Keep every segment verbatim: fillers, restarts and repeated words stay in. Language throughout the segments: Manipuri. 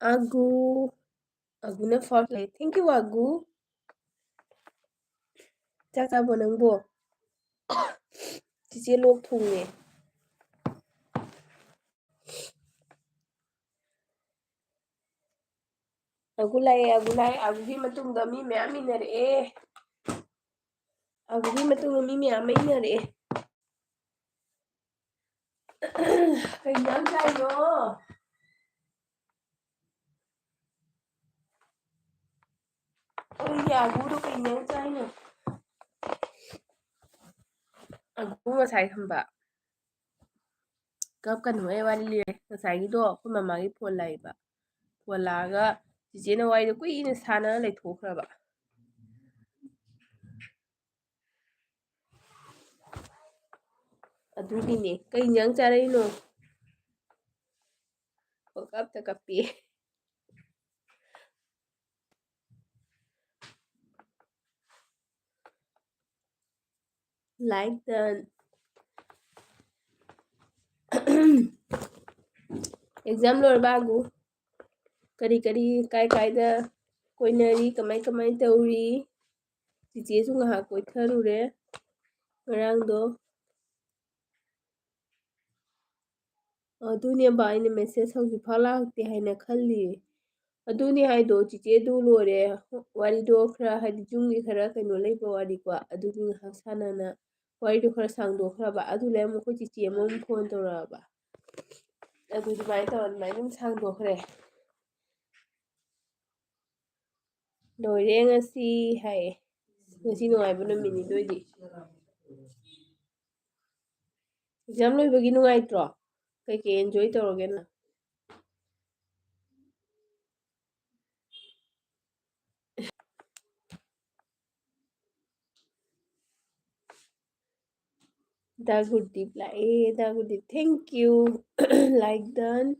ꯑꯒꯨ, ꯑꯒꯨꯅ first ꯂꯩ꯫ Thank you, ꯑꯒꯨ꯫ ꯆꯥꯛ ꯆꯥꯕꯣ ꯅꯪꯕꯣ? ꯆꯤꯆꯦ ꯂꯣꯛ ꯊꯨꯡꯉꯦ꯫ ꯑꯒꯨ ꯂꯥꯛꯑꯦ, ꯑꯒꯨ ꯂꯥꯛꯑꯦ꯫ ꯑꯒꯨꯒꯤ ꯃꯇꯨꯡꯗ ꯃꯤ ꯃꯌꯥꯝ ꯏꯟꯅꯔꯛꯑꯦ꯫ ꯑꯒꯨꯒꯤ ꯃꯇꯨꯡꯗ ꯃꯤ ꯃꯌꯥꯝ ꯑꯃ ꯏꯟꯅꯔꯛꯑꯦ꯫ ꯀꯩ ꯏꯟꯖꯥꯡ ꯆꯥꯏꯅꯣ? ꯑꯩꯒꯤ ꯑꯒꯨꯗꯣ ꯀꯩ ꯏꯟꯖꯥꯡ ꯆꯥꯏꯅꯣ? ꯑꯒꯨ ꯉꯁꯥꯏ ꯈꯪꯕ꯫ ꯀꯞꯀꯅꯨꯍꯦ, ꯋꯥꯔꯤ ꯂꯤꯔꯦ꯫ ꯉꯁꯥꯏꯒꯤꯗꯣ ꯑꯩꯈꯣꯏ ꯃꯃꯥꯒꯤ phone ꯂꯥꯛꯏꯕ꯫ Phone ꯂꯥꯛꯑꯒ ꯆꯤꯆꯦꯅ ꯋꯥꯔꯤꯗꯣ ꯀꯨꯏꯅ ꯁꯥꯟꯅ ꯂꯩꯊꯣꯛꯈ꯭ꯔꯕ꯫ ꯑꯗꯨꯒꯤꯅꯦ꯫ ꯀꯩ ꯏꯟꯖꯥꯡ ꯆꯥꯔꯛꯏꯅꯣ? ꯄꯪꯀꯞꯇ ꯀꯞꯄꯤ꯫ Like done. Exam ꯂꯣꯏꯔꯕ ꯑꯒꯨ? ꯀꯔꯤ ꯀꯔꯤ, ꯀꯥꯏ ꯀꯥꯏꯗ ꯀꯣꯏꯅꯔꯤ, ꯀꯃꯥꯏ ꯀꯃꯥꯏ ꯇꯧꯔꯤ? ꯆꯤꯆꯦꯁꯨ ꯉꯥꯏꯍꯥꯛ ꯀꯣꯏꯊꯔꯨꯔꯦ ꯉꯔꯥꯡꯗꯣ꯫ ꯑꯗꯨꯅꯦꯕ ꯑꯩꯅ message ꯍꯧꯖꯤꯛꯐꯥꯎ ꯂꯥꯛꯇꯦ ꯍꯥꯏꯅ ꯈꯜꯂꯤ꯫ ꯑꯗꯨꯅꯦ ꯍꯥꯏꯗꯣ, ꯆꯤꯆꯦꯗꯨ ꯂꯣꯏꯔꯦ꯫ ꯋꯥꯔꯤꯗꯣ ꯈꯔ, ꯍꯥꯏꯗꯤ, ꯌꯨꯝꯒꯤ ꯈꯔ ꯀꯩꯅꯣ ꯂꯩꯕ ꯋꯥꯔꯤꯀꯣ, ꯑꯗꯨꯒꯤ ꯉꯥꯏꯍꯥꯛ ꯁꯥꯟꯅꯅ ꯋꯥꯔꯤꯗꯣ ꯈꯔ ꯁꯥꯡꯗꯣꯛꯈ꯭ꯔꯕ꯫ ꯑꯗꯨ ꯂꯩꯔꯝꯃ ꯑꯩꯈꯣꯏ ꯆꯤꯆꯦ ꯑꯃꯃꯨꯛ phone ꯇꯧꯔꯛꯑꯕ꯫ ꯑꯗꯨ ꯑꯗꯨꯃꯥꯏꯅ ꯇꯧꯔ ꯑꯗꯨꯃꯥꯏꯅ ꯑꯗꯨꯝ ꯁꯥꯡꯗꯣꯛꯈ꯭ꯔꯦ꯫ "ꯂꯣꯏꯔꯦ ꯉꯁꯤ" ꯍꯥꯏꯌꯦ꯫ ꯉꯁꯤ ꯅꯨꯡꯉꯥꯏꯕ ꯅꯨꯃꯤꯠꯅꯤ ꯑꯗꯨ ꯑꯣꯏꯗꯤ꯫ Exam ꯂꯣꯏꯕꯒꯤ ꯅꯨꯡꯉꯥꯏꯇ꯭ꯔꯣ? ꯀꯩꯀꯩ enjoy ꯇꯧꯔꯒꯦ ꯅꯪ? ꯗꯥ ꯒꯨꯔꯗꯤꯞ ꯂꯥꯛꯑꯦ, ꯗꯥ ꯒꯨꯔꯗꯤꯞ, thank you꯫ Like done꯫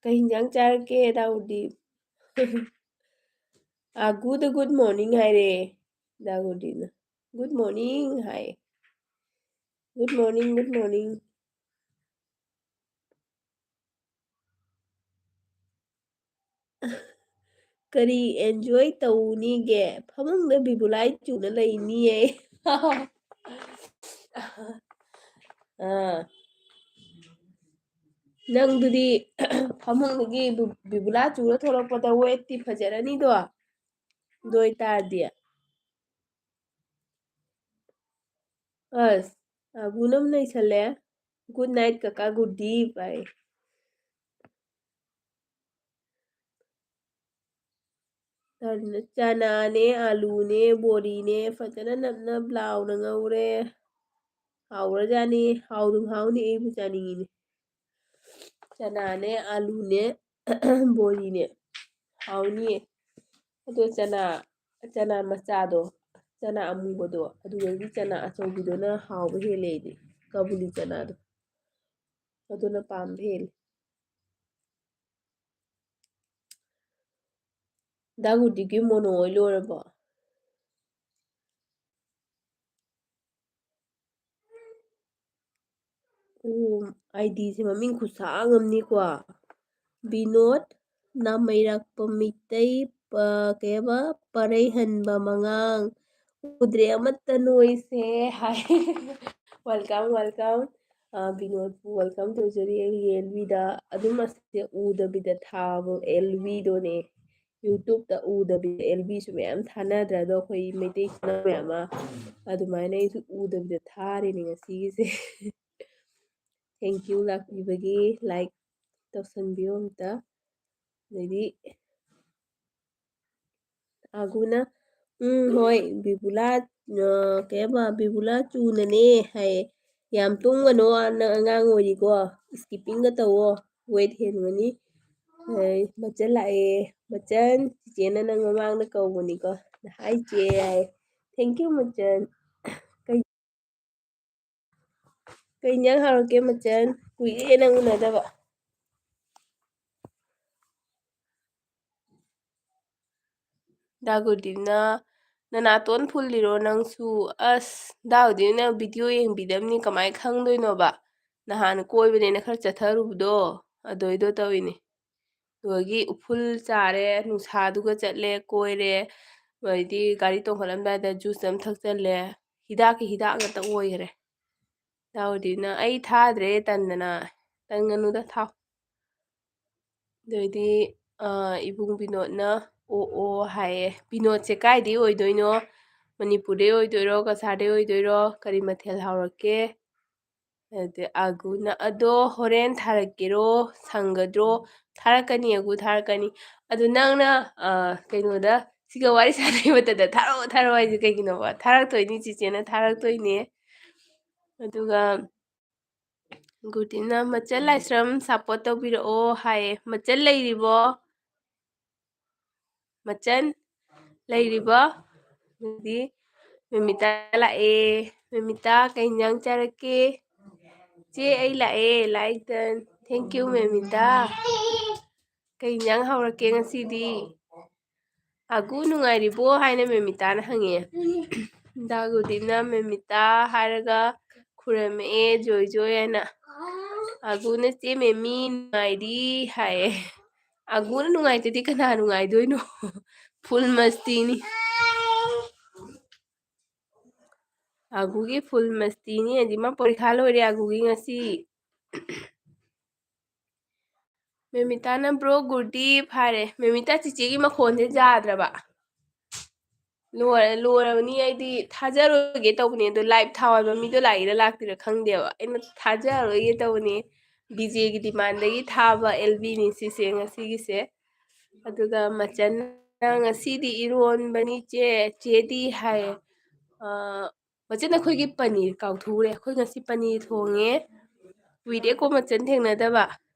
ꯀꯩ ꯍꯤꯟꯖꯥꯡ ꯆꯥꯔꯒꯦ, ꯗꯥ ꯒꯨꯔꯗꯤꯞ? ꯑꯒꯨꯗ good morning ꯍꯥꯏꯔꯦ, ꯗꯥ ꯒꯨꯔꯗꯤꯞꯅ꯫ Good morning ꯍꯥꯏ꯫ Good morning, good morning꯫ ꯀꯔꯤ enjoy ꯇꯧꯅꯤꯒꯦ? ꯐꯃꯨꯡꯗ ꯕꯤꯕꯨꯂꯥꯏ ꯆꯨꯅ ꯂꯩꯅꯤꯌꯦ꯫ ꯑꯥ꯫ ꯅꯪꯗꯨꯗꯤ ꯐꯃꯨꯡꯗꯒꯤ ꯕꯨ-, ꯕꯤꯕꯨꯂꯥ ꯆꯨꯔ ꯊꯣꯛꯂꯛꯄꯗ weightꯇꯤ ꯐꯖꯔꯅꯤꯗꯣ꯫ ꯑꯗꯨ ꯑꯣꯏꯇꯥꯔꯗꯤ꯫ ꯑꯁ, ꯑꯕꯨꯅ ꯑꯃ ꯅꯩꯁꯜꯂꯦ꯫ Good night, ꯀꯀꯥ ꯒꯨꯗꯤ ꯕꯥꯏ꯫ ꯆꯅꯥꯅꯦ, ꯑꯥꯂꯨꯅꯦ, ꯕꯣꯔꯤꯅꯦ, ꯐꯖꯅ ꯅꯞ ꯅꯞ ꯂꯥꯎꯅ ꯉꯧꯔꯦ꯫ ꯍꯥꯎꯔꯖꯥꯠꯅꯤ, ꯍꯥꯎꯗꯨꯝ ꯍꯥꯎꯅꯤ, ꯑꯩꯕꯨ ꯆꯥꯅꯤꯡꯉꯤꯅꯦ꯫ ꯆꯅꯥꯅꯦ, ꯑꯥꯂꯨꯅꯦ, ꯕꯣꯔꯤꯅꯦ꯫ ꯍꯥꯎꯅꯤꯌꯦ꯫ ꯑꯗꯣ ꯆꯅꯥ, ꯆꯅꯥ ꯃꯆꯥꯗꯣ, ꯆꯅꯥ ꯑꯃꯨꯕꯗꯣ, ꯑꯗꯨꯗꯒꯤ ꯆꯅꯥ ꯑꯆꯧꯕꯤꯗꯨꯅ ꯍꯥꯎꯕ ꯍꯦꯜꯂꯦ ꯑꯩꯗꯤ꯫ ꯀꯕꯨꯂꯤ ꯆꯅꯥꯗꯣ꯫ ꯑꯗꯨꯅ ꯄꯥꯝꯕ ꯍꯦꯜꯂꯦ꯫ ꯗꯥ ꯒꯨꯗꯤꯒꯤ ꯃꯣꯅꯣ ꯍꯣꯏ ꯂꯣꯏꯔꯕꯣ? ꯎꯝ, IDꯁꯦ ꯃꯃꯤꯡ ꯈꯨꯁꯥꯡ ꯑꯃꯅꯤꯀꯣ꯫ ꯕꯤꯅꯣꯗ ꯅꯥꯃꯩꯔꯥꯛꯄꯝ ꯃꯤꯇꯩ, ꯄ-, ꯀꯩ ꯍꯥꯏꯕ? ꯄꯔꯩꯍꯟꯕ ꯃꯉꯥꯡ꯫ ꯎꯗ꯭ꯔꯦ ꯑꯃꯠꯇ ꯅꯣꯏꯁꯦ ꯍꯥꯏ꯫ Welcome, welcome꯫ ꯑ, ꯕꯤꯅꯣꯗꯄꯨ welcome ꯇꯧꯖꯔꯤ ꯑꯩꯒꯤ LBꯗ꯫ ꯑꯗꯨꯝ ꯑꯁꯤꯁꯦ ꯎꯗꯕꯤꯗ ꯊꯥꯕ LBꯗꯣꯅꯦ꯫ YouTubeꯇ ꯎꯗꯕꯤꯗ LBꯁꯨ ꯃꯌꯥꯝ ꯊꯥꯅꯗ꯭ꯔꯥ? ꯑꯗꯣ ꯑꯩꯈꯣꯏ ꯃꯩꯇꯩ ꯏꯆꯤꯟ ꯏꯅꯥꯎ ꯃꯌꯥꯝ ꯑꯃ ꯑꯗꯨꯃꯥꯏꯅ ꯑꯩꯁꯨ ꯎꯗꯕꯤꯗ ꯊꯥꯔꯤꯅꯦ ꯉꯁꯤꯒꯤꯁꯦ꯫ Thank you ꯂꯥꯛꯄꯤꯕꯒꯤ꯫ Like ꯇꯧꯁꯟꯕꯤꯌꯣ ꯑꯝꯇ꯫ ꯑꯗꯩꯗꯤ ꯑꯒꯨꯅ, "ꯎꯝ, ꯍꯣꯏ, ꯕꯤꯕꯨꯂꯥ, ꯑ, ꯀꯩ ꯍꯥꯏꯕ, ꯕꯤꯕꯨꯂꯥ ꯆꯨꯅꯅꯦ" ꯍꯥꯏꯌꯦ꯫ "ꯌꯥꯝ ꯇꯨꯝꯒꯅꯣ, ꯅꯪ ꯑꯉꯥꯡ ꯑꯣꯏꯔꯤꯀꯣ, skippingꯒ ꯇꯧꯋꯣ, weight ꯍꯦꯟꯒꯅꯤ"꯫ ꯑꯩ, ꯃꯆꯜ ꯂꯥꯛꯑꯦ꯫ "ꯃꯆꯟ, ꯆꯤꯆꯦꯅ ꯅꯪ ꯃꯃꯥꯡꯗ ꯀꯧꯕꯅꯤꯀꯣ꯫ Hi ꯆꯦ" ꯍꯥꯏ꯫ Thank you ꯃꯆꯟ꯫ ꯀꯩ, ꯀꯩ ꯏꯟꯖꯥꯡ ꯍꯥꯎꯔꯒꯦ ꯃꯆꯟ? ꯀꯨꯏꯔꯦ ꯅꯪ ꯎꯅꯗꯕ꯫ ꯗꯥ ꯒꯨꯗꯤꯞꯅ, "ꯅꯅꯥꯇꯣꯟ ꯐꯨꯜꯂꯤꯔꯣ ꯅꯪꯁꯨ?" ꯑꯁ, ꯗꯥ ꯒꯨꯗꯤꯞꯅ video ꯌꯦꯡꯕꯤꯗꯕꯅꯤ ꯀꯃꯥꯏ ꯈꯪꯗꯣꯏꯅꯣꯕ? ꯅꯍꯥꯟ ꯀꯣꯏꯕꯅꯦꯅ ꯈꯔ ꯆꯠꯊꯔꯨꯕꯗꯣ, ꯑꯗꯨꯏꯗꯣ ꯇꯧꯏꯅꯦ꯫ ꯑꯗꯨꯗꯒꯤ ꯎꯐꯨꯜ ꯆꯥꯔꯦ, ꯅꯨꯡꯁꯥꯗꯨꯒ ꯆꯠꯂꯦ, ꯀꯣꯏꯔꯦ, ꯑꯗꯩꯗꯤ ꯒꯥꯔꯤ ꯇꯣꯡꯈꯠꯂꯝꯗꯥꯏꯗ ꯖꯨꯁ ꯑꯃ ꯊꯛꯆꯜꯂꯦ꯫ ꯍꯤꯗꯥꯛꯀꯤ ꯍꯤꯗꯥꯛ ꯉꯥꯛꯇ ꯑꯣꯏꯈ꯭ꯔꯦ꯫ ꯗꯥꯎꯗꯤꯅ ꯑꯩ ꯊꯥꯗ꯭ꯔꯦ ꯇꯟꯗꯅ꯫ ꯇꯟꯒꯅꯨꯗ, ꯊꯥꯎ꯫ ꯑꯗꯩꯗꯤ, ꯑ, ꯏꯕꯨꯡ ꯕꯤꯅꯣꯠꯅ "ꯑꯣ, ꯑꯣ" ꯍꯥꯏꯌꯦ꯫ ꯕꯤꯅꯣꯠꯁꯦ ꯀꯥꯏꯗꯩ ꯑꯣꯏꯗꯣꯏꯅꯣ? ꯃꯅꯤꯄꯨꯔꯗꯩ ꯑꯣꯏꯗꯣꯏꯔꯣ? ꯀꯁꯥꯔꯗꯩ ꯑꯣꯏꯗꯣꯏꯔꯣ? ꯀꯔꯤ ꯃꯊꯦꯜ ꯍꯥꯎꯔꯛꯀꯦ? ꯑꯗꯩ ꯑꯒꯨꯅ, "ꯑꯗꯣ ꯍꯣꯔꯦꯟ ꯊꯥꯔꯛꯀꯦꯔꯣ? ꯁꯪꯒꯗ꯭ꯔꯣ?" "ꯊꯥꯔꯛꯀꯅꯤ ꯑꯒꯨ, ꯊꯥꯔꯛꯀꯅꯤ꯫" ꯑꯗꯨ ꯅꯪꯅ, ꯑ, ꯀꯩꯅꯣꯗ, ꯁꯤꯒ ꯋꯥꯔꯤ ꯁꯥꯟꯅꯔꯤ ꯃꯇꯝꯗ "ꯊꯥꯔꯛꯑꯣ, ꯊꯥꯔꯛꯑꯣ" ꯍꯥꯏꯁꯦ ꯀꯩꯒꯤꯅꯣꯕ? ꯊꯥꯔꯛꯇꯣꯏꯅꯤ, ꯆꯤꯆꯦꯅ ꯊꯥꯔꯛꯇꯣꯏꯅꯦ꯫ ꯑꯗꯨꯒ ꯒꯨꯗꯤꯅ, "ꯃꯆꯜ ꯂꯥꯏꯁ꯭ꯔꯝ support ꯇꯧꯕꯤꯔꯛꯑꯣ" ꯍꯥꯏꯌꯦ꯫ ꯃꯆꯜ ꯂꯩꯔꯤꯕꯣ? ꯃꯆꯟ ꯂꯩꯔꯤꯕꯣ? ꯑꯗꯨꯗꯤ ꯃꯦꯃꯤꯇꯥ ꯂꯥꯛꯑꯦ꯫ ꯃꯦꯃꯤꯇꯥ, ꯀꯩ ꯏꯟꯖꯥꯡ ꯆꯥꯔꯛꯀꯦ? ꯆꯦ, ꯑꯩ ꯂꯥꯛꯑꯦ, like done꯫ Thank you, ꯃꯦꯃꯤꯇꯥ꯫ ꯀꯩ ꯏꯟꯖꯥꯡ ꯍꯧꯔꯛꯀꯦ ꯉꯁꯤꯗꯤ? "ꯑꯒꯨ ꯅꯨꯡꯉꯥꯏꯔꯤꯕꯣ?" ꯍꯥꯏꯅ ꯃꯦꯃꯤꯇꯥꯅ ꯍꯪꯉꯦ꯫ ꯗꯥꯒꯨꯗꯤꯞꯅ ꯃꯦꯃꯤꯇꯥ ꯍꯥꯏꯔꯒ ꯈꯨꯔꯝꯃꯛꯑꯦ, ꯖꯣꯏ ꯖꯣꯏ ꯍꯥꯏꯅ꯫ ꯑꯒꯨꯅ, "ꯆꯦ ꯃꯦꯃꯤ ꯅꯨꯡꯉꯥꯏꯔꯤ" ꯍꯥꯏꯌꯦ꯫ ꯑꯒꯨꯅ ꯅꯨꯡꯉꯥꯏꯇ꯭ꯔꯗꯤ ꯀꯅꯥ ꯅꯨꯡꯉꯥꯏꯗꯣꯏꯅꯣ? Full ꯃꯁꯇꯤꯅꯤ꯫ ꯑꯒꯨꯒꯤ full ꯃꯁꯇꯤꯅꯤ ꯍꯥꯏꯗꯤ ꯃꯥ ꯄꯔꯤꯈꯥ ꯂꯣꯏꯔꯦ ꯑꯒꯨꯒꯤ ꯉꯁꯤ꯫ ꯃꯦꯃꯤꯇꯥꯅ, "ꯕ꯭ꯔꯣ ꯒꯨꯔꯗꯤꯞ" ꯍꯥꯏꯔꯦ꯫ ꯃꯦꯃꯤꯇꯥ, ꯆꯤꯆꯦꯒꯤ ꯃꯈꯣꯟꯁꯦ ꯌꯥꯗ꯭ꯔꯕ꯫ ꯂꯣꯏꯔ-, ꯂꯣꯏꯔꯕꯅꯤ꯫ ꯑꯩꯗꯤ ꯊꯥꯖꯔꯣꯏꯒꯦ ꯇꯧꯕꯅꯦ, ꯑꯗꯣ live ꯊꯥꯎ ꯍꯥꯏꯕ ꯃꯤꯗꯣ ꯂꯥꯛꯏꯔ ꯂꯥꯛꯇ꯭ꯔꯤꯔ ꯈꯪꯗꯦꯕ꯫ ꯑꯩꯅ ꯊꯥꯖꯔꯣꯏꯒꯦ ꯇꯧꯕꯅꯦ꯫ ꯕꯤꯖꯦꯒꯤ demandꯗꯒꯤ ꯊꯥꯕ ꯑꯦꯜꯕꯤꯅꯤ ꯁꯤꯁꯦ ꯉꯁꯤꯒꯤꯁꯦ꯫ ꯑꯗꯨꯒ ꯃꯆꯟꯅ, "ꯉꯁꯤꯗꯤ ꯏꯔꯣꯟꯕꯅꯤ ꯆꯦ, ꯆꯦꯗꯤ" ꯍꯥꯏꯌꯦ꯫ ꯑ, ꯃꯆꯟ, ꯑꯩꯈꯣꯏꯒꯤ ꯄꯅꯤꯔ ꯀꯥꯎꯊꯣꯛꯎꯔꯦ꯫ ꯑꯩꯈꯣꯏ ꯉꯁꯤ ꯄꯅꯤꯔ ꯊꯣꯡꯉꯦ꯫ ꯀꯨꯏꯔꯦꯀꯣ ꯃꯆꯟ ꯊꯦꯡꯅꯗꯕ꯫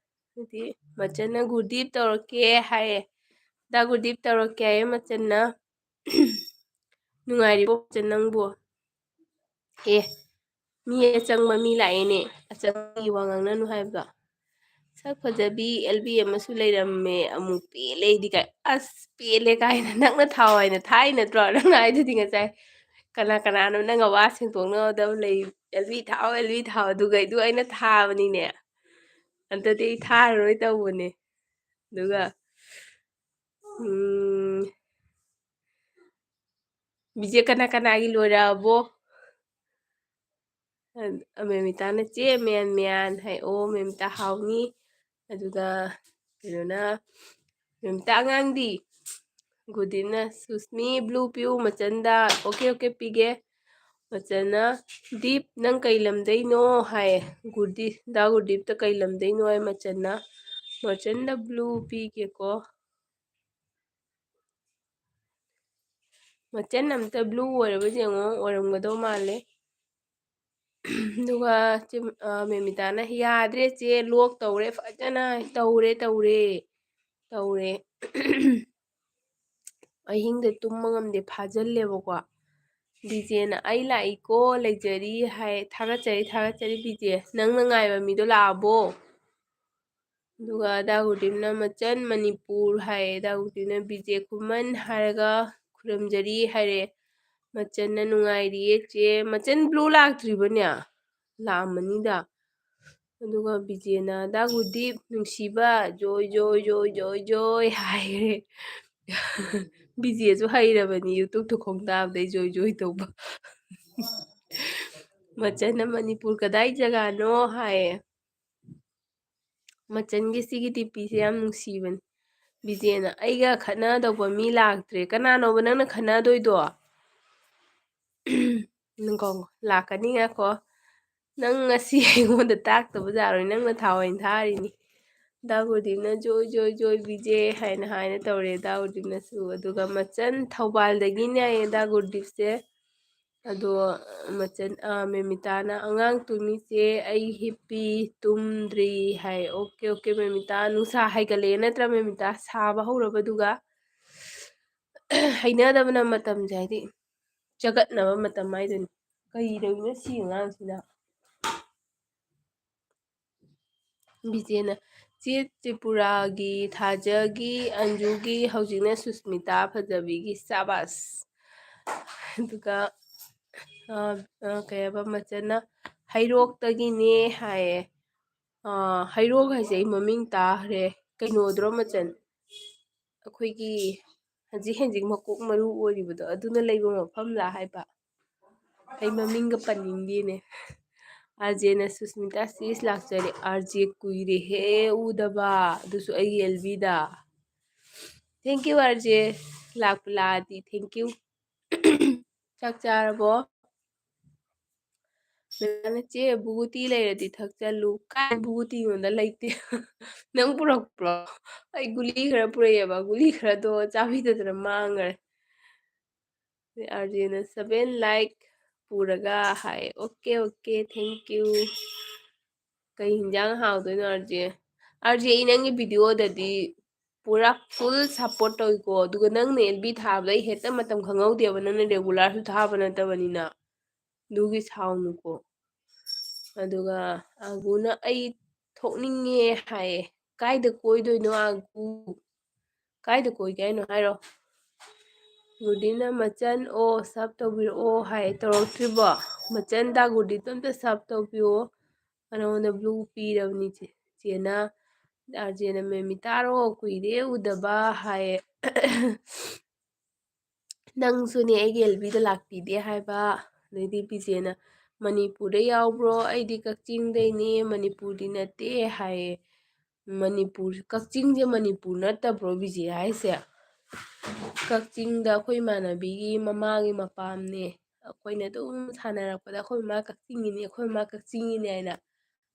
ꯑꯗꯨꯗꯤ ꯃꯆꯟꯅ, "ꯒꯨꯔꯗꯤꯞ ꯇꯧꯔꯛꯀꯦ" ꯍꯥꯏꯌꯦ꯫ ꯗꯥ ꯒꯨꯔꯗꯤꯞ ꯇꯧꯔꯛꯀꯦ ꯍꯥꯏꯌꯦ ꯃꯆꯟꯅ꯫ "ꯅꯨꯡꯉꯥꯏꯔꯤꯕꯣ ꯃꯆꯟ ꯅꯪꯕꯨ?" ꯑꯦ, ꯃꯤ ꯑꯆꯪꯕ ꯃꯤ ꯂꯥꯛꯑꯦꯅꯦ꯫ ꯑꯆꯪꯕꯒꯤ ꯋꯥ ꯉꯥꯡꯅꯅꯨ ꯍꯥꯏꯕꯗꯣ꯫ "ꯁꯛ ꯐꯖꯕꯤ ꯑꯦꯜꯕꯤ ꯑꯃꯁꯨ ꯂꯩꯔꯝꯃꯦ, ꯑꯃꯨꯛ ꯄꯦꯜꯂꯦ ꯑꯩꯗꯤ" ꯀꯥꯏ꯫ ꯑꯁ, "ꯄꯦꯜꯂꯦ" ꯀꯥꯏꯅ ꯅꯪꯅ ꯊꯥꯎ ꯍꯥꯏꯅ ꯊꯥꯏ ꯅꯠꯇ꯭ꯔꯣ ꯅꯪꯅ ꯍꯥꯏꯗꯨꯗꯤ ꯉꯁꯥꯏ? ꯀꯅꯥ ꯀꯅꯥꯅꯣ ꯅꯪꯒ ꯋꯥ ꯁꯦꯡꯗꯣꯛꯅꯒꯗꯕ ꯂꯩ? "ꯑꯦꯜꯕꯤ ꯊꯥꯎ, ꯑꯦꯜꯕꯤ ꯊꯥꯎ", ꯑꯗꯨꯒꯩꯗꯣ ꯑꯩꯅ ꯊꯥꯕꯅꯤꯅꯦ꯫ ꯑꯗꯨꯗꯤ ꯑꯩ ꯊꯥꯔꯔꯣꯏ ꯇꯧꯕꯅꯦ꯫ ꯑꯗꯨꯒ ꯎꯝ, ꯕꯤꯖꯦ ꯀꯅꯥ ꯀꯅꯥꯒꯤ ꯂꯣꯏꯔꯛꯑꯕꯣ? ꯑ, ꯃꯦꯃꯤꯇꯥꯅ "ꯆꯦ, ꯃꯌꯥꯟ ꯃꯌꯥꯟ" ꯍꯥꯏ꯫ "ꯑꯣ, ꯃꯦꯃꯤꯇꯥ ꯍꯥꯎꯅꯤ"꯫ ꯑꯗꯨꯒ ꯀꯩꯅꯣꯅ, ꯃꯦꯃꯤꯇꯥ ꯑꯉꯥꯡꯗꯤ? ꯒꯨꯗꯤꯞꯅ "ꯁꯨꯁꯃꯤ, ꯕ꯭ꯂꯨ ꯄꯤꯌꯨ ꯃꯆꯟꯗ"꯫ "ꯑꯣꯀꯦ, ꯑꯣꯀꯦ, ꯄꯤꯒꯦ"꯫ ꯃꯆꯟꯅ "ꯗꯤꯞ, ꯅꯪ ꯀꯩ ꯂꯝꯗꯩꯅꯣ?" ꯍꯥꯏꯌꯦ꯫ ꯒꯨꯗꯤ-, ꯗꯥ ꯒꯨꯗꯤꯞꯇ "ꯀꯩ ꯂꯝꯗꯩꯅꯣ?" ꯍꯥꯏ ꯃꯆꯟꯅ꯫ ꯃꯆꯟꯗ "ꯕ꯭ꯂꯨ ꯄꯤꯒꯦꯀꯣ"꯫ ꯃꯆꯟ ꯑꯝꯇ ꯕ꯭ꯂꯨ ꯑꯣꯏꯔꯕ ꯌꯦꯡꯉꯣ, ꯑꯣꯏꯔꯝꯒꯗꯧ ꯃꯥꯜꯂꯦ꯫ ꯑꯗꯨꯒ ꯆꯦ, ꯑ, ꯃꯦꯃꯤꯇꯥꯅ "ꯌꯥꯗ꯭ꯔꯦ ꯆꯦ, ꯂꯣꯛ ꯇꯧꯔꯦ ꯐꯖꯅ"꯫ "ꯇꯧꯔꯦ, ꯇꯧꯔꯦ, ꯇꯧꯔꯦ꯫ ꯑꯍꯤꯡꯗ ꯇꯨꯝꯕ ꯉꯝꯗꯦ, ꯐꯥꯖꯤꯜꯂꯦꯕꯀꯣ"꯫ ꯕꯤꯖꯦꯅ "ꯑꯩ ꯂꯥꯛꯏꯀꯣ, ꯂꯩꯖꯔꯤ" ꯍꯥꯏ꯫ "ꯊꯥꯒꯠꯆꯔꯤ, ꯊꯥꯒꯠꯆꯔꯤ ꯕꯤꯖꯦ꯫ ꯅꯪꯅ ꯉꯥꯏꯕ ꯃꯤꯗꯣ ꯂꯥꯛꯑꯕꯣ?" ꯑꯗꯨꯒ ꯗꯥ ꯒꯨꯗꯤꯞꯅ "ꯃꯆꯟ ꯃꯅꯤꯄꯨꯔ" ꯍꯥꯏꯌꯦ꯫ ꯗꯥ ꯒꯨꯗꯤꯞꯅ "ꯕꯤꯖꯦ ꯈꯨꯃꯟ" ꯍꯥꯏꯔꯒ "ꯈꯨꯔꯨꯝꯖꯔꯤ" ꯍꯥꯏꯔꯦ꯫ ꯃꯆꯟꯅ "ꯅꯨꯡꯉꯥꯏꯔꯤꯌꯦ ꯆꯦ"꯫ ꯃꯆꯟ ꯕ꯭ꯂꯨ ꯂꯥꯛꯇ꯭ꯔꯤꯕꯅꯦ? ꯂꯥꯛꯑꯝꯃꯅꯤꯗ꯫ ꯑꯗꯨꯒ ꯕꯤꯖꯦꯅ "ꯗꯥ ꯒꯨꯗꯤꯞ ꯅꯨꯡꯁꯤꯕ, ꯖꯣꯏ, ꯖꯣꯏ, ꯖꯣꯏ, ꯖꯣꯏ, ꯖꯣꯏ" ꯍꯥꯏꯔꯦ꯫ ꯕꯤꯖꯦꯁꯨ ꯍꯩꯔꯕꯅꯤ YouTube ꯈꯣꯡꯗꯥꯕꯗꯩ ꯖꯣꯏ ꯖꯣꯏ ꯇꯧꯕ꯫ ꯃꯆꯟꯅ "ꯃꯅꯤꯄꯨꯔ ꯀꯗꯥꯏ ꯖꯒꯥꯅꯣ?" ꯍꯥꯏꯌꯦ꯫ ꯃꯆꯟꯒꯤ ꯁꯤꯒꯤ ꯗꯤ ꯄꯤꯁꯦ ꯌꯥꯝ ꯅꯨꯡꯁꯤꯕꯅꯤ꯫ ꯕꯤꯖꯦꯅ "ꯑꯩꯒ ꯈꯠꯅꯗꯧꯕ ꯃꯤ ꯂꯥꯛꯇ꯭ꯔꯦ"꯫ "ꯀꯅꯥꯅꯣꯕ ꯅꯪꯅ ꯈꯠꯅꯗꯣꯏꯗꯣ?" ꯅꯪꯀꯣ, ꯂꯥꯛꯀꯅꯤ, ꯉꯥꯏꯈꯣ꯫ "ꯅꯪ ꯉꯁꯤ ꯑꯩꯉꯣꯟꯗ ꯇꯥꯛꯇꯕ ꯌꯥꯔꯣꯏ, ꯅꯪꯅ ꯊꯥ ꯑꯣꯏꯅ ꯊꯥꯔꯤꯅꯤ"꯫ ꯗꯥ ꯒꯨꯗꯤꯞꯅ "ꯖꯣꯏ, ꯖꯣꯏ, ꯖꯣꯏ ꯕꯤꯖꯦ" ꯍꯥꯏꯅ, ꯍꯥꯏꯅ ꯇꯧꯔꯦ ꯗꯥ ꯒꯨꯗꯤꯞꯅꯁꯨ꯫ ꯑꯗꯨꯒ ꯃꯆꯟ ꯊꯧꯕꯥꯜꯗꯒꯤꯅꯦ ꯍꯥꯏꯌꯦ ꯗꯥ ꯒꯨꯗꯤꯞꯁꯦ꯫ ꯑꯗꯣ ꯃꯆꯟ, ꯑ, ꯃꯦꯃꯤꯇꯥꯅ "ꯑꯉꯥꯡ ꯇꯨꯝꯃꯤ ꯆꯦ, ꯑꯩ ꯍꯤꯞꯄꯤ, ꯇꯨꯝꯗ꯭ꯔꯤ" ꯍꯥꯏ꯫ "ꯑꯣꯀꯦ, ꯑꯣꯀꯦ ꯃꯦꯃꯤꯇꯥ, ꯅꯨꯡꯁꯥ ꯍꯥꯏꯒꯠꯂꯛꯑꯦ ꯅꯠꯇ꯭ꯔꯥ ꯃꯦꯃꯤꯇꯥ? ꯁꯥꯕ ꯍꯧꯔꯕꯗꯨꯒ꯫ ꯍꯩꯅꯗꯕꯅ ꯃꯇꯝꯁꯦ, ꯍꯥꯏꯗꯤ ꯆꯒꯠꯅꯕ ꯃꯇꯝ ꯍꯥꯏꯗꯨꯅꯤ꯫ ꯀꯩꯗꯧꯔꯤꯅꯣ ꯁꯤ ꯑꯉꯥꯡꯁꯤꯅ? ꯕꯤꯖꯦꯅ "ꯆꯦ ꯇ꯭ꯔꯤꯄꯨꯔꯥꯒꯤ, ꯊꯥꯖꯒꯤ, ꯑꯟꯖꯨꯒꯤ, ꯍꯧꯖꯤꯛꯅ ꯁꯨꯁꯃꯤꯇꯥ ꯐꯖꯕꯤꯒꯤ", ꯁꯥꯕꯥꯁ꯫ ꯑꯗꯨꯒ, ꯑ, ꯑ, ꯀꯩ ꯍꯥꯏꯕ, ꯃꯆꯟꯅ "ꯍꯩꯔꯣꯛꯇꯒꯤꯅꯦ" ꯍꯥꯏꯌꯦ꯫ ꯑ, ꯍꯩꯔꯣꯛ ꯍꯥꯏꯁꯦ ꯑꯩ ꯃꯃꯤꯡ ꯇꯥꯈ꯭ꯔꯦ꯫ ꯀꯩꯅꯣꯗ꯭ꯔꯣ ꯃꯆꯟ, ꯑꯩꯈꯣꯏꯒꯤ ꯍꯧꯖꯤꯛ ꯍꯧꯖꯤꯛ ꯃꯀꯣꯛ ꯃꯔꯨ ꯑꯣꯏꯔꯤꯕꯗꯣ, ꯑꯗꯨꯅ ꯂꯩꯕ ꯃꯐꯝꯂꯥ ꯍꯥꯏꯕ? ꯑꯩ ꯃꯃꯤꯡꯒ ꯄꯟꯅꯤꯡꯗꯦꯅꯦ꯫ ꯑꯥꯔ ꯖꯦꯅ ꯁꯨꯁꯃꯤꯇꯥ ꯁꯤꯁ ꯂꯥꯛꯆꯔꯦ꯫ ꯑꯥꯔ ꯖꯦ ꯀꯨꯏꯔꯦꯍꯦ ꯎꯗꯕ, ꯑꯗꯨꯁꯨ ꯑꯩꯒꯤ ꯑꯦꯜ ꯕꯤꯗ꯫ Thank you ꯑꯥꯔ ꯖꯦ, ꯂꯥꯛꯄꯨ ꯂꯥꯛꯑꯗꯤ thank you꯫ ꯆꯥꯛ ꯆꯥꯔꯕꯣ? ꯃꯦꯗꯥꯝꯅ, "ꯆꯦ, ꯕꯨꯒꯨꯇꯤ ꯂꯩꯔꯗꯤ ꯊꯛꯆꯜꯂꯨ"꯫ ꯀꯥꯏ ꯕꯨꯒꯨꯇꯤꯅꯣꯗ, ꯂꯩꯇꯦ꯫ ꯅꯪ ꯄꯨꯔꯛꯄ꯭ꯔꯣ? ꯑꯩ ꯒꯨꯂꯤ ꯈꯔ ꯄꯨꯔꯛꯑꯦꯕ, ꯒꯨꯂꯤ ꯈꯔꯗꯣ ꯆꯥꯕꯤꯗꯗꯅ ꯃꯥꯡꯈ꯭ꯔꯦ꯫ ꯑꯥꯔ ꯖꯦꯅ seven like ꯄꯨꯔꯒ ꯍꯥꯏ꯫ Okay, okay, thank you꯫ ꯀꯩ ꯍꯤꯟꯖꯥꯡ ꯍꯥꯎꯗꯣꯏꯅꯣ ꯑꯥꯔ ꯖꯦ? ꯑꯥꯔ ꯖꯦ, ꯑꯩ ꯅꯪꯒꯤ ꯚꯤꯗꯤꯑꯣꯗꯗꯤ ꯄꯨꯔꯥ full support ꯇꯧꯏꯀꯣ, ꯑꯗꯨꯒ ꯅꯪꯅ ꯑꯦꯜ ꯕꯤ ꯊꯥꯕꯗꯣ ꯑꯩ ꯍꯦꯛꯇ ꯃꯇꯝ ꯈꯪꯍꯧꯗꯦꯕ, ꯅꯪꯅ regularꯁꯨ ꯊꯥꯕ ꯅꯠꯇꯕꯅꯤꯅ, ꯑꯗꯨꯒꯤ ꯁꯥꯎꯅꯨꯀꯣ꯫ ꯑꯗꯨꯒ ꯑꯥꯒꯨꯅ "ꯑꯩ ꯊꯣꯛꯅꯤꯡꯉꯦ" ꯍꯥꯏꯌꯦ꯫ ꯀꯥꯏꯗ ꯀꯣꯏꯗꯣꯏꯅꯣ ꯑꯥꯒꯨ? ꯀꯥꯏꯗ ꯀꯣꯏꯒꯦ ꯍꯥꯏꯅꯣ ꯍꯥꯏꯔꯣ꯫ ꯒꯨꯗꯤꯅ "ꯃꯆꯟ ꯑꯣ sub ꯇꯧꯕꯤꯔꯛꯑꯣ" ꯍꯥꯏ, ꯇꯧꯔꯛꯇ꯭ꯔꯤꯕꯣ? ꯃꯆꯟ ꯗꯥ ꯒꯨꯗꯤꯗꯣ ꯑꯝꯇ sub ꯇꯧꯕꯤꯌꯣ꯫ ꯅꯉꯣꯟꯗ blue ꯄꯤꯔꯕꯅꯤ ꯆꯦ-, ꯆꯦꯅ꯫ ꯑꯥꯔ ꯖꯦꯅ "ꯃꯦꯃꯤꯇꯥꯔꯣ, ꯀꯨꯏꯔꯦ ꯎꯗꯕ" ꯍꯥꯏꯌꯦ꯫ "ꯅꯪꯁꯨꯅꯦ ꯑꯩꯒꯤ ꯑꯦꯜ ꯕꯤꯗ ꯂꯥꯛꯄꯤꯗꯦ" ꯍꯥꯏꯕ꯫ ꯑꯗꯩꯗꯤ ꯕꯤꯖꯦꯅ "ꯃꯅꯤꯄꯨꯔꯗ ꯌꯥꯎꯕ꯭ꯔꯣ? ꯑꯩꯗꯤ ꯀꯛꯆꯤꯡꯗꯩꯅꯦ, ꯃꯅꯤꯄꯨꯔꯗꯤ ꯅꯠꯇꯦ" ꯍꯥꯏꯌꯦ꯫ ꯃꯅꯤꯄꯨꯔ, ꯀꯛꯆꯤꯡꯁꯦ ꯃꯅꯤꯄꯨꯔ ꯅꯠꯇꯕ꯭ꯔꯣ ꯕꯤꯖꯦ ꯍꯥꯏꯁꯦ? ꯀꯛꯆꯤꯡꯗ ꯑꯩꯈꯣꯏ ꯏꯃꯥꯟꯅꯕꯤꯒꯤ ꯃꯃꯥꯒꯤ ꯃꯄꯥꯝꯅꯦ꯫ ꯑꯩꯈꯣꯏꯅ ꯑꯗꯨꯝ ꯁꯥꯟꯅꯔꯛꯄꯗ "ꯑꯩꯈꯣꯏ ꯃꯃꯥ ꯀꯛꯆꯤꯡꯒꯤꯅꯤ, ꯑꯩꯈꯣꯏ ꯃꯃꯥ ꯀꯛꯆꯤꯡꯒꯤꯅꯤ" ꯍꯥꯏꯅ꯫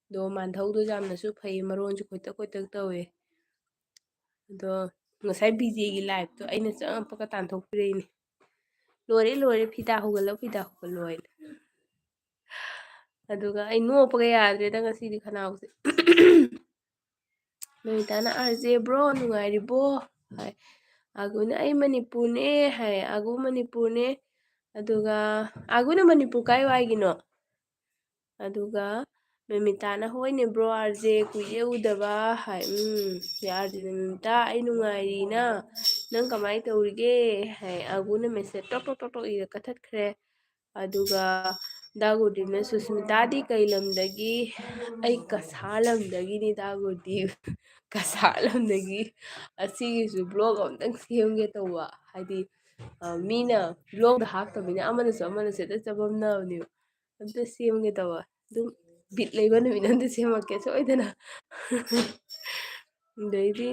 ꯑꯗꯣ ꯃꯥꯟꯙꯧꯗꯣ ꯌꯥꯝꯅꯁꯨ ꯐꯩ, ꯃꯔꯣꯟꯁꯨ ꯈꯣꯏꯇꯛ ꯈꯣꯏꯇꯛ ꯇꯧꯋꯦ꯫ ꯑꯗꯣ ꯉꯁꯥꯏ ꯕꯤꯖꯦꯒꯤ liveꯇꯣ ꯑꯩꯅ ꯆꯪꯉꯛꯄꯒ ꯇꯥꯟꯊꯣꯛꯄꯤꯔꯛꯏꯅꯦ꯫ "ꯂꯣꯏꯔꯦ, ꯂꯣꯏꯔꯦ, ꯐꯤꯗꯥ ꯍꯧꯒꯠꯂꯣ, ꯐꯤꯗꯥ ꯍꯧꯒꯠꯂꯣ" ꯍꯥꯏꯅ꯫ ꯑꯗꯨꯒ ꯑꯩ ꯅꯣꯛꯄꯒ ꯌꯥꯗ꯭ꯔꯦꯗ ꯉꯁꯤꯗꯤ ꯈꯅꯥꯎꯁꯦ꯫ ꯃꯦꯃꯤꯇꯥꯅ "ꯑꯥꯔ ꯖꯦ bro, ꯅꯨꯡꯉꯥꯏꯔꯤꯕꯣ?" ꯍꯥꯏ꯫ ꯑꯥꯒꯨꯅ "ꯑꯩ ꯃꯅꯤꯄꯨꯔꯅꯦ" ꯍꯥꯏ꯫ ꯑꯥꯒꯨ ꯃꯅꯤꯄꯨꯔꯅꯦ꯫ ꯑꯗꯨꯒ ꯑꯥꯒꯨꯅ "ꯃꯅꯤꯄꯨꯔ ꯀꯥꯏ ꯋꯥꯏꯒꯤꯅꯣ?" ꯑꯗꯨꯒ ꯃꯦꯃꯤꯇꯥꯅ "ꯍꯣꯏꯅꯦ bro, ꯑꯥꯔ ꯖꯦ, ꯀꯨꯏꯔꯦ ꯎꯗꯕ" ꯍꯥꯏ꯫ ꯎꯝ, ꯑꯥꯔ ꯖꯦꯅ "ꯃꯦꯃꯤꯇꯥ, ꯑꯩ ꯅꯨꯡꯉꯥꯏꯔꯤꯅ, ꯅꯪ ꯀꯃꯥꯏꯅ ꯇꯧꯔꯤꯒꯦ?" ꯍꯥꯏ꯫ ꯑꯥꯒꯨꯅ message ꯇꯣꯛ ꯇꯣꯛ ꯇꯣꯛ ꯇꯣꯛ ꯏꯔ ꯀꯛꯊꯠꯈ꯭ꯔꯦ꯫ ꯑꯗꯨꯒ ꯗꯥ ꯒꯨꯔꯗꯤꯞꯅ, "ꯁꯨꯁꯃꯤꯇꯥꯗꯤ ꯀꯩ ꯂꯝꯗꯒꯤ?" ꯑꯩ ꯀꯁꯥꯔ ꯂꯝꯗꯒꯤꯅꯤ ꯗꯥ ꯒꯨꯔꯗꯤꯞ꯫ ꯀꯁꯥꯔ ꯂꯝꯗꯒꯤ꯫ ꯑꯁꯤꯒꯤꯁꯨ vlog ꯑꯝꯇꯪ ꯁꯦꯝꯒꯦ ꯇꯧꯕ꯫ ꯍꯥꯏꯗꯤ, ꯑ, ꯃꯤꯅ vlogꯗ ꯍꯥꯞꯇꯕꯅꯤꯅ ꯑꯃꯅꯁꯨ ꯑꯃꯅꯁꯨ ꯍꯦꯛꯇ ꯆꯃꯝꯅꯕꯅꯦꯕ꯫ ꯑꯝꯇ ꯁꯦꯝꯒꯦ ꯇꯧꯕ꯫ ꯑꯗꯨꯝ ꯕꯤꯠ ꯂꯩꯕ ꯅꯨꯃꯤꯠ ꯑꯝꯗ ꯁꯦꯝꯃꯛꯀꯦ ꯁꯣꯏꯗꯅ꯫ ꯑꯗꯩꯗꯤ,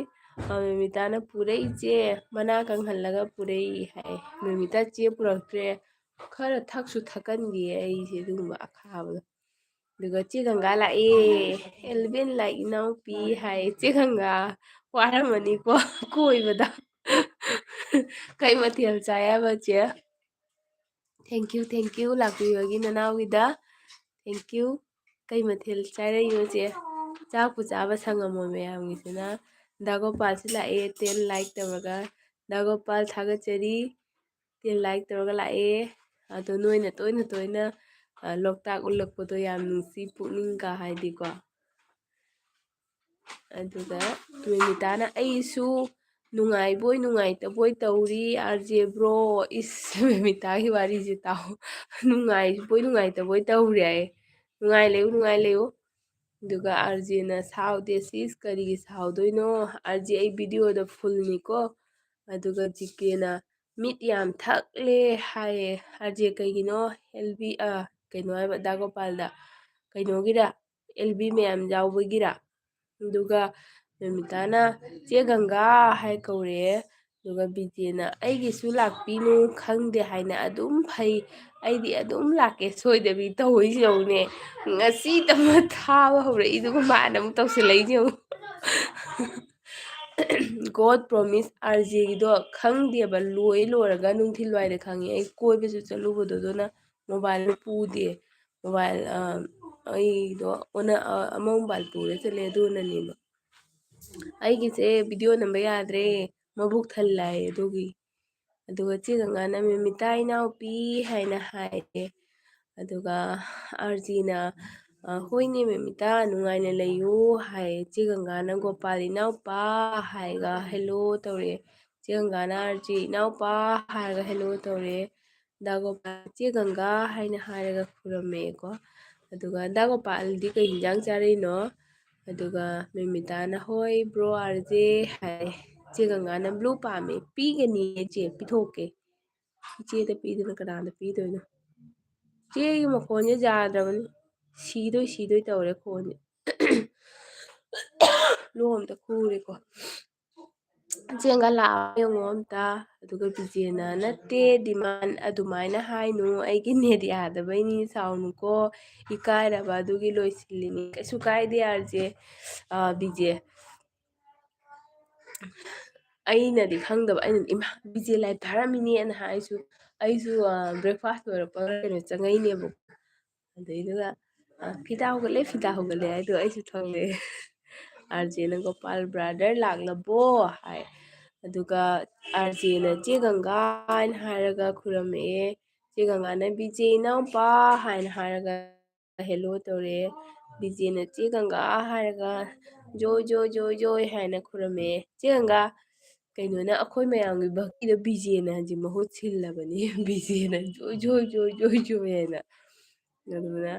ꯑ, ꯃꯦꯃꯤꯇꯥꯅ, "ꯄꯨꯔꯛꯏ ꯆꯦ, ꯃꯅꯥ ꯀꯪꯍꯜꯂꯒ ꯄꯨꯔꯛꯏ" ꯍꯥꯏ꯫ ꯃꯦꯃꯤꯇꯥ ꯆꯦ ꯄꯨꯔꯛꯇ꯭ꯔꯦ꯫ ꯈꯔ ꯊꯛꯁꯨ ꯊꯛꯀꯟꯗꯤꯌꯦ ꯑꯩꯁꯦ ꯑꯗꯨꯒꯨꯝꯕ ꯑꯈꯥꯕꯗꯣ꯫ ꯑꯗꯨꯒ ꯆꯦ ꯒꯪꯒꯥ ꯂꯥꯛꯑꯦ꯫ "ꯑꯦꯜꯕꯤꯟ ꯂꯥꯏꯛ ꯏꯅꯥꯎꯄꯤ" ꯍꯥꯏ꯫ ꯆꯦ ꯒꯪꯒꯥ ꯋꯥꯔꯝꯃꯅꯤꯀꯣ ꯀꯣꯏꯕꯗ꯫ ꯀꯩ ꯃꯊꯦꯜ ꯆꯥꯏ ꯍꯥꯏꯕ ꯆꯦ? Thank you, thank you ꯂꯥꯛꯄꯤꯕꯒꯤ ꯅꯅꯥꯎꯒꯤꯗ꯫ Thank you꯫ ꯀꯩ ꯃꯊꯦꯜ ꯆꯥꯏꯔꯛꯏꯅꯣ ꯆꯦ? ꯆꯥꯛꯄꯨ ꯆꯥꯕ ꯁꯪꯉꯝꯃꯣꯏ ꯃꯌꯥꯝꯒꯤꯁꯤꯅ꯫ ꯗꯥ ꯒꯣꯄꯥꯜꯁꯨ ꯂꯥꯛꯑꯦ, ten like ꯇꯧꯔꯒ꯫ ꯗꯥ ꯒꯣꯄꯥꯜ ꯊꯥꯒꯠꯆꯔꯤ, ten like ꯇꯧꯔꯒ ꯂꯥꯛꯑꯦ꯫ ꯑꯗꯣ ꯅꯣꯏꯅ ꯇꯣꯏꯅ ꯇꯣꯏꯅ, ꯑ, ꯂꯣꯛꯇꯥꯛ ꯎꯠꯂꯛꯄꯗꯣ ꯌꯥꯝ ꯅꯨꯡꯁꯤ ꯄꯨꯛꯅꯤꯡꯒ ꯍꯥꯏꯗꯤꯀꯣ꯫ ꯑꯗꯨꯒ ꯃꯦꯃꯤꯇꯥꯅ, "ꯑꯩꯁꯨ ꯅꯨꯡꯉꯥꯏꯕꯣꯏ ꯅꯨꯡꯉꯥꯏꯇꯕꯣꯏ ꯇꯧꯔꯤ, RJ bro꯫" ꯏꯁ, ꯃꯦꯃꯤꯇꯥꯒꯤ ꯋꯥꯔꯤꯁꯦ ꯇꯥꯎ꯫ "ꯅꯨꯡꯉꯥꯏꯕꯣꯏ ꯅꯨꯡꯉꯥꯏꯇꯕꯣꯏ ꯇꯧꯔꯤ" ꯍꯥꯏꯌꯦ꯫ ꯅꯨꯡꯉꯥꯏ ꯂꯩꯌꯨ, ꯅꯨꯡꯉꯥꯏ ꯂꯩꯌꯨ꯫ ꯑꯗꯨꯒ RJꯅ, "ꯁꯥꯎꯗꯦ sis, ꯀꯔꯤꯒꯤ ꯁꯥꯎꯗꯣꯏꯅꯣ? RJ ꯑꯩ videoꯗ fullꯅꯤꯀꯣ꯫" ꯑꯗꯨꯒ GKꯅ, "ꯃꯤꯠ ꯌꯥꯝ ꯊꯛꯂꯦ" ꯍꯥꯏꯌꯦ꯫ RJ ꯀꯩꯒꯤꯅꯣ? LB, ꯑ, ꯀꯩꯅꯣ ꯍꯥꯏꯕ, ꯗꯥ ꯒꯣꯄꯥꯜꯗ, "ꯀꯩꯅꯣꯒꯤꯔ? LB ꯃꯌꯥꯝ ꯌꯥꯎꯕꯒꯤꯔ?" ꯑꯗꯨꯒ ꯃꯦꯃꯤꯇꯥꯅ, "ꯆꯦ ꯒꯪꯒꯥ" ꯍꯥꯏ ꯀꯧꯔꯛꯑꯦ꯫ ꯑꯗꯨꯒ ꯕꯤꯖꯦꯅ, "ꯑꯩꯒꯤꯁꯨ ꯂꯥꯛꯄꯤꯅꯨ, ꯈꯪꯗꯦ ꯍꯥꯏꯅ ꯑꯗꯨꯝ ꯐꯩ, ꯑꯩꯗꯤ ꯑꯗꯨꯝ ꯂꯥꯛꯀꯦ ꯁꯣꯏꯗꯕꯤ" ꯇꯧꯔꯤꯁꯤ ꯌꯦꯡꯉꯨꯅꯦ꯫ ꯉꯁꯤꯇ ꯑꯃ ꯊꯥꯕ ꯍꯧꯔꯛꯏꯗꯨꯒ ꯃꯥꯅ ꯑꯃꯨꯛ ꯇꯧꯁꯤꯜꯂꯛꯏꯁꯤ ꯌꯦꯡꯉꯨ꯫ God promise RJꯒꯤꯗꯣ ꯈꯪꯗꯦꯕ, ꯂꯣꯏ ꯂꯣꯏꯔꯒ ꯅꯨꯡꯊꯤꯜ ꯋꯥꯏꯗ ꯈꯪꯉꯤ꯫ ꯑꯩ ꯀꯣꯏꯕꯁꯨ ꯆꯠꯂꯨꯕꯗꯣ, ꯑꯗꯨꯅ mobileꯗꯣ ꯄꯨꯗꯦ꯫ Mobile, ꯑ, ꯑꯩꯗꯣ ꯑꯣꯟꯅ-, ꯑ, ꯑꯃ mobile ꯄꯨꯔ ꯆꯠꯂꯦ, ꯑꯗꯨꯅꯅꯦꯕ꯫ ꯑꯩꯒꯤꯁꯦ video ꯅꯝꯕ ꯌꯥꯗ꯭ꯔꯦ, ꯃꯕꯨꯛ ꯊꯜꯂꯦ ꯍꯥꯏꯌꯦ ꯑꯗꯨꯒꯤ꯫ ꯑꯗꯨꯒ ꯆꯦ ꯒꯪꯒꯥꯅ, "ꯃꯦꯃꯤꯇꯥ ꯏꯅꯥꯎꯄꯤ" ꯍꯥꯏꯅ ꯍꯥꯏꯌꯦ꯫ ꯑꯗꯨꯒ RJꯅ, ꯑ, "ꯍꯣꯏꯅꯦ ꯃꯦꯃꯤꯇꯥ, ꯅꯨꯡꯉꯥꯏꯅ ꯂꯩꯌꯨ" ꯍꯥꯏꯌꯦ꯫ ꯆꯦ ꯒꯪꯒꯥꯅ ꯒꯣꯄꯥꯜ ꯏꯅꯥꯎꯄꯥ ꯍꯥꯏꯔꯒ hello ꯇꯧꯔꯛꯑꯦ꯫ ꯆꯦ ꯒꯪꯒꯥꯅ RJ ꯏꯅꯥꯎꯄꯥ ꯍꯥꯏꯔꯒ hello ꯇꯧꯔꯛꯑꯦ꯫ ꯗꯥ ꯒꯣꯄꯥꯜ, "ꯆꯦ ꯒꯪꯒꯥ" ꯍꯥꯏꯅ ꯍꯥꯏꯔꯒ ꯈꯨꯔꯝꯃꯦꯀꯣ꯫ ꯑꯗꯨꯒ "ꯗꯥ ꯒꯣꯄꯥꯜꯗꯤ ꯀꯩ ꯍꯤꯟꯖꯥꯡ ꯆꯥꯔꯛꯏꯅꯣ?" ꯑꯗꯨꯒ ꯃꯤꯃꯤꯇꯥꯅ, "ꯍꯣꯏ bro, R J" ꯍꯥꯏ꯫ ꯆꯦ ꯒꯪꯒꯥꯅ "blue ꯄꯥꯝꯃꯦ, ꯄꯤꯒꯅꯤꯌꯦ ꯆꯦ, ꯄꯤꯊꯣꯛꯀꯦ꯫ ꯏꯆꯦꯗ ꯄꯤꯗꯅ ꯀꯅꯥꯗ ꯄꯤꯗꯣꯏꯅꯣ? ꯆꯦꯒꯤ ꯃꯈꯣꯟꯁꯦ ꯌꯥꯗ꯭ꯔꯕꯅꯤ, ꯁꯤꯗꯣꯏ ꯁꯤꯗꯣꯏ ꯇꯧꯔꯦ ꯈꯣꯟꯁꯦ꯫ ꯂꯣꯛ ꯑꯝꯇ ꯈꯨꯔꯦꯀꯣ꯫ "ꯆꯦ ꯒꯪꯒꯥ ꯂꯥꯛꯑꯣ ꯌꯦꯡꯉꯣ ꯑꯝꯇ"꯫ ꯑꯗꯨꯒ ꯕꯤꯖꯦꯅ, "ꯅꯠꯇꯦ, demand ꯑꯗꯨꯃꯥꯏꯅ ꯍꯥꯏꯅꯨ, ꯑꯩꯒꯤ net ꯌꯥꯗꯕꯩꯅꯤ, ꯁꯥꯎꯅꯨꯀꯣ, ꯏꯀꯥꯏꯔꯕ ꯑꯗꯨꯒꯤ ꯂꯣꯏꯁꯤꯜꯂꯤꯅꯤ"꯫ "ꯀꯩꯁꯨ ꯀꯥꯏꯗꯦ R J, ꯑ, ꯕꯤꯖꯦ꯫ ꯑꯩꯅꯗꯤ ꯈꯪꯗꯕ, ꯑꯩꯅꯗꯤ, 'ꯏꯃꯥ, ꯕꯤꯖꯦ live ꯊꯥꯔꯝꯃꯤꯅꯦꯅ' ꯍꯥꯏꯁꯨ, ꯑꯩꯁꯨ, ꯑ, breakfast ꯂꯣꯏꯔꯛꯄꯒ ꯀꯩꯅꯣ ꯆꯪꯉꯛꯏꯅꯦꯕ꯫ ꯑꯗꯩꯗꯨꯗ, ꯑ, "ꯐꯤꯗꯥ ꯍꯧꯒꯠꯂꯦ, ꯐꯤꯗꯥ ꯍꯧꯒꯠꯂꯦ" ꯍꯥꯏꯗꯣ ꯑꯩꯁꯨ ꯊꯣꯛꯂꯛꯑꯦ꯫ R Jꯅ, "Gopal brother ꯂꯥꯛꯂꯕꯣ?" ꯍꯥꯏ꯫ ꯑꯗꯨꯒ R Jꯅ "ꯆꯦ ꯒꯪꯒꯥ" ꯍꯥꯏꯅ ꯍꯥꯏꯔꯒ ꯈꯨꯔꯝꯃꯛꯑꯦ꯫ ꯆꯦ ꯒꯪꯒꯥꯅ "ꯕꯤꯖꯦ ꯏꯅꯥꯎꯄꯥ" ꯍꯥꯏꯅ ꯍꯥꯏꯔꯒ hello ꯇꯧꯔꯛꯑꯦ꯫ ꯕꯤꯖꯦꯅ "ꯆꯦ ꯒꯪꯒꯥ" ꯍꯥꯏꯔꯒ "ꯖꯣꯏ, ꯖꯣꯏ, ꯖꯣꯏ, ꯖꯣꯏ" ꯍꯥꯏꯅ ꯈꯨꯔꯝꯃꯦ꯫ ꯆꯦ ꯒꯪꯒꯥ, ꯀꯩꯅꯣꯅ ꯑꯩꯈꯣꯏ ꯃꯌꯥꯝꯒꯤ ꯚꯛꯇꯤꯗ ꯕꯤꯖꯦꯅ ꯍꯧꯖꯤꯛ ꯃꯍꯨꯠ ꯁꯤꯜꯂꯕꯅꯤ꯫ ꯕꯤꯖꯦꯅ "ꯖꯣꯏ, ꯖꯣꯏ, ꯖꯣꯏ, ꯖꯣꯏ, ꯖꯣꯏ" ꯍꯥꯏꯅ꯫ ꯑꯗꯨꯅ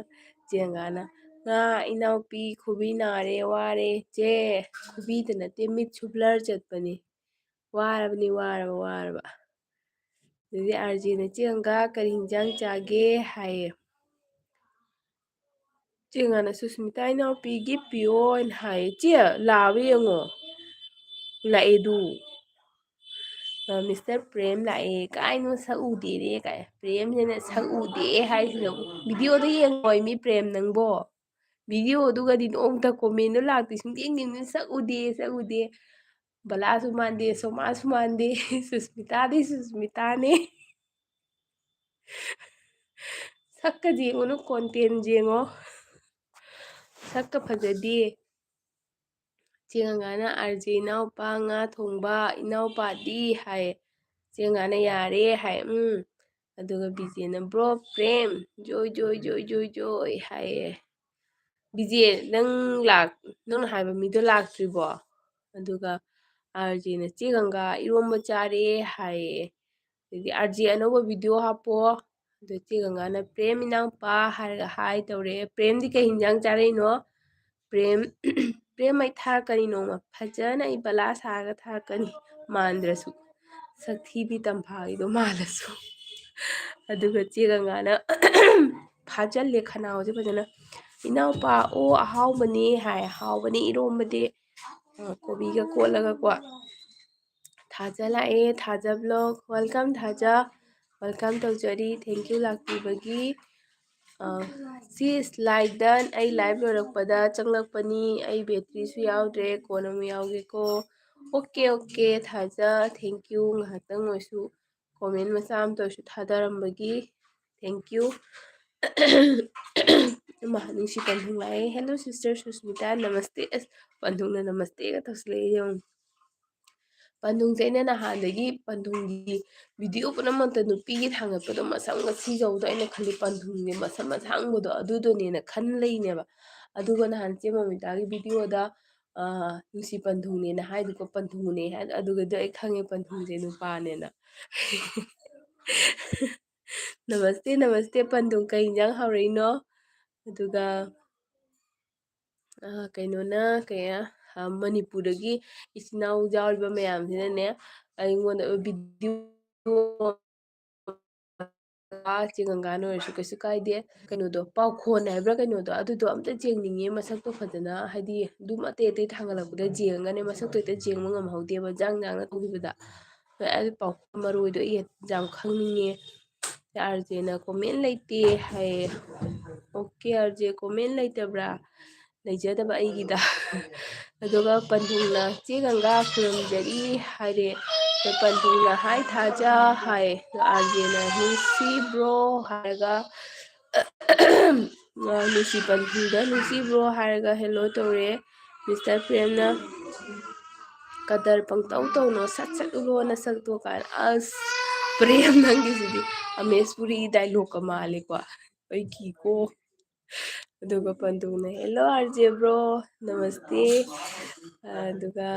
ꯆꯦ ꯒꯪꯒꯥꯅ, "ꯉꯥ ꯏꯅꯥꯎꯄꯤ ꯈꯨꯕꯤ ꯅꯥꯔꯦ, ꯋꯥꯔꯦ ꯆꯦ"꯫ ꯈꯨꯕꯤꯗ ꯅꯠꯇꯦ, ꯃꯤꯠꯁꯨ blur ꯆꯠꯄꯅꯤ꯫ ꯋꯥꯔꯕꯅꯤ, ꯋꯥꯔꯕ, ꯋꯥꯔꯕ꯫ ꯑꯗꯨꯗꯤ R Jꯅ, "ꯆꯦ ꯒꯪꯒꯥ, ꯀꯔꯤ ꯍꯤꯟꯖꯥꯡ ꯆꯥꯒꯦ?" ꯍꯥꯏꯌꯦ꯫ ꯆꯦ ꯒꯪꯒꯥꯅ, "ꯁꯨꯁꯃꯤꯇꯥ ꯏꯅꯥꯎꯄꯤ gift ꯄꯤꯌꯣꯅ" ꯍꯥꯏꯌꯦ꯫ "ꯆꯦ, ꯂꯥꯛꯑꯕ ꯌꯦꯡꯉꯣ꯫ ꯂꯥꯛꯑꯦꯗꯨ꯫ ꯑ, Mister ꯄ꯭ꯔꯦꯝ ꯂꯥꯛꯑꯦ꯫ ꯀꯥꯏꯅꯣ ꯁꯛ ꯎꯗꯦꯅꯦ ꯀꯥꯏ꯫ ꯄ꯭ꯔꯦꯝꯁꯤꯅ ꯁꯛ ꯎꯗꯦ ꯍꯥꯏꯁꯤꯅ꯫ Videoꯗ ꯌꯦꯡꯉꯣꯏ ꯃꯤ ꯄ꯭ꯔꯦꯝ ꯅꯪꯕꯣ꯫ Videoꯗꯨꯒꯗꯤ ꯅꯣꯡꯃꯇ commentꯗꯣ ꯂꯥꯛꯇꯦ꯫ ꯁꯨꯡꯌꯦꯡ ꯌꯦꯡꯗꯦ꯫ "ꯁꯛ ꯎꯗꯦ, ꯁꯛ ꯎꯗꯦ꯫ ꯕꯂꯥꯁꯨ ꯃꯥꯟꯗꯦ, ꯁꯣꯃꯥꯁꯨ ꯃꯥꯟꯗꯦ꯫ ꯁꯨꯁꯃꯤꯇꯥꯗꯤ ꯁꯨꯁꯃꯤꯇꯥꯅꯦ"꯫ ꯁꯛꯀ ꯌꯦꯡꯉꯨꯅꯨ, content ꯌꯦꯡꯉꯣ꯫ ꯁꯛꯀ ꯐꯖꯗꯦ꯫ ꯆꯦ ꯒꯪꯒꯥꯅ, "R J ꯏꯅꯥꯎꯄꯥ ꯉꯥ ꯊꯣꯡꯕ, ꯏꯅꯥꯎꯄꯥꯗꯤ?" ꯍꯥꯏꯌꯦ꯫ ꯆꯦ ꯒꯪꯒꯥꯅ, "ꯌꯥꯔꯦ" ꯍꯥꯏ꯫ ꯎꯝ꯫ ꯑꯗꯨꯒ ꯕꯤꯖꯦꯅ, "Bro ꯄ꯭ꯔꯦꯝ, ꯖꯣꯏ, ꯖꯣꯏ, ꯖꯣꯏ, ꯖꯣꯏ, ꯖꯣꯏ" ꯍꯥꯏꯌꯦ꯫ "ꯕꯤꯖꯦ, ꯅꯪ ꯂꯥꯛ-, ꯅꯪꯅ ꯍꯥꯏꯕ ꯃꯤꯗꯣ ꯂꯥꯛꯇ꯭ꯔꯤꯕꯣ?" ꯑꯗꯨꯒ R Jꯅ, "ꯆꯦ ꯒꯪꯒꯥ, ꯏꯔꯣꯝꯕ ꯆꯥꯔꯦ" ꯍꯥꯏꯌꯦ꯫ ꯑꯗꯩꯗꯤ ꯑꯥꯔ ꯖꯦ ꯑꯅꯧꯕ ꯚꯤꯗꯤꯑꯣ ꯍꯥꯞꯄꯣ꯫ ꯑꯗꯣ ꯆꯦ ꯒꯪꯒꯥꯅ, "ꯄ꯭ꯔꯦꯝ ꯏꯅꯥꯎꯄꯥ" ꯍꯥꯏꯔꯒ ꯍꯥꯏ ꯇꯧꯔꯦ꯫ ꯄ꯭ꯔꯦꯝꯗꯤ ꯀꯩ ꯍꯤꯟꯖꯥꯡ ꯆꯥꯔꯛꯏꯅꯣ? ꯄ꯭ꯔꯦꯝ, ꯄ꯭ꯔꯦꯝ, ꯑꯩ ꯊꯥꯔꯛꯀꯅꯤ ꯅꯣꯡꯃ꯫ ꯐꯖꯅ ꯑꯩ ꯕꯂꯥ ꯁꯥꯔꯒ ꯊꯥꯔꯛꯀꯅꯤ꯫ ꯃꯥꯟꯗ꯭ꯔꯁꯨ꯫ ꯁꯛꯊꯤꯕꯤ ꯇꯝꯐꯥꯒꯤꯗꯣ ꯃꯥꯜꯂꯁꯨ꯫ ꯑꯗꯨꯒ ꯆꯦ ꯒꯪꯒꯥꯅ, "ꯐꯥꯖꯜꯂꯦ ꯈꯅꯥꯎꯁꯦ ꯐꯖꯅ꯫ ꯏꯅꯥꯎꯄꯥ, ꯑꯣ, ꯑꯍꯥꯎꯕꯅꯦ" ꯍꯥꯏ꯫ ꯍꯥꯎꯕꯅꯦ ꯏꯔꯣꯝꯕꯗꯤ꯫ ꯑ, ꯀꯣꯕꯤꯒ ꯀꯣꯠꯂꯒꯀꯣ꯫ ꯊꯥꯖ ꯂꯥꯛꯑꯦ, ꯊꯥꯖ vlog꯫ Welcome ꯊꯥꯖ꯫ Welcome ꯇꯧꯖꯔꯤ꯫ Thank you ꯂꯥꯛꯄꯤꯕꯒꯤ꯫ ꯑ, ꯁꯤ slide done꯫ ꯑꯩ live ꯂꯣꯏꯔꯛꯄꯗ ꯆꯪꯂꯛꯄꯅꯤ꯫ ꯑꯩ batteryꯁꯨ ꯌꯥꯎꯗ꯭ꯔꯦ꯫ ꯀꯣꯟꯅ ꯑꯃꯨꯛ ꯌꯥꯎꯒꯦꯀꯣ꯫ OK, OK, ꯊꯥꯖ꯫ Thank you꯫ ꯉꯥꯏꯍꯥꯛꯇꯪ ꯑꯣꯏꯁꯨ comment ꯃꯆꯥ ꯑꯃꯇ ꯑꯣꯏꯁꯨ ꯊꯥꯗꯔꯝꯕꯒꯤ thank you꯫ ꯏꯃꯥ, ꯅꯨꯡꯁꯤ ꯄꯟꯊꯨꯡ ꯂꯥꯛꯑꯦ꯫ Hello sister Susmita, ꯅꯃꯁꯇꯦ꯫ ꯑꯁ, ꯄꯟꯊꯨꯡꯅ ꯅꯃꯁꯇꯦꯒ ꯇꯧꯁꯤꯜꯂꯛꯑꯦ ꯌꯦꯡꯉꯨ꯫ ꯄꯟꯊꯨꯡꯁꯦ ꯑꯩꯅ ꯅꯍꯥꯟꯗꯒꯤ ꯄꯟꯊꯨꯡꯒꯤ video ꯄꯨꯝꯅꯃꯛꯇ ꯅꯨꯄꯤꯒꯤ ꯊꯥꯡꯒꯠꯄꯗꯣ ꯃꯁꯝꯒ ꯁꯤꯖꯧꯗꯣ ꯑꯩꯅ ꯈꯜꯂꯤ ꯄꯟꯊꯨꯡꯒꯤ ꯃꯁꯝ ꯑꯁꯥꯡꯕꯗꯣ ꯑꯗꯨꯗꯨꯅꯦꯅ ꯈꯟ ꯂꯩꯅꯦꯕ꯫ ꯑꯗꯨꯒ ꯅꯍꯥꯟ ꯆꯦ ꯃꯣꯃꯤꯇꯥꯒꯤ videoꯗ, ꯑ, ꯅꯨꯡꯁꯤ ꯄꯟꯊꯨꯡꯅꯦꯅ ꯍꯥꯏꯗꯨꯀꯣ ꯄꯟꯊꯨꯡꯅꯦ ꯍꯥꯏ, ꯑꯗꯨꯒꯗꯤ ꯑꯩ ꯈꯪꯉꯦ ꯄꯟꯊꯨꯡꯁꯦ ꯅꯨꯄꯥꯅꯦꯅ꯫ ꯅꯃꯁꯇꯦ, ꯅꯃꯁꯇꯦ ꯄꯟꯊꯨꯡ, ꯀꯩ ꯏꯟꯖꯥꯡ ꯍꯥꯎꯔꯛꯏꯅꯣ? ꯑꯗꯨꯒ, ꯑ, ꯀꯩꯅꯣꯅ, ꯀꯩ, ꯑ, ꯃꯅꯤꯄꯨꯔꯗꯒꯤ ꯏꯆꯤꯟ ꯏꯅꯥꯎ ꯌꯥꯎꯔꯤꯕ ꯃꯌꯥꯝꯁꯤꯅꯅꯦ, ꯑꯩꯉꯣꯟꯗ video ꯆꯦ ꯒꯪꯒꯥꯅ ꯑꯣꯏꯔꯁꯨ ꯀꯩꯁꯨ ꯀꯥꯏꯗꯦ꯫ ꯀꯩꯅꯣꯗꯣ, ꯄꯥꯎꯈꯣꯟ ꯍꯥꯏꯕ꯭ꯔꯥ ꯀꯩꯅꯣꯗꯣ, ꯑꯗꯨꯗꯣ ꯑꯝꯇ ꯌꯦꯡꯅꯤꯡꯉꯦ ꯃꯁꯛꯇꯣ ꯐꯖꯅ, ꯍꯥꯏꯗꯤ ꯑꯗꯨꯝ ꯑꯇꯩ ꯑꯇꯩ ꯊꯥꯡꯒꯠꯂꯛꯄꯗ ꯌꯦꯡꯉꯒꯅꯦ ꯃꯁꯛꯇꯣ ꯍꯦꯛꯇ ꯌꯦꯡꯕ ꯉꯝꯍꯧꯗꯦꯕ, ꯖꯥꯡ ꯖꯥꯡꯅ ꯇꯧꯈꯤꯕꯗ꯫ ꯍꯣꯏ, ꯑꯗꯨ ꯄꯥꯎꯈꯣꯟ ꯃꯔꯣꯏꯗꯣ ꯑꯩ ꯌꯥꯝ ꯈꯪꯅꯤꯡꯉꯦ꯫ ꯑꯥꯔ ꯖꯦꯅ comment ꯂꯩꯇꯦ ꯍꯥꯏꯌꯦ꯫ OK, ꯑꯥꯔ ꯖꯦ comment ꯂꯩꯇꯕ꯭ꯔꯥ? ꯂꯩꯖꯗꯕ ꯑꯩꯒꯤꯗ꯫ ꯑꯗꯨꯒ ꯄꯟꯊꯨꯡꯅ "ꯆꯦ ꯒꯪꯒꯥ ꯈꯨꯔꯨꯝꯖꯔꯤ" ꯍꯥꯏꯔꯦ꯫ ꯑꯗꯣ ꯄꯟꯊꯨꯡꯅ "Hi ꯊꯥꯖ" ꯍꯥꯏ꯫ ꯑꯥꯔ ꯖꯦꯅ "ꯅꯨꯡꯁꯤꯕ꯭ꯔꯣ?" ꯍꯥꯏꯔꯒ, ꯑ, ꯅꯨꯡꯁꯤ ꯄꯟꯊꯨꯡꯗ "ꯅꯨꯡꯁꯤꯕ꯭ꯔꯣ?" ꯍꯥꯏꯔꯒ hello ꯇꯧꯔꯦ꯫ Mister ꯄ꯭ꯔꯦꯝꯅ "ꯀꯗꯔ ꯄꯪꯇꯧ ꯇꯧꯅꯣ, ꯁꯠ ꯁꯠ ꯎꯠꯂꯣ ꯅꯁꯛꯇꯣ" ꯀꯥꯏꯅ꯫ ꯑꯁ, ꯄ꯭ꯔꯦꯝ ꯅꯪꯒꯤꯁꯤꯗꯤ ꯑꯃꯦꯁ ꯄꯨꯔꯤ dialogueꯀ ꯃꯥꯜꯂꯦꯀꯣ꯫ ꯑꯩ ꯀꯤꯀꯣ꯫ ꯑꯗꯨꯒ ꯄꯟꯊꯨꯡꯅ "Hello ꯑꯥꯔ ꯖꯦ bro, ꯅꯃꯁꯇꯦ"꯫ ꯑꯗꯨꯒ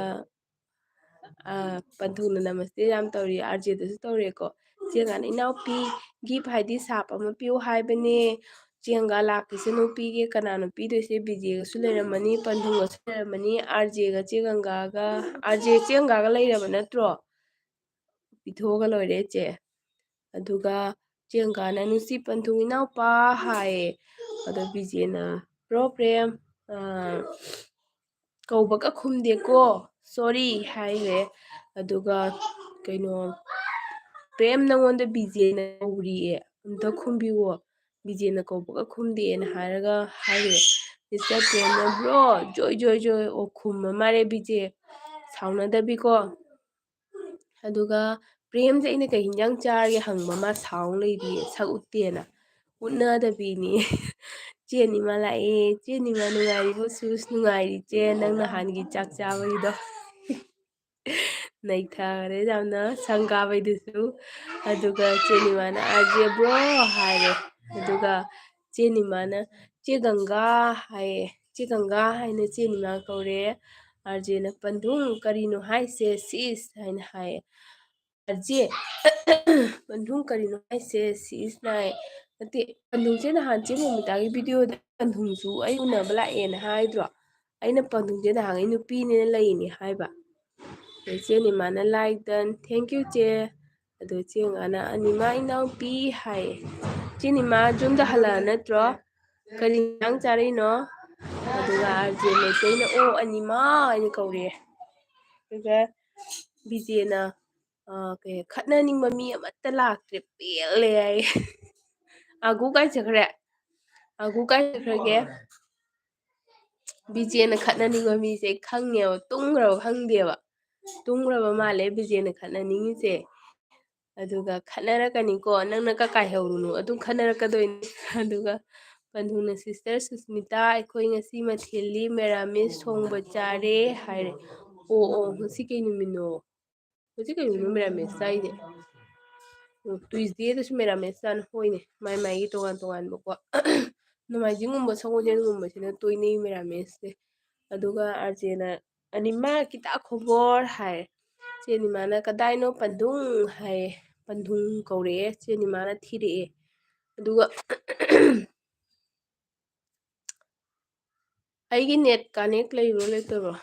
ꯑ, ꯄꯟꯊꯨꯡꯅ ꯅꯃꯁꯇꯦ ꯌꯥꯝ ꯇꯧꯔꯤ, ꯑꯥꯔ ꯖꯦꯗꯁꯨ ꯇꯧꯔꯦꯀꯣ꯫ ꯆꯦ ꯒꯪꯒꯥꯅ, "ꯏꯅꯥꯎꯄꯤ, ꯒꯤꯐ ꯍꯥꯏꯗꯤ ꯁꯥꯞ ꯑꯃ ꯄꯤꯌꯨ ꯍꯥꯏꯕꯅꯦ꯫ ꯆꯦ ꯒꯪꯒꯥ ꯂꯥꯛꯈꯤꯁꯅꯨ, ꯄꯤꯒꯦ꯫ ꯀꯅꯥꯅꯣ ꯄꯤꯗꯣꯏꯁꯦ? ꯕꯤꯖꯦꯒꯁꯨ ꯂꯩꯔꯝꯃꯅꯤ, ꯄꯟꯊꯨꯡꯒꯁꯨ ꯂꯩꯔꯝꯃꯅ, ꯑꯥꯔ ꯖꯦꯒ ꯆꯦ ꯒꯪꯒꯥꯒ, ꯑꯥꯔ ꯖꯦ ꯆꯦ ꯒꯪꯒꯥꯒ ꯂꯩꯔꯕ ꯅꯠꯇ꯭ꯔꯣ? ꯄꯤꯊꯣꯛꯑꯒ ꯂꯣꯏꯔꯦ ꯆꯦ"꯫ ꯑꯗꯨꯒ ꯆꯦ ꯒꯪꯒꯥꯅ, "ꯅꯨꯡꯁꯤ ꯄꯟꯊꯨꯡ ꯏꯅꯥꯎꯄꯥ" ꯍꯥꯏꯌꯦ꯫ ꯑꯗꯣ ꯕꯤꯖꯦꯅ, "ꯕ꯭ꯔꯣ ꯄ꯭ꯔꯦꯝ, ꯑ, ꯀꯧꯕꯒ ꯈꯨꯝꯗꯦꯀꯣ, ꯁꯣꯔꯤ" ꯍꯥꯏꯈ꯭ꯔꯦ꯫ ꯑꯗꯨꯒ ꯀꯩꯅꯣ, "ꯄ꯭ꯔꯦꯝ, ꯅꯪꯉꯣꯟꯗ ꯕꯤꯖꯦꯅ ꯀꯧꯔꯤꯌꯦ, ꯑꯝꯇ ꯈꯨꯝꯕꯤꯌꯣ, ꯕꯤꯖꯦꯅ ꯀꯧꯕꯒ ꯈꯨꯝꯗꯦꯅ" ꯍꯥꯏꯔꯒ ꯍꯥꯏꯈ꯭ꯔꯦ꯫ ꯃꯤꯁꯇꯔ ꯄ꯭ꯔꯦꯝꯅ, "ꯕ꯭ꯔꯣ, ꯖꯣꯏ, ꯖꯣꯏ, ꯖꯣꯏ", ꯑꯣ, ꯈꯨꯝꯃ ꯃꯥꯜꯂꯦ ꯕꯤꯖꯦ, ꯁꯥꯎꯅꯗꯕꯤꯀꯣ꯫ ꯑꯗꯨꯒ ꯄ꯭ꯔꯦꯝꯁꯦ ꯑꯩꯅ "ꯀꯩ ꯍꯤꯟꯖꯥꯡ ꯆꯥꯔꯒꯦ?" ꯍꯪꯕ ꯃꯥ ꯁꯥꯎ ꯂꯩꯔꯤꯌꯦ, ꯁꯛ ꯎꯠꯇꯦꯅ꯫ ꯎꯠꯅꯗꯕꯤꯅꯤ꯫ ꯆꯦ ꯑꯅꯤꯃꯥ ꯂꯥꯛꯑꯦ꯫ "ꯆꯦ ꯑꯅꯤꯃꯥ, ꯅꯨꯡꯉꯥꯏꯔꯤꯕꯣ?" "ꯁꯨꯁ, ꯅꯨꯡꯉꯥꯏꯔꯤ ꯆꯦ, ꯅꯪ ꯅꯍꯥꯟꯒꯤ ꯆꯥꯛ ꯆꯥꯕꯒꯤꯗꯣ?" ꯅꯩꯊꯔꯦ ꯌꯥꯝꯅ ꯁꯪꯒꯥꯕꯩꯗꯨꯁꯨ꯫ ꯑꯗꯨꯒ ꯆꯦ ꯑꯅꯤꯃꯥꯅ, "ꯑꯥꯔ ꯖꯦ ꯕ꯭ꯔꯣ" ꯍꯥꯏꯔꯦ꯫ ꯑꯗꯨꯒ ꯆꯦ ꯑꯅꯤꯃꯥꯅ, "ꯆꯦ ꯒꯪꯒꯥ" ꯍꯥꯏꯌꯦ꯫ "ꯆꯦ ꯒꯪꯒꯥ" ꯍꯥꯏꯅ ꯆꯦ ꯑꯅꯤꯃꯥ ꯀꯧꯔꯦ꯫ ꯑꯥꯔ ꯖꯦꯅ, "ꯄꯟꯊꯨꯡ, ꯀꯔꯤꯅꯣ ꯍꯥꯏꯁꯦ ꯁꯤꯁ?" ꯍꯥꯏꯅ ꯍꯥꯏꯌꯦ꯫ "ꯑꯥꯔ ꯖꯦ, ꯄꯟꯊꯨꯡ, ꯀꯔꯤꯅꯣ ꯍꯥꯏꯁꯦ ꯁꯤꯁ?" ꯍꯥꯏ꯫ ꯅꯠꯇꯦ, ꯄꯟꯊꯨꯡꯁꯦ ꯅꯍꯥꯟ ꯆꯦ ꯃꯣꯃꯤꯇꯥꯒꯤ ꯚꯤꯗꯤꯑꯣꯗ ꯄꯟꯊꯨꯡꯁꯨ ꯑꯩ ꯎꯅꯕ ꯂꯥꯛꯑꯦꯅ ꯍꯥꯏꯗ꯭ꯔꯣ? ꯑꯩꯅ ꯄꯟꯊꯨꯡꯁꯦ ꯅꯍꯥꯟꯒꯩ ꯅꯨꯄꯤꯅꯦꯅ ꯂꯩꯅꯦ ꯍꯥꯏꯕ꯫ ꯑꯗꯩ ꯆꯦ ꯑꯅꯤꯃꯥꯅ, "Like done, thank you ꯆꯦ"꯫ ꯑꯗꯣ ꯆꯦ ꯒꯪꯒꯥꯅ, "ꯑꯅꯤꯃꯥ ꯏꯅꯥꯎꯄꯤ" ꯍꯥꯏꯌꯦ꯫ "ꯆꯦ ꯑꯅꯤꯃꯥ ꯌꯨꯝꯗ ꯍꯜꯂꯛꯑ ꯅꯠꯇ꯭ꯔꯣ? ꯀꯔꯤ ꯏꯟꯖꯥꯡ ꯆꯥꯔꯛꯏꯅꯣ?" ꯑꯗꯨꯒ ꯑꯥꯔ ꯖꯦ ꯃꯩꯇꯩꯅ, "ꯑꯣ, ꯑꯅꯤꯃꯥ" ꯍꯥꯏꯅ ꯀꯧꯔꯛꯑꯦ꯫ ꯑꯗꯨꯒ ꯕꯤꯖꯦꯅ, ꯑ, ꯀꯩ, "ꯈꯠꯅꯅꯤꯡꯕ ꯃꯤ ꯑꯃꯠꯇ ꯂꯥꯛꯇ꯭ꯔꯦ, ꯄꯦꯜꯂꯦ" ꯍꯥꯏꯌꯦ꯫ ꯑꯒꯨ ꯀꯥꯏ ꯆꯠꯈ꯭ꯔꯦ? ꯑꯒꯨ ꯀꯥꯏ ꯆꯠꯈ꯭ꯔꯒꯦ? ꯕꯤꯖꯦꯅ ꯈꯠꯅꯅꯤꯡꯕ ꯃꯤꯁꯦ ꯈꯪꯉꯦꯕ, ꯇꯨꯝꯈ꯭ꯔꯕ ꯈꯪꯗꯦꯕ꯫ ꯇꯨꯝꯈ꯭ꯔꯕ ꯃꯥꯜꯂꯦ ꯕꯤꯖꯦꯅ ꯈꯠꯅꯅꯤꯡꯉꯤꯁꯦ꯫ ꯑꯗꯨꯒ ꯈꯠꯅꯔꯛꯀꯅꯤꯀꯣ, ꯅꯪꯅ ꯀꯀꯥꯏ ꯍꯧꯔꯨꯅꯨ, ꯑꯗꯨꯝ ꯈꯠꯅꯔꯛꯀꯗꯣꯏꯅꯤ꯫ ꯑꯗꯨꯒ ꯄꯟꯊꯨꯡꯅ, "ꯁꯤꯁꯇꯔ ꯁꯨꯁꯃꯤꯇꯥ, ꯑꯩꯈꯣꯏ ꯉꯁꯤ ꯃꯊꯦꯜꯗꯤ ꯃꯦꯔꯥꯃꯦꯁ ꯊꯣꯡꯕ ꯆꯥꯔꯦ" ꯍꯥꯏꯔꯦ꯫ "ꯑꯣ, ꯑꯣ, ꯉꯁꯤ ꯀꯩ ꯅꯨꯃꯤꯠꯅꯣ? ꯉꯁꯤ ꯀꯩ ꯅꯨꯃꯤꯠꯅꯣ ꯃꯦꯔꯥꯃꯦꯁ ꯆꯥꯏꯁꯦ? ꯑꯣ, ꯇ꯭ꯌꯨꯁꯗꯦꯗꯁꯨ ꯃꯦꯔꯥꯃꯦꯁ ꯆꯥꯅ"꯫ ꯍꯣꯏꯅꯦ, ꯃꯥꯏ ꯃꯥꯏꯒꯤ ꯇꯣꯉꯥꯟ ꯇꯣꯉꯥꯟꯕꯀꯣ꯫ ꯅꯣꯡꯃꯥꯏꯖꯤꯡꯒꯨꯝꯕ, ꯁꯒꯣꯜꯁꯦꯟꯒꯨꯝꯕꯁꯤꯅ ꯇꯣꯏꯅꯩ ꯃꯦꯔꯥꯃꯦꯁꯁꯦ꯫ ꯑꯗꯨꯒ ꯑꯥꯔ ꯖꯦꯅ, "ꯑꯅꯤꯃꯥ, ꯀꯤꯇꯥ ꯈꯣꯕꯣꯔ" ꯍꯥꯏ꯫ ꯆꯦ ꯅꯤꯃꯥꯅ "ꯀꯗꯥꯏꯅꯣ ꯄꯟꯊꯨꯡ?" ꯍꯥꯏꯌꯦ꯫ ꯄꯟꯊꯨꯡ ꯀꯧꯔꯛꯑꯦ꯫ ꯆꯦ ꯅꯤꯃꯥꯅ ꯊꯤꯔꯛꯑꯦ꯫ ꯑꯗꯨꯒ ꯑꯩꯒꯤ net connect ꯂꯩꯕ꯭ꯔꯣ ꯂꯩꯇꯕ꯭ꯔꯣ?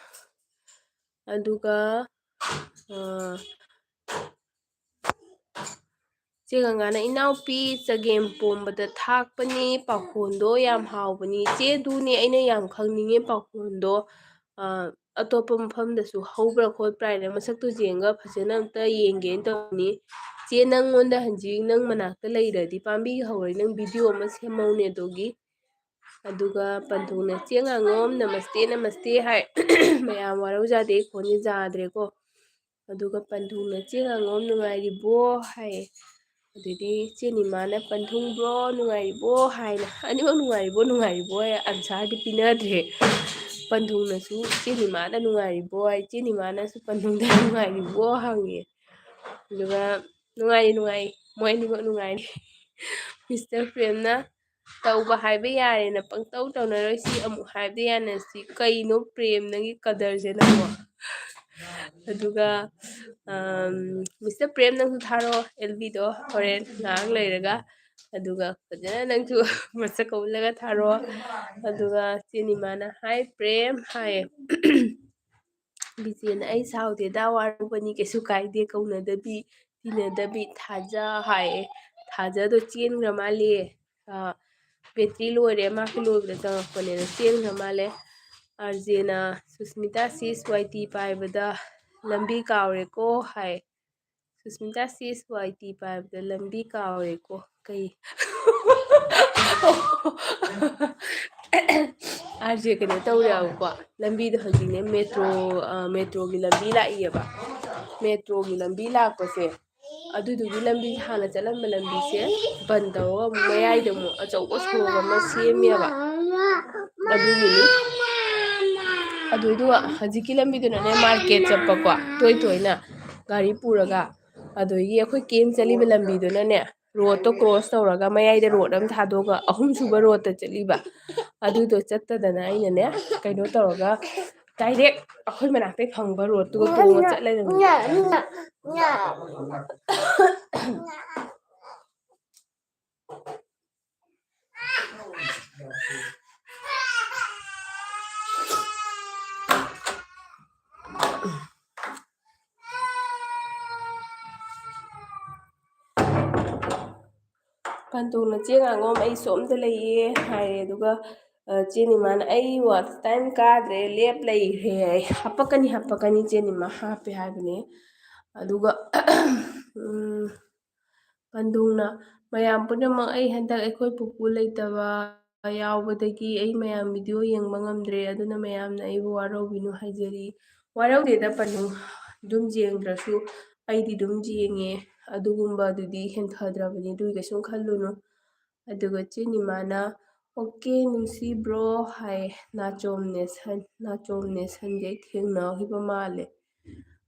ꯑꯗꯨꯒ, ꯑ, ꯆꯦ ꯒꯪꯒꯥꯅ, "ꯏꯅꯥꯎꯄꯤ, ꯆꯒꯦꯝ ꯄꯣꯝꯕꯗ ꯊꯥꯛꯄꯅꯤ, ꯄꯥꯎꯈꯣꯟꯗꯣ ꯌꯥꯝ ꯍꯥꯎꯕꯅꯤ꯫ ꯆꯦ, ꯑꯗꯨꯅꯦ ꯑꯩꯅ ꯌꯥꯝ ꯈꯪꯅꯤꯡꯉꯦ, ꯄꯥꯎꯈꯣꯟꯗꯣ, ꯑ, ꯑꯇꯣꯞꯄ ꯃꯐꯝꯗꯁꯨ ꯍꯧꯕ꯭ꯔꯥ ꯈꯣꯠꯄ꯭ꯔꯥ ꯍꯥꯏꯅ꯫ ꯃꯁꯛꯇꯨ ꯌꯦꯡꯉꯒ ꯐꯖꯅ ꯑꯝꯇ ꯌꯦꯡꯒꯦꯅ ꯇꯧꯕꯅꯤ꯫ ꯆꯦ, ꯅꯪꯉꯣꯟꯗ ꯍꯧꯖꯤꯛ ꯅꯪ ꯃꯅꯥꯛꯇ ꯂꯩꯔꯗꯤ ꯄꯥꯝꯕꯤ ꯍꯧꯔꯦ, ꯅꯪ video ꯑꯃ ꯁꯦꯝꯍꯧꯅꯦ ꯑꯗꯨꯒꯤ"꯫ ꯑꯗꯨꯒ ꯄꯟꯊꯨꯡꯅ, "ꯆꯦ ꯉꯥꯉꯣꯝ ꯅꯃꯁꯇꯦ, ꯅꯃꯁꯇꯦ" ꯍꯥꯏ꯫ ꯃꯌꯥꯝ ꯋꯥꯔꯧꯖꯥꯗꯦ, ꯑꯩ ꯈꯣꯟꯁꯦ ꯌꯥꯗ꯭ꯔꯦꯀꯣ꯫ ꯑꯗꯨꯒ ꯄꯟꯊꯨꯡꯅ, "ꯆꯦ ꯉꯥꯉꯣꯝ ꯅꯨꯡꯉꯥꯏꯔꯤꯕꯣ?" ꯍꯥꯏꯌꯦ꯫ ꯑꯗꯩꯗꯤ ꯆꯦ ꯅꯤꯃꯥꯅ, "ꯄꯟꯊꯨꯡ bro ꯅꯨꯡꯉꯥꯏꯔꯤꯕꯣ?" ꯍꯥꯏꯅ, ꯑꯅꯤꯃꯛ "ꯅꯨꯡꯉꯥꯏꯔꯤꯕꯣ, ꯅꯨꯡꯉꯥꯏꯔꯤꯕꯣ" ꯍꯥꯏ, answer ꯗꯤ ꯄꯤꯅꯗ꯭ꯔꯦ꯫ ꯄꯟꯊꯨꯡꯅꯁꯨ ꯆꯦ ꯅꯤꯃꯥꯗ "ꯅꯨꯡꯉꯥꯏꯔꯤꯕꯣ" ꯍꯥꯏ, ꯆꯦ ꯅꯤꯃꯥꯅꯁꯨ ꯄꯟꯊꯨꯡꯗ "ꯅꯨꯡꯉꯥꯏꯔꯤꯕꯣ" ꯍꯪꯉꯦ꯫ ꯑꯗꯨꯒ, "ꯅꯨꯡꯉꯥꯏꯔꯤ, ꯅꯨꯡꯉꯥꯏꯔꯤ, ꯃꯣꯏ ꯑꯅꯤꯃꯛ ꯅꯨꯡꯉꯥꯏꯔꯤ"꯫ ꯃꯤꯁꯇꯔ ꯄ꯭ꯔꯦꯝꯅ, "ꯇꯧꯕ ꯍꯥꯏꯕ ꯌꯥꯔꯦꯅ ꯄꯪꯇꯧ ꯇꯧꯅꯔꯣꯏ, ꯁꯤ ꯑꯃꯨꯛ ꯍꯥꯏꯕꯗ ꯌꯥꯅꯁꯤ"꯫ ꯀꯩꯅꯣ ꯄ꯭ꯔꯦꯝ, ꯅꯪꯒꯤ ꯀꯗꯔꯁꯦ ꯅꯪꯕꯣ? ꯑꯗꯨꯒ, ꯑꯝ, ꯃꯤꯁꯇꯔ ꯄ꯭ꯔꯦꯝ, ꯅꯪꯁꯨ ꯊꯥꯔꯛꯑꯣ ꯑꯦꯜ ꯕꯤꯗꯣ ꯍꯣꯔꯦꯟ ꯉꯥꯏꯍꯥꯛ ꯂꯩꯔꯒ꯫ ꯑꯗꯨꯒ ꯐꯖꯅ ꯅꯪꯁꯨ ꯃꯁꯛ ꯈꯪꯍꯜꯂꯒ ꯊꯥꯔꯛꯑꯣ꯫ ꯑꯗꯨꯒ ꯆꯦ ꯅꯤꯃꯥꯅ, "ꯍꯥꯏ ꯄ꯭ꯔꯦꯝ" ꯍꯥꯏꯌꯦ꯫ ꯕꯤꯖꯦꯅ, "ꯑꯩ ꯁꯥꯎꯗꯦꯗ, ꯋꯥꯔꯧꯕꯅꯤ, ꯀꯩꯁꯨ ꯀꯥꯏꯗꯦ, ꯀꯧꯅꯗꯕꯤ ꯇꯤꯟꯅꯗꯕꯤ"꯫ ꯊꯥꯖ ꯍꯥꯏꯌꯦ꯫ ꯊꯥꯖꯗꯣ ꯆꯦꯟꯈ꯭ꯔ ꯃꯥꯜꯂꯦ꯫ ꯑ, battery ꯂꯣꯏꯔꯦ, ꯃꯥꯁꯨ ꯂꯣꯏꯕꯗ ꯆꯪꯉꯛꯄꯅꯦꯅ ꯆꯦꯟꯈ꯭ꯔ ꯃꯥꯜꯂꯦ꯫ ꯑꯥꯔꯖꯦꯅ, "ꯁꯨꯁꯃꯤꯇꯥ ꯁꯤꯁ ꯋꯥꯏ ꯇꯤ ꯄꯥꯏꯕꯗ ꯂꯝꯕꯤ ꯀꯥꯎꯔꯦꯀꯣ" ꯍꯥꯏ꯫ "ꯁꯨꯁꯃꯤꯇꯥ ꯁꯤꯁ ꯋꯥꯏ ꯇꯤ ꯄꯥꯏꯕꯗ ꯂꯝꯕꯤ ꯀꯥꯎꯔꯦꯀꯣ"꯫ ꯀꯩ? ꯑꯥꯔꯖꯦ ꯀꯩꯅꯣ ꯇꯧꯔꯦꯕꯀꯣ, ꯂꯝꯕꯤꯗꯣ ꯍꯧꯖꯤꯛꯅꯦ metro, ꯑ, metroꯒꯤ ꯂꯝꯕꯤ ꯂꯥꯛꯏꯌꯦꯕ꯫ Metroꯒꯤ ꯂꯝꯕꯤ ꯂꯥꯛꯄꯁꯦ, ꯑꯗꯨꯗꯨꯒꯤ ꯂꯝꯕꯤ, ꯍꯥꯟꯅ ꯆꯠꯂꯝꯕ ꯂꯝꯕꯤꯁꯦ ꯕꯟ ꯇꯧꯔꯒ ꯑꯃꯨꯛ ꯃꯌꯥꯏꯗ ꯑꯃꯨꯛ ꯑꯆꯧꯕ ꯁꯣꯔꯣꯛ ꯑꯃ ꯁꯦꯝꯃꯦꯕ꯫ ꯑꯗꯨꯒꯤꯅꯤ꯫ ꯑꯗꯨꯏꯗꯨꯒ ꯍꯧꯖꯤꯛꯀꯤ ꯂꯝꯕꯤꯗꯨꯅꯅꯦ market ꯆꯠꯄꯀꯣ, ꯇꯣꯏ ꯇꯣꯏꯅ ꯒꯥꯔꯤ ꯄꯨꯔꯒ꯫ ꯑꯗꯨꯗꯒꯤ ꯑꯩꯈꯣꯏ camp ꯆꯠꯂꯤꯕ ꯂꯝꯕꯤꯗꯨꯅꯅꯦ, roadꯇꯣ cross ꯇꯧꯔꯒ ꯃꯌꯥꯏꯗ road ꯑꯃ ꯊꯥꯗꯣꯛꯑꯒ ꯑꯍꯨꯝꯁꯨꯕ roadꯇ ꯆꯠꯂꯤꯕ꯫ ꯑꯗꯨꯗꯣ ꯆꯠꯇꯗꯅ ꯑꯩꯅꯅꯦ, ꯀꯩꯅꯣ ꯇꯧꯔꯒ, ꯗꯥꯏꯔꯦꯛ ꯑꯩꯈꯣꯏ ꯃꯅꯥꯛꯇꯩ ꯐꯪꯕ ꯔꯣꯗꯇꯨꯒ ꯇꯣꯡꯉ ꯆꯠ ꯂꯩꯔꯝꯃꯤ꯫ ꯄꯟꯇꯣꯡꯅ "ꯆꯦ ꯉꯥꯉꯣꯝ, ꯑꯩ ꯁꯣꯝꯗ ꯂꯩꯌꯦ" ꯍꯥꯏꯔꯦ꯫ ꯑꯗꯨꯒ, ꯑ, ꯆꯦ ꯅꯤꯃꯥꯅ "ꯑꯩ ꯋꯥꯆ ꯇꯥꯏꯝ ꯀꯥꯗ꯭ꯔꯦ, ꯂꯦꯞ ꯂꯩꯔꯦ" ꯍꯥꯏ꯫ "ꯍꯥꯄꯛꯀꯅꯤ, ꯍꯥꯄꯛꯀꯅꯤ, ꯆꯦ ꯅꯤꯃꯥ ꯍꯥꯞꯄꯦ" ꯍꯥꯏꯕꯅꯦ꯫ ꯑꯗꯨꯒ, ꯎꯝ, ꯄꯟꯗꯣꯡꯅ "ꯃꯌꯥꯝ ꯄꯨꯝꯅꯃꯛ, ꯑꯩ ꯍꯟꯗꯛ ꯑꯩꯈꯣꯏ ꯄꯨꯄꯨ ꯂꯩꯇꯕ ꯌꯥꯎꯕꯗꯒꯤ ꯑꯩ ꯃꯌꯥꯝ ꯚꯤꯗꯤꯑꯣ ꯌꯦꯡꯕ ꯉꯝꯗ꯭ꯔꯦ, ꯑꯗꯨꯅ ꯃꯌꯥꯝꯅ ꯑꯩꯕꯨ ꯋꯥꯔꯧꯕꯤꯅꯨ ꯍꯥꯏꯖꯔꯤ"꯫ ꯋꯥꯔꯧꯗꯦꯗ ꯄꯟꯗꯣꯡ, ꯑꯗꯨꯝ ꯌꯦꯡꯗ꯭ꯔꯁꯨ ꯑꯩꯗꯤ ꯑꯗꯨꯝ ꯌꯦꯡꯉꯦ꯫ ꯑꯗꯨꯒꯨꯝꯕꯗꯨꯗꯤ ꯍꯦꯟꯊꯗ꯭ꯔꯕꯅꯤ, ꯑꯗꯨꯒꯤ ꯀꯩꯁꯨꯝ ꯈꯜꯂꯨꯅꯨ꯫ ꯑꯗꯨꯒ ꯆꯦ ꯅꯤꯃꯥꯅ "ꯑꯣꯀꯦ, ꯅꯨꯡꯁꯤ ꯕ꯭ꯔꯣ" ꯍꯥꯏ꯫ "ꯅꯥꯆꯣꯝꯅꯦ ꯁꯟ-, ꯅꯥꯆꯣꯝꯅꯦ ꯁꯟꯖꯦ ꯊꯦꯡꯅꯈꯤꯕ ꯃꯥꯜꯂꯦ"꯫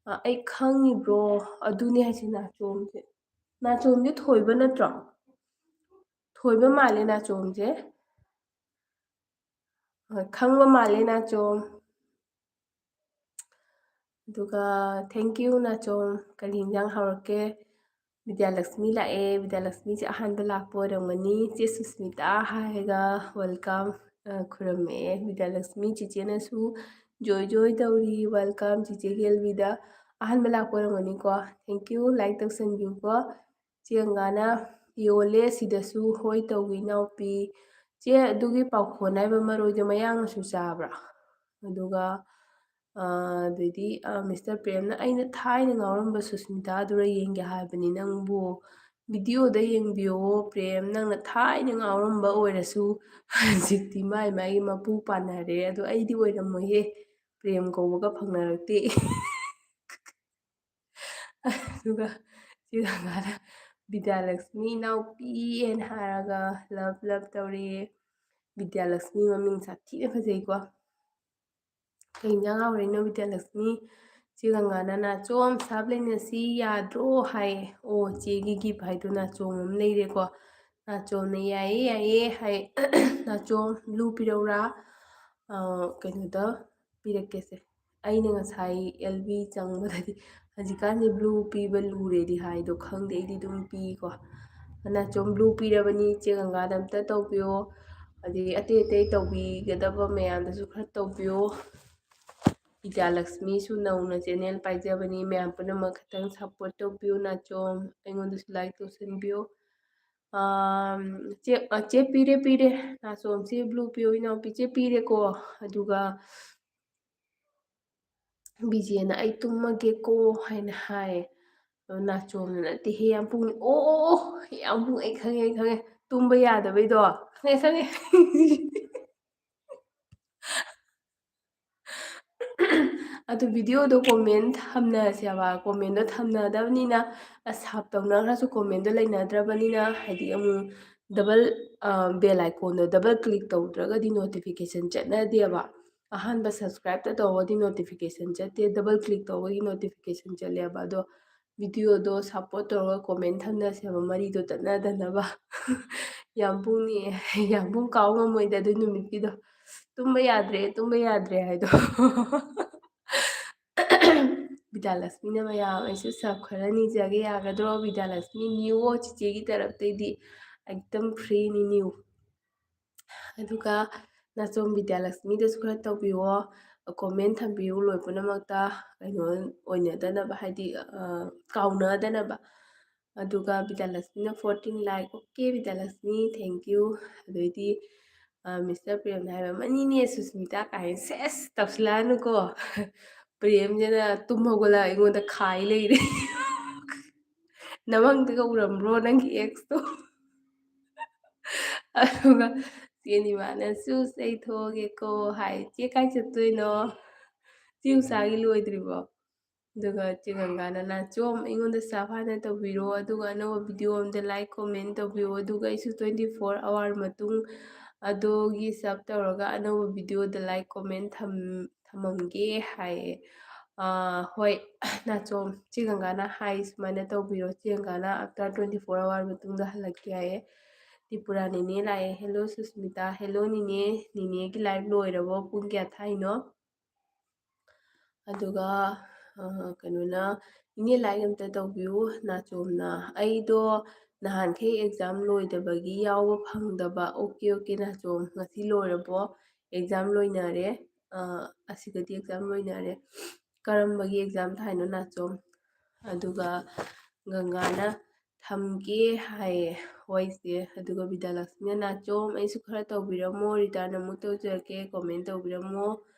"ꯑ, ꯑꯩ ꯈꯪꯉꯤ ꯕ꯭ꯔꯣ, ꯑꯗꯨꯅꯦ ꯍꯥꯏꯁꯦ ꯅꯥꯆꯣꯝꯁꯦ"꯫ ꯅꯥꯆꯣꯝꯁꯦ ꯊꯣꯏꯕ ꯅꯠꯇ꯭ꯔꯣ? ꯊꯣꯏꯕ ꯃꯥꯜꯂꯦ ꯅꯥꯆꯣꯝꯁꯦ꯫ ꯍꯣꯏ, ꯈꯪꯕ ꯃꯥꯜꯂꯦ ꯅꯥꯆꯣꯝ꯫ ꯑꯗꯨꯒ thank you ꯅꯥꯆꯣꯝ꯫ ꯀꯔꯤ ꯌꯦꯟꯖꯥꯡ ꯍꯥꯎꯔꯛꯀꯦ? ꯕꯤꯗ꯭ꯌꯥꯂꯛꯁꯃꯤ ꯂꯥꯛꯑꯦ꯫ ꯕꯤꯗ꯭ꯌꯥꯂꯛꯁꯃꯤꯁꯦ ꯑꯍꯥꯟꯕ ꯂꯥꯛꯄ ꯑꯣꯏꯔꯝꯒꯅꯤ꯫ "ꯆꯦ ꯁꯨꯁꯃꯤꯇꯥ" ꯍꯥꯏꯔꯒ welcome, ꯑ, ꯈꯨꯔꯝꯃꯛꯑꯦ꯫ ꯕꯤꯗ꯭ꯌꯥꯂꯛꯁꯃꯤ ꯆꯤꯆꯦꯅꯁꯨ "ꯖꯣꯏ ꯖꯣꯏ" ꯇꯧꯔꯤ꯫ Welcome ꯆꯤꯆꯦ ꯒꯦꯜꯕꯤꯗ꯫ ꯑꯍꯥꯟꯕ ꯂꯥꯛꯄ ꯑꯣꯏꯔꯝꯒꯅꯤꯀꯣ꯫ Thank you, like ꯇꯧꯁꯟꯕꯤꯌꯨꯀꯣ꯫ ꯆꯦ ꯒꯪꯒꯥꯅ "ꯌꯣꯜꯂꯦ ꯁꯤꯗꯁꯨ"꯫ "ꯍꯣꯏ ꯇꯧꯏ ꯏꯅꯥꯎꯄꯤ"꯫ ꯆꯦ, ꯑꯗꯨꯒꯤ ꯄꯥꯎꯈꯣꯟ ꯍꯥꯏꯕ ꯃꯔꯣꯏꯗꯣ ꯃꯌꯥꯡꯅꯁꯨ ꯆꯥꯕ꯭ꯔꯥ? ꯑꯗꯨꯒ, ꯑ, ꯑꯗꯩꯗꯤ, ꯑ, ꯃꯤꯁꯇꯔ ꯄ꯭ꯔꯦꯝꯅ "ꯑꯩꯅ ꯊꯥꯏꯅ ꯉꯥꯎꯔꯝꯕ ꯁꯨꯁꯃꯤꯇꯥꯗꯨꯔ ꯌꯦꯡꯒꯦ ꯍꯥꯏꯕꯅꯤ ꯅꯪꯕꯨ꯫ ꯚꯤꯗꯤꯑꯣꯗ ꯌꯦꯡꯕꯤꯌꯣ ꯄ꯭ꯔꯦꯝ, ꯅꯪꯅ ꯊꯥꯏꯅ ꯉꯥꯎꯔꯝꯕ ꯑꯣꯏꯔꯁꯨ ꯍꯧꯖꯤꯛꯇꯤ ꯃꯥꯏ ꯃꯥꯏꯒꯤ ꯃꯄꯨ ꯄꯥꯟꯅꯔꯦ꯫ ꯑꯗꯣ ꯑꯩꯗꯤ ꯑꯣꯏꯔꯝꯃꯣꯏꯍꯦ ꯄ꯭ꯔꯦꯝ ꯀꯧꯕꯒ ꯐꯪꯅꯔꯛꯇꯦ"꯫ ꯑꯗꯨꯒ ꯆꯦ ꯒꯪꯒꯥꯅ "ꯕꯤꯗ꯭ꯌꯥꯂꯛꯁꯃꯤ ꯏꯅꯥꯎꯄꯤ" ꯍꯥꯏꯅ ꯍꯥꯏꯔꯒ love love ꯇꯧꯔꯦ꯫ ꯕꯤꯗ꯭ꯌꯥꯂꯛꯁꯃꯤ ꯃꯃꯤꯡ ꯁꯥꯊꯤꯅ ꯐꯖꯩꯀꯣ꯫ "ꯀꯩ ꯏꯟꯖꯥꯡ ꯍꯥꯎꯔꯤꯅꯣ ꯕꯤꯗ꯭ꯌꯥꯂꯛꯁꯃꯤ?" ꯆꯦ ꯒꯪꯒꯥꯅ "ꯅꯥꯆꯣꯝ ꯁꯥꯞ ꯂꯩꯅꯁꯤ ꯌꯥꯗ꯭ꯔꯣ" ꯍꯥꯏ꯫ ꯑꯣ, ꯆꯦꯒꯤ gift ꯍꯥꯏꯗꯣ ꯅꯥꯆꯣꯝ ꯑꯃ ꯂꯩꯔꯦꯀꯣ꯫ ꯅꯥꯆꯣꯝꯅ "ꯌꯥꯏꯌꯦ, ꯌꯥꯏꯌꯦ" ꯍꯥꯏ꯫ "ꯅꯥꯆꯣꯝ blue ꯄꯤꯔꯧꯔꯥ?" ꯑ, ꯀꯩꯅꯣꯗ, ꯄꯤꯔꯛꯀꯦꯁꯦ꯫ ꯑꯩꯅ ꯉꯁꯥꯏ ꯑꯦꯜ ꯕꯤ ꯆꯪꯕꯗꯗꯤ ꯍꯧꯖꯤꯛꯀꯥꯟꯗꯤ ꯕ꯭ꯂꯨ ꯄꯤꯕ ꯂꯨꯔꯦꯗꯤ ꯍꯥꯏꯗꯣ ꯈꯪꯗꯦ, ꯑꯩꯗꯤ ꯑꯗꯨꯝ ꯄꯤꯀꯣ꯫ ꯅꯥꯆꯣꯝ ꯕ꯭ꯂꯨ ꯄꯤꯔꯕꯅꯤ, ꯏꯆꯦ ꯒꯪꯒꯥꯗ ꯑꯝꯇ ꯇꯧꯕꯤꯌꯣ꯫ ꯑꯗꯒꯤ ꯑꯇꯩ ꯑꯇꯩ ꯇꯧꯕꯤꯒꯗꯕ ꯃꯌꯥꯝꯗꯁꯨ ꯈꯔ ꯇꯧꯕꯤꯌꯣ꯫ ꯕꯤꯗ꯭ꯌꯥꯂꯛꯁꯃꯤꯁꯨ ꯅꯧꯅ ꯆꯦꯅꯦꯜ ꯄꯥꯏꯖꯕꯅꯤ, ꯃꯌꯥꯝ ꯄꯨꯝꯅꯃꯛ ꯈꯤꯇꯪ ꯁꯞꯄꯣꯔꯠ ꯇꯧꯕꯤꯌꯨ ꯅꯥꯆꯣꯝ, ꯑꯩꯉꯣꯟꯗꯁꯨ ꯂꯥꯏꯛ ꯇꯧꯁꯟꯕꯤꯌꯨ꯫ ꯑꯥꯝ, ꯆꯦ, ꯑ, ꯆꯦ ꯄꯤꯔꯦ, ꯄꯤꯔꯦ꯫ ꯅꯥꯆꯣꯝ ꯆꯦ ꯕ꯭ꯂꯨ ꯄꯤꯌꯣ ꯏꯅꯥꯎꯄꯤ, ꯆꯦ ꯄꯤꯔꯦꯀꯣ꯫ ꯑꯗꯨꯒ ꯕꯤꯖꯦꯅ "ꯑꯩ ꯇꯨꯝꯃꯒꯦꯀꯣ" ꯍꯥꯏꯅ ꯍꯥꯏ꯫ ꯑꯗꯣ ꯅꯥꯆꯣꯝꯅ "ꯅꯠꯇꯦꯍꯦ ꯌꯥꯝꯕꯨꯡ", ꯑꯣ, ꯑꯣ, ꯑꯣ, ꯌꯥꯝꯕꯨꯡ, ꯑꯩ ꯈꯪꯉꯦ, ꯑꯩ ꯈꯪꯉꯦ꯫ ꯇꯨꯝꯕ ꯌꯥꯗꯕꯩꯗꯣ꯫ ꯈꯪꯉꯦ, ꯈꯪꯉꯦ꯫ ꯑꯗꯨ ꯚꯤꯗꯤꯑꯣꯗꯣ ꯀꯣꯃꯦꯟ ꯊꯝꯅꯁꯦꯕ꯫ ꯀꯣꯃꯦꯟꯗꯣ ꯊꯝꯅꯗꯕꯅꯤꯅ, ꯑꯁ, ꯁꯞ ꯇꯧꯅꯈ꯭ꯔꯁꯨ ꯀꯣꯃꯦꯟꯗꯣ ꯂꯩꯅꯗ꯭ꯔꯕꯅꯤꯅ, ꯍꯥꯏꯗꯤ ꯑꯃꯨꯛ ꯗꯕꯜ, ꯑ, ꯕꯦꯜ ꯑꯥꯏꯀꯣꯟꯗꯣ ꯗꯕꯜ ꯀ꯭ꯂꯤꯛ ꯇꯧꯗ꯭ꯔꯒꯗꯤ ꯅꯣꯇꯤꯐꯤꯀꯦꯁꯟ ꯆꯠꯅꯗꯦꯕ꯫ ꯑꯍꯥꯟꯕ ꯁꯕꯁꯀ꯭ꯔꯥꯏꯕꯇ ꯇꯧꯔꯒꯗꯤ ꯅꯣꯇꯤꯐꯤꯀꯦꯁꯟ ꯆꯠꯇꯦ, ꯗꯕꯜ ꯀ꯭ꯂꯤꯛ ꯇꯧꯕꯒꯤ ꯅꯣꯇꯤꯐꯤꯀꯦꯁꯟ ꯆꯠꯂꯦꯕ꯫ ꯑꯗꯣ ꯚꯤꯗꯤꯑꯣꯗꯣ ꯁꯞꯄꯣꯔꯠ ꯇꯧꯔꯒ ꯀꯣꯃꯦꯟ ꯊꯝꯅꯁꯦꯕ, ꯃꯔꯤꯗꯣ ꯇꯠꯅꯗꯅꯕ꯫ ꯌꯥꯝꯕꯨꯡꯅꯦ, ꯌꯥꯝꯕꯨꯡ ꯀꯥꯎ ꯉꯝꯃꯣꯏꯗ ꯑꯗꯨ ꯅꯨꯃꯤꯠꯀꯤꯗꯣ꯫ "ꯇꯨꯝꯕ ꯌꯥꯗ꯭ꯔꯦ, ꯇꯨꯝꯕ ꯌꯥꯗ꯭ꯔꯦ" ꯍꯥꯏꯗꯣ꯫ ꯕꯤꯗ꯭ꯌꯥꯂꯛꯁꯃꯤꯅ "ꯃꯌꯥꯝ ꯑꯩꯁꯨ ꯁꯞ ꯈꯔ ꯅꯤꯖꯒꯦ ꯌꯥꯒꯗ꯭ꯔꯣ?" Bidyalakshmi new, ꯆꯤꯆꯦꯒꯤ ꯇꯔꯞꯇꯩꯗꯤ ꯑꯦꯛꯗꯝ ꯐ꯭ꯔꯤꯅꯤ new. ꯑꯗꯨꯒ ꯅꯥꯆꯣꯝ ꯕꯤꯗ꯭ꯌꯥꯂꯛꯁꯃꯤꯗꯁꯨ ꯈꯔ ꯇꯧꯕꯤꯌꯣ, ꯀꯣꯃꯦꯟ ꯊꯝꯕꯤꯌꯨ ꯂꯣꯏ ꯄꯨꯝꯅꯃꯛꯇ, ꯀꯩꯅꯣ ꯑꯣꯏꯅꯗꯅꯕ, ꯍꯥꯏꯗꯤ, ꯑ, ꯀꯥꯎꯅꯗꯅꯕ꯫ ꯑꯗꯨꯒ ꯕꯤꯗ꯭ꯌꯥꯂꯛꯁꯃꯤꯅ fourteen like, okay Bidyalakshmi, thank you꯫ ꯑꯗꯩꯗꯤ, ꯑ, ꯃꯤꯁꯇꯔ ꯄ꯭ꯔꯦꯝꯅ ꯍꯥꯏꯕ, "ꯃꯅꯤꯅꯦ ꯁꯨꯁꯃꯤꯇꯥ" ꯀꯥꯏꯅ ꯁꯦꯁ ꯇꯧꯁꯤꯜꯂꯛꯑꯅꯨꯀꯣ꯫ ꯄ꯭ꯔꯦꯝꯁꯤꯅ ꯇꯨꯝ ꯍꯧꯒꯠꯂꯒ ꯑꯩꯉꯣꯟꯗ ꯈꯥꯏ ꯂꯩꯔꯦ꯫ "ꯅꯃꯪꯗꯒ ꯎꯔꯝꯕ꯭ꯔꯣ ꯅꯪꯒꯤ ꯑꯦꯛꯁꯇꯣ?" ꯑꯗꯨꯒ ꯆꯦ ꯅꯤꯃꯥꯅ "ꯁꯨꯁ ꯑꯩ ꯊꯣꯛꯑꯒꯦꯀꯣ" ꯍꯥꯏ꯫ "ꯆꯦ ꯀꯥꯏ ꯆꯠꯇꯣꯏꯅꯣ? ꯆꯦ ꯎꯁꯥꯒꯤ ꯂꯣꯏꯗ꯭ꯔꯤꯕꯣ?" ꯑꯗꯨꯒ ꯆꯦ ꯒꯪꯒꯥꯅ "ꯅꯥꯆꯣꯝ ꯑꯩꯉꯣꯟꯗ ꯁꯞ ꯍꯥꯟꯅ ꯇꯧꯕꯤꯔꯣ, ꯑꯗꯨꯒ ꯑꯅꯧꯕ ꯚꯤꯗꯤꯑꯣ ꯑꯝꯗ ꯂꯥꯏꯛ ꯀꯣꯃꯦꯟ ꯇꯧꯕꯤꯌꯣ, ꯑꯗꯨꯒ ꯑꯩꯁꯨ twenty four hour ꯃꯇꯨꯡ ꯑꯗꯨꯒꯤ ꯁꯞ ꯇꯧꯔꯒ ꯑꯅꯧꯕ ꯚꯤꯗꯤꯑꯣꯗ ꯂꯥꯏꯛ ꯀꯣꯃꯦꯟ ꯊꯝ-, ꯊꯝꯃꯝꯒꯦ" ꯍꯥꯏꯌꯦ꯫ ꯑꯥ, ꯍꯣꯏ, ꯅꯥꯆꯣꯝ, ꯆꯦ ꯒꯪꯒꯥꯅ ꯍꯥꯏ ꯁꯨꯃꯥꯏꯅ ꯇꯧꯕꯤꯔꯣ, ꯆꯦ ꯒꯪꯒꯥꯅ after twenty four hour ꯃꯇꯨꯡꯗ ꯍꯜꯂꯛꯀꯦ ꯍꯥꯏꯌꯦ꯫ ꯇ꯭ꯔꯤꯄꯨꯔꯥ ꯅꯦꯅꯦ ꯂꯥꯛꯑꯦ꯫ "Hello ꯁꯨꯁꯃꯤꯇꯥ"꯫ "Hello ꯅꯦꯅꯦ, ꯅꯦꯅꯦꯒꯤ live ꯂꯣꯏꯔꯕꯣ? ꯄꯨꯡ ꯀꯌꯥ ꯊꯥꯏꯅꯣ?" ꯑꯗꯨꯒ ꯀꯩꯅꯣꯅ, "ꯏꯅꯦ, ꯂꯥꯏꯛ ꯑꯝꯇ ꯇꯧꯕꯤꯌꯨ ꯅꯥꯆꯣꯝꯅ꯫ ꯑꯩꯗꯣ ꯅꯍꯥꯟꯈꯩ ꯑꯦꯛꯖꯥꯝ ꯂꯣꯏꯗꯕꯒꯤ ꯌꯥꯎꯕ ꯐꯪꯗꯕ꯫ ꯑꯣꯀꯦ, ꯑꯣꯀꯦ ꯅꯥꯆꯣꯝ, ꯉꯁꯤ ꯂꯣꯏꯔꯕꯣ? ꯑꯦꯛꯖꯥꯝ ꯂꯣꯏꯅꯔꯦ꯫ ꯑꯁꯤꯒꯗꯤ ꯑꯦꯛꯖꯥꯝ ꯂꯣꯏꯅꯔꯦ꯫ ꯀꯔꯝꯕꯒꯤ ꯑꯦꯛꯖꯥꯝ ꯊꯥꯏꯅꯣ ꯅꯥꯆꯣꯝ?" ꯑꯗꯨꯒ ꯒꯪꯒꯥꯅ, "ꯊꯝꯒꯦ" ꯍꯥꯏꯌꯦ꯫ "ꯍꯣꯏ ꯆꯦ"꯫ ꯑꯗꯨꯒ ꯕꯤꯗ꯭ꯌꯥꯂꯛꯁꯃꯤꯅ, "ꯅꯥꯆꯣꯝ, ꯑꯩꯁꯨ ꯈꯔ ꯇꯧꯕꯤꯔꯝꯃꯣ, ꯔꯤꯇꯔꯟ ꯑꯃꯨꯛ ꯇꯧꯖꯔꯛꯀꯦ, ꯀꯣꯃꯦꯟ ꯇꯧꯕꯤꯔꯝꯃꯣ"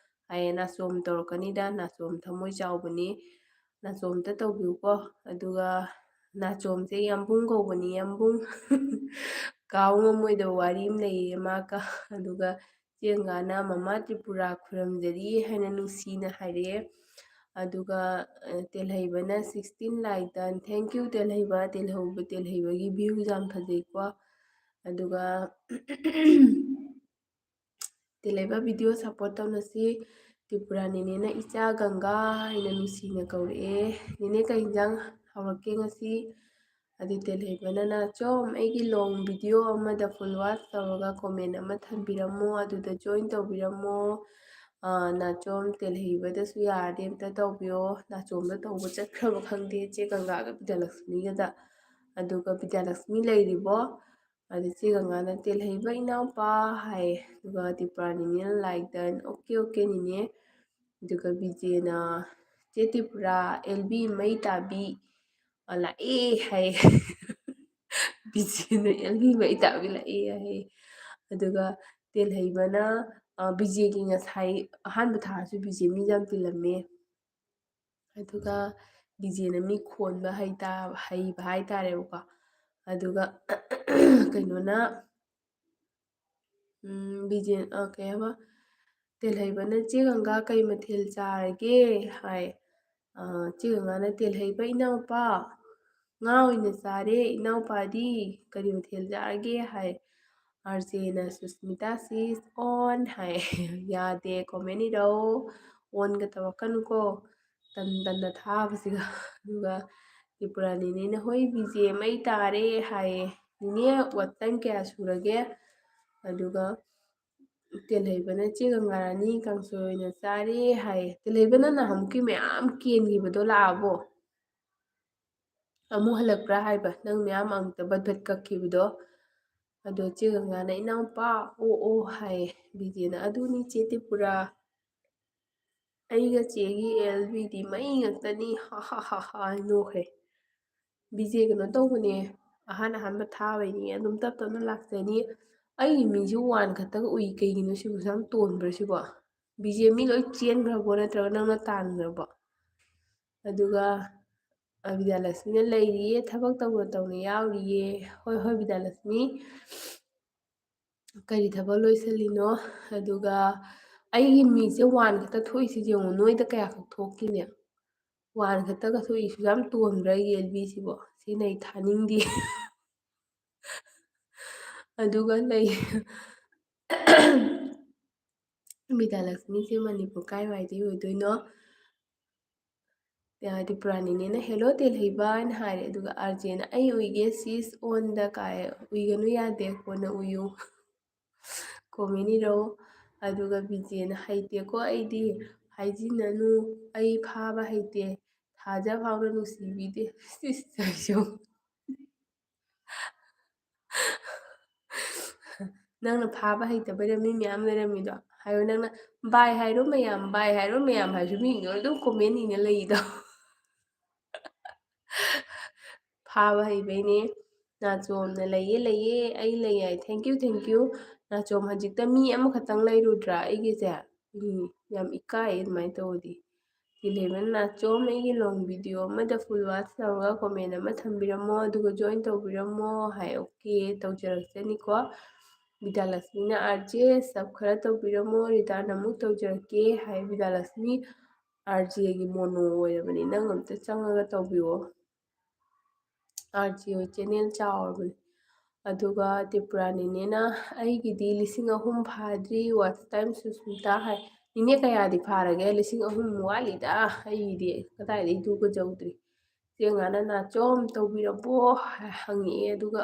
ꯍꯥꯏꯌꯦ꯫ ꯅꯥꯆꯣꯝ ꯇꯧꯔꯛꯀꯅꯤꯗ, ꯅꯥꯆꯣꯝ ꯊꯃꯣꯏ ꯆꯥꯎꯕꯅꯤ, ꯅꯥꯆꯣꯝꯇ ꯇꯧꯕꯤꯌꯨꯀꯣ꯫ ꯑꯗꯨꯒ ꯅꯥꯆꯣꯝꯁꯦ ꯌꯥꯝꯕꯨꯡ ꯀꯧꯕꯅꯤ, ꯌꯥꯝꯕꯨꯡ꯫ ꯀꯥꯎ ꯉꯝꯃꯣꯏꯗꯕ ꯋꯥꯔꯤ ꯑꯃ ꯂꯩꯌꯦ ꯃꯥꯒ꯫ ꯑꯗꯨꯒ ꯆꯦ ꯒꯪꯒꯥꯅ, "ꯃꯃꯥ ꯇ꯭ꯔꯤꯄꯨꯔꯥ ꯈꯨꯔꯨꯝꯖꯔꯤ" ꯍꯥꯏꯅ ꯅꯨꯡꯁꯤꯅ ꯍꯥꯏꯔꯛꯑꯦ꯫ ꯑꯗꯨꯒ ꯇꯦꯜꯍꯩꯕꯅ, "ꯁꯤꯛꯁꯇꯤꯟ ꯂꯥꯏꯛ ꯗꯟ, ꯊꯦꯡꯀ꯭ꯌꯨ ꯇꯦꯜꯍꯩꯕ, ꯇꯦꯜꯍꯧꯕ, ꯇꯦꯜꯍꯩꯕꯒꯤ ꯚ꯭ꯌꯨꯁ ꯌꯥꯝ ꯐꯖꯩꯀꯣ"꯫ ꯑꯗꯨꯒ ꯇꯦꯜꯍꯩꯕ ꯚꯤꯗꯤꯑꯣ ꯁꯞꯄꯣꯔꯠ ꯇꯧꯅꯁꯤ꯫ ꯇ꯭ꯔꯤꯄꯨꯔꯥ ꯅꯦꯅꯦꯅ, "ꯏꯆꯥ ꯒꯪꯒꯥ" ꯍꯥꯏꯅ ꯅꯨꯡꯁꯤꯅ ꯀꯧꯔꯛꯑꯦ꯫ "ꯅꯦꯅꯦ, ꯀꯩ ꯌꯦꯟꯖꯥꯡ ꯍꯧꯔꯛꯀꯦ ꯉꯁꯤ?" ꯑꯗꯨ ꯇꯦꯜꯍꯩꯕꯅ, "ꯅꯥꯆꯣꯝ, ꯑꯩꯒꯤ ꯂꯣꯡ ꯚꯤꯗꯤꯑꯣ ꯑꯃꯗ ꯐꯨꯜ ꯋꯥꯆ ꯇꯧꯔꯒ ꯀꯣꯃꯦꯟ ꯑꯃ ꯊꯝꯕꯤꯔꯝꯃꯣ, ꯑꯗꯨꯗ ꯖꯣꯏꯟ ꯇꯧꯕꯤꯔꯝꯃꯣ꯫ ꯅꯥꯆꯣꯝ, ꯇꯦꯜꯍꯩꯕꯗꯁꯨ ꯌꯥꯔꯗꯤ ꯑꯝꯇ ꯇꯧꯕꯤꯌꯣ"꯫ ꯅꯥꯆꯣꯝꯗ ꯇꯧꯕ ꯆꯠꯈ꯭ꯔꯕ ꯈꯪꯗꯦ, ꯆꯦ ꯒꯪꯒꯥꯒ ꯕꯤꯗ꯭ꯌꯥꯂꯛꯁꯃꯤꯒꯗ꯫ ꯑꯗꯨꯒ ꯕꯤꯗ꯭ꯌꯥꯂꯛꯁꯃꯤ ꯂꯩꯔꯤꯕꯣ? ꯑꯗꯨ ꯆꯦ ꯒꯪꯒꯥꯅ, "ꯇꯦꯜꯍꯩꯕ ꯏꯅꯥꯎꯄꯥ" ꯍꯥꯏꯌꯦ꯫ ꯑꯗꯨꯒ ꯇ꯭ꯔꯤꯄꯨꯔꯥ ꯅꯦꯅꯦꯅ, "ꯂꯥꯏꯛ ꯗꯟ, ꯑꯣꯀꯦ, ꯑꯣꯀꯦ ꯅꯦꯅꯦ"꯫ ꯑꯗꯨꯒ ꯕꯤꯖꯦꯅ, "ꯆꯦ ꯇ꯭ꯔꯤꯄꯨꯔꯥ, ꯑꯦꯜ ꯕꯤ ꯃꯩ ꯇꯥꯕꯤ ꯂꯥꯛꯑꯦ" ꯍꯥꯏꯌꯦ꯫ ꯕꯤꯖꯦꯅ, "ꯑꯦꯜ ꯕꯤ ꯃꯩ ꯇꯥꯕꯤ ꯂꯥꯛꯑꯦ" ꯍꯥꯏꯌꯦ꯫ ꯑꯗꯨꯒ ꯇꯦꯜꯍꯩꯕꯅ, ꯕꯤꯖꯦꯒꯤ ꯉꯁꯥꯏ ꯑꯍꯥꯟꯕ ꯊꯥꯔꯁꯨ ꯕꯤꯖꯦ ꯃꯤ ꯌꯥꯝ ꯇꯤꯜꯂꯝꯃꯦ꯫ ꯑꯗꯨꯒ ꯕꯤꯖꯦꯅ ꯃꯤ ꯈꯣꯟꯕ ꯍꯩꯕ ꯍꯥꯏ ꯇꯥꯔꯦꯕꯀꯣ꯫ ꯑꯗꯨꯒ ꯀꯩꯅꯣꯅ, ꯕꯤꯖꯦ, ꯀꯩ ꯍꯥꯏꯕ, ꯇꯦꯜꯍꯩꯕꯅ, "ꯆꯦ ꯒꯪꯒꯥ, ꯀꯩ ꯃꯊꯦꯜ ꯆꯥꯔꯒꯦ?" ꯍꯥꯏ꯫ ꯆꯦ ꯒꯪꯒꯥꯅ, "ꯇꯦꯜꯍꯩꯕ ꯏꯅꯥꯎꯄꯥ, ꯉꯥ ꯑꯣꯏꯅ ꯆꯥꯔꯦ꯫ ꯏꯅꯥꯎꯄꯥꯗꯤ ꯀꯔꯤ ꯃꯊꯦꯜ ꯆꯥꯔꯒꯦ?" ꯍꯥꯏ꯫ ꯑꯥꯔ ꯖꯦꯅ, "ꯁꯨꯁꯃꯤꯇꯥ, ꯁꯤ ꯏꯁ ꯑꯣꯟ" ꯍꯥꯏ꯫ ꯌꯥꯗꯦ, ꯀꯣꯃꯦꯟ ꯏꯔꯛꯑꯣ, ꯑꯣꯟꯒ ꯇꯧꯔꯛꯀꯅꯨꯀꯣ꯫ ꯇꯟ ꯇꯟꯅ ꯊꯥꯕꯁꯤꯒ꯫ ꯑꯗꯨꯒ ꯇ꯭ꯔꯤꯄꯨꯔꯥ ꯅꯦꯅꯦꯅ, "ꯍꯣꯏ ꯕꯤꯖꯦ, ꯃꯩ ꯇꯥꯔꯦ" ꯍꯥꯏꯌꯦ꯫ "ꯅꯦꯅꯦ, ꯋꯥꯇꯟ ꯀꯌꯥ ꯁꯨꯔꯒꯦ?" ꯑꯗꯨꯒ ꯇꯦꯜꯍꯩꯕꯅ ꯆꯦ ꯒꯪꯒꯥꯔꯥꯅꯤ ꯀꯥꯡꯁꯣꯏ ꯑꯣꯏꯅ ꯆꯥꯔꯦ ꯍꯥꯏꯌꯦ꯫ ꯇꯦꯜꯍꯩꯕꯅ ꯅꯍꯥꯟꯃꯨꯛꯀꯤ ꯃꯌꯥꯝ ꯀꯦꯟꯈꯤꯕꯗꯣ ꯂꯥꯛꯑꯕꯣ? ꯑꯃꯨꯛ ꯍꯜꯂꯛꯄ꯭ꯔꯥ ꯍꯥꯏꯕ? ꯅꯪ ꯃꯌꯥꯝ ꯑꯃꯨꯛꯇ ꯕꯠ ꯕꯠ ꯀꯛꯈꯤꯕꯗꯣ꯫ ꯑꯗꯣ ꯆꯦ ꯒꯪꯒꯥꯅ, "ꯏꯅꯥꯎꯄꯥ, ꯑꯣ, ꯑꯣ," ꯍꯥꯏꯌꯦ꯫ ꯕꯤꯖꯦꯅ, "ꯑꯗꯨꯅꯤ ꯆꯦ ꯇ꯭ꯔꯤꯄꯨꯔꯥ, ꯑꯩꯒ ꯆꯦꯒꯤ ꯑꯦꯜ ꯕꯤꯗꯤ ꯃꯩ ꯉꯥꯛꯇꯅꯤ, ꯍꯥ ꯍꯥ ꯍꯥ ꯍꯥ," ꯍꯥꯏꯅ ꯅꯣꯛꯈ꯭ꯔꯦ꯫ ꯕꯤꯖꯦ ꯀꯩꯅꯣ ꯇꯧꯕꯅꯦ, ꯑꯍꯥꯟ ꯑꯍꯥꯟꯕ ꯊꯥꯕꯩꯅꯦ, ꯑꯗꯨꯝ ꯇꯞ ꯇꯞꯅ ꯂꯥꯛꯆꯅꯤ꯫ ꯑꯩꯒꯤ ꯃꯤꯡꯁꯦ ꯋꯥꯟ ꯈꯛꯇꯒ ꯎꯏ, ꯀꯩꯒꯤꯅꯣ ꯁꯤꯕꯨ? ꯌꯥꯝ ꯇꯣꯟꯕ꯭ꯔꯥ ꯁꯤꯕꯣ? ꯕꯤꯖꯦ, ꯃꯤ ꯂꯣꯏ ꯆꯦꯟꯈ꯭ꯔꯕꯣ, ꯅꯠꯇ꯭ꯔꯒ ꯅꯪꯅ ꯇꯥꯟꯈ꯭ꯔꯕꯣ? ꯑꯗꯨꯒ, ꯑ, ꯕꯤꯗ꯭ꯌꯥꯂꯛꯁꯃꯤꯅ ꯂꯩꯔꯤꯌꯦ, ꯊꯕꯛ ꯇꯧꯅ ꯇꯧꯅ ꯌꯥꯎꯔꯤꯌꯦ꯫ ꯍꯣꯏ, ꯍꯣꯏ, ꯕꯤꯗ꯭ꯌꯥꯂꯛꯁꯃꯤ, ꯀꯔꯤ ꯊꯕꯛ ꯂꯣꯏꯁꯤꯜꯂꯤꯅꯣ? ꯑꯗꯨꯒ ꯑꯩꯒꯤ ꯃꯤꯡꯁꯦ ꯋꯥꯟ ꯈꯛꯇ ꯊꯣꯛꯏꯁꯤ ꯌꯦꯡꯉꯨ, ꯅꯣꯏꯗ ꯀꯌꯥꯈꯛ ꯊꯣꯛꯈꯤꯅꯦ? ꯋꯥꯟ ꯈꯛꯇꯒ ꯊꯣꯛꯏꯁꯤ ꯌꯥꯝ ꯇꯣꯟꯕ꯭ꯔꯥ ꯑꯦꯜ ꯕꯤꯁꯤꯕꯣ? ꯁꯤꯅ ꯑꯩ ꯊꯥꯅꯤꯡꯗꯦ꯫ ꯑꯗꯨꯒ ꯂꯩ, ꯕꯤꯗ꯭ꯌꯥꯂꯛꯁꯃꯤꯁꯦ ꯃꯅꯤꯄꯨꯔ ꯀꯥꯏꯋꯥꯏꯗꯩ ꯑꯣꯏꯗꯣꯏꯅꯣ? ꯑ, ꯇ꯭ꯔꯤꯄꯨꯔꯥꯅꯤꯅꯦꯅ "Hello, ꯇꯦꯜꯍꯩꯕ" ꯍꯥꯏꯅ ꯍꯥꯏꯔꯦ꯫ ꯑꯗꯨꯒ ꯑꯥꯔ ꯖꯦꯅ, "ꯑꯩ ꯎꯏꯒꯦ, she's on the" ꯀꯥꯏ, ꯎꯏꯒꯅꯨ ꯌꯥꯗꯦ, ꯀꯣꯟꯅ ꯎꯏꯌꯨ꯫ Comment ꯏꯔꯛꯎ꯫ ꯑꯗꯨꯒ ꯕꯤꯖꯦꯅ, "ꯍꯩꯇꯦꯀꯣ ꯑꯩꯗꯤ, ꯍꯥꯏꯖꯤꯟꯅꯅꯨ, ꯑꯩ ꯐꯥꯕ ꯍꯩꯇꯦ, ꯊꯥꯖ ꯐꯥꯎꯅ ꯅꯨꯡꯁꯤꯕꯤꯗꯦ꯫" ꯁꯤꯁ, ꯅꯪꯅ ꯐꯥꯕ ꯍꯩꯇꯕꯩꯔ ꯃꯤ ꯃꯌꯥꯝ ꯂꯩꯔꯝꯃꯤꯗꯣ? ꯍꯥꯏꯌꯣ ꯅꯪꯅ, "Bye ꯍꯥꯏꯔꯣ ꯃꯌꯥꯝ, bye ꯍꯥꯏꯔꯣ ꯃꯌꯥꯝ" ꯍꯥꯏꯔꯁꯨ ꯃꯤꯅ ꯑꯗꯨꯝ comment ꯏꯅ ꯂꯩꯗꯣ꯫ ꯐꯥꯕ ꯍꯩꯕꯩꯅꯦ꯫ ꯅꯥꯆꯣꯝꯅ, "ꯂꯩꯌꯦ, ꯂꯩꯌꯦ, ꯑꯩ ꯂꯩ" ꯍꯥꯏ꯫ Thank you, thank you꯫ ꯅꯥꯆꯣꯝ, ꯍꯧꯖꯤꯛꯇ ꯃꯤ ꯑꯃꯈꯛꯇꯪ ꯂꯩꯔꯨꯗ꯭ꯔꯥ ꯑꯩꯒꯤꯁꯦ? ꯎꯝ, ꯌꯥꯝ ꯏꯀꯥꯏꯌꯦ ꯑꯗꯨꯃꯥꯏꯅ ꯇꯧꯔꯗꯤ꯫ ꯇꯦꯜꯍꯩꯕꯅ, "ꯅꯥꯆꯣꯝ, ꯑꯩꯒꯤ long video ꯑꯃꯗ full watch ꯇꯧꯔꯒ comment ꯑꯃ ꯊꯝꯕꯤꯔꯝꯃꯣ, ꯑꯗꯨꯒ join ꯇꯧꯕꯤꯔꯝꯃꯣ" ꯍꯥꯏ꯫ Okay, ꯇꯧꯖꯔꯛꯆꯅꯤꯀꯣ꯫ ꯕꯤꯗ꯭ꯌꯥꯂꯛꯁꯃꯤꯅ, "ꯑꯥꯔ ꯖꯦ, sub ꯈꯔ ꯇꯧꯕꯤꯔꯝꯃꯣ, return ꯑꯃꯨꯛ ꯇꯧꯖꯔꯛꯀꯦ" ꯍꯥꯏ꯫ ꯕꯤꯗ꯭ꯌꯥꯂꯛꯁꯃꯤ, ꯑꯥꯔ ꯖꯦꯒꯤ mono ꯑꯣꯏꯔꯕꯅꯤ, ꯅꯪ ꯑꯝꯇ ꯆꯪꯉꯒ ꯇꯧꯕꯤꯌꯣ꯫ ꯑꯥꯔ ꯖꯦ ꯍꯣꯏ channel ꯆꯥꯎꯔꯕꯅꯤ꯫ ꯑꯗꯨꯒ ꯇ꯭ꯔꯤꯄꯨꯔꯥ ꯅꯤꯅꯦꯅ, "ꯑꯩꯒꯤꯗꯤ ꯂꯤꯁꯤꯡ ꯑꯍꯨꯝ ꯐꯥꯗ꯭ꯔꯤ, watch time ꯁꯨꯁꯃꯤꯇꯥ" ꯍꯥꯏ꯫ ꯅꯤꯅꯦ, ꯀꯌꯥꯗꯤ ꯐꯥꯔꯒꯦ? ꯂꯤꯁꯤꯡ ꯑꯍꯨꯝ ꯋꯥꯠꯂꯤꯗ, ꯑꯩꯒꯤꯗꯤ ꯀꯗꯥꯏꯗꯒꯤ ꯇꯨꯒ ꯌꯧꯗ꯭ꯔꯤ꯫ ꯆꯦ ꯉꯥꯅ, "ꯅꯥꯆꯣꯝ ꯇꯧꯕꯤꯔꯕꯣ?" ꯍꯥꯏ, ꯍꯪꯉꯛꯑꯦ꯫ ꯑꯗꯨꯒ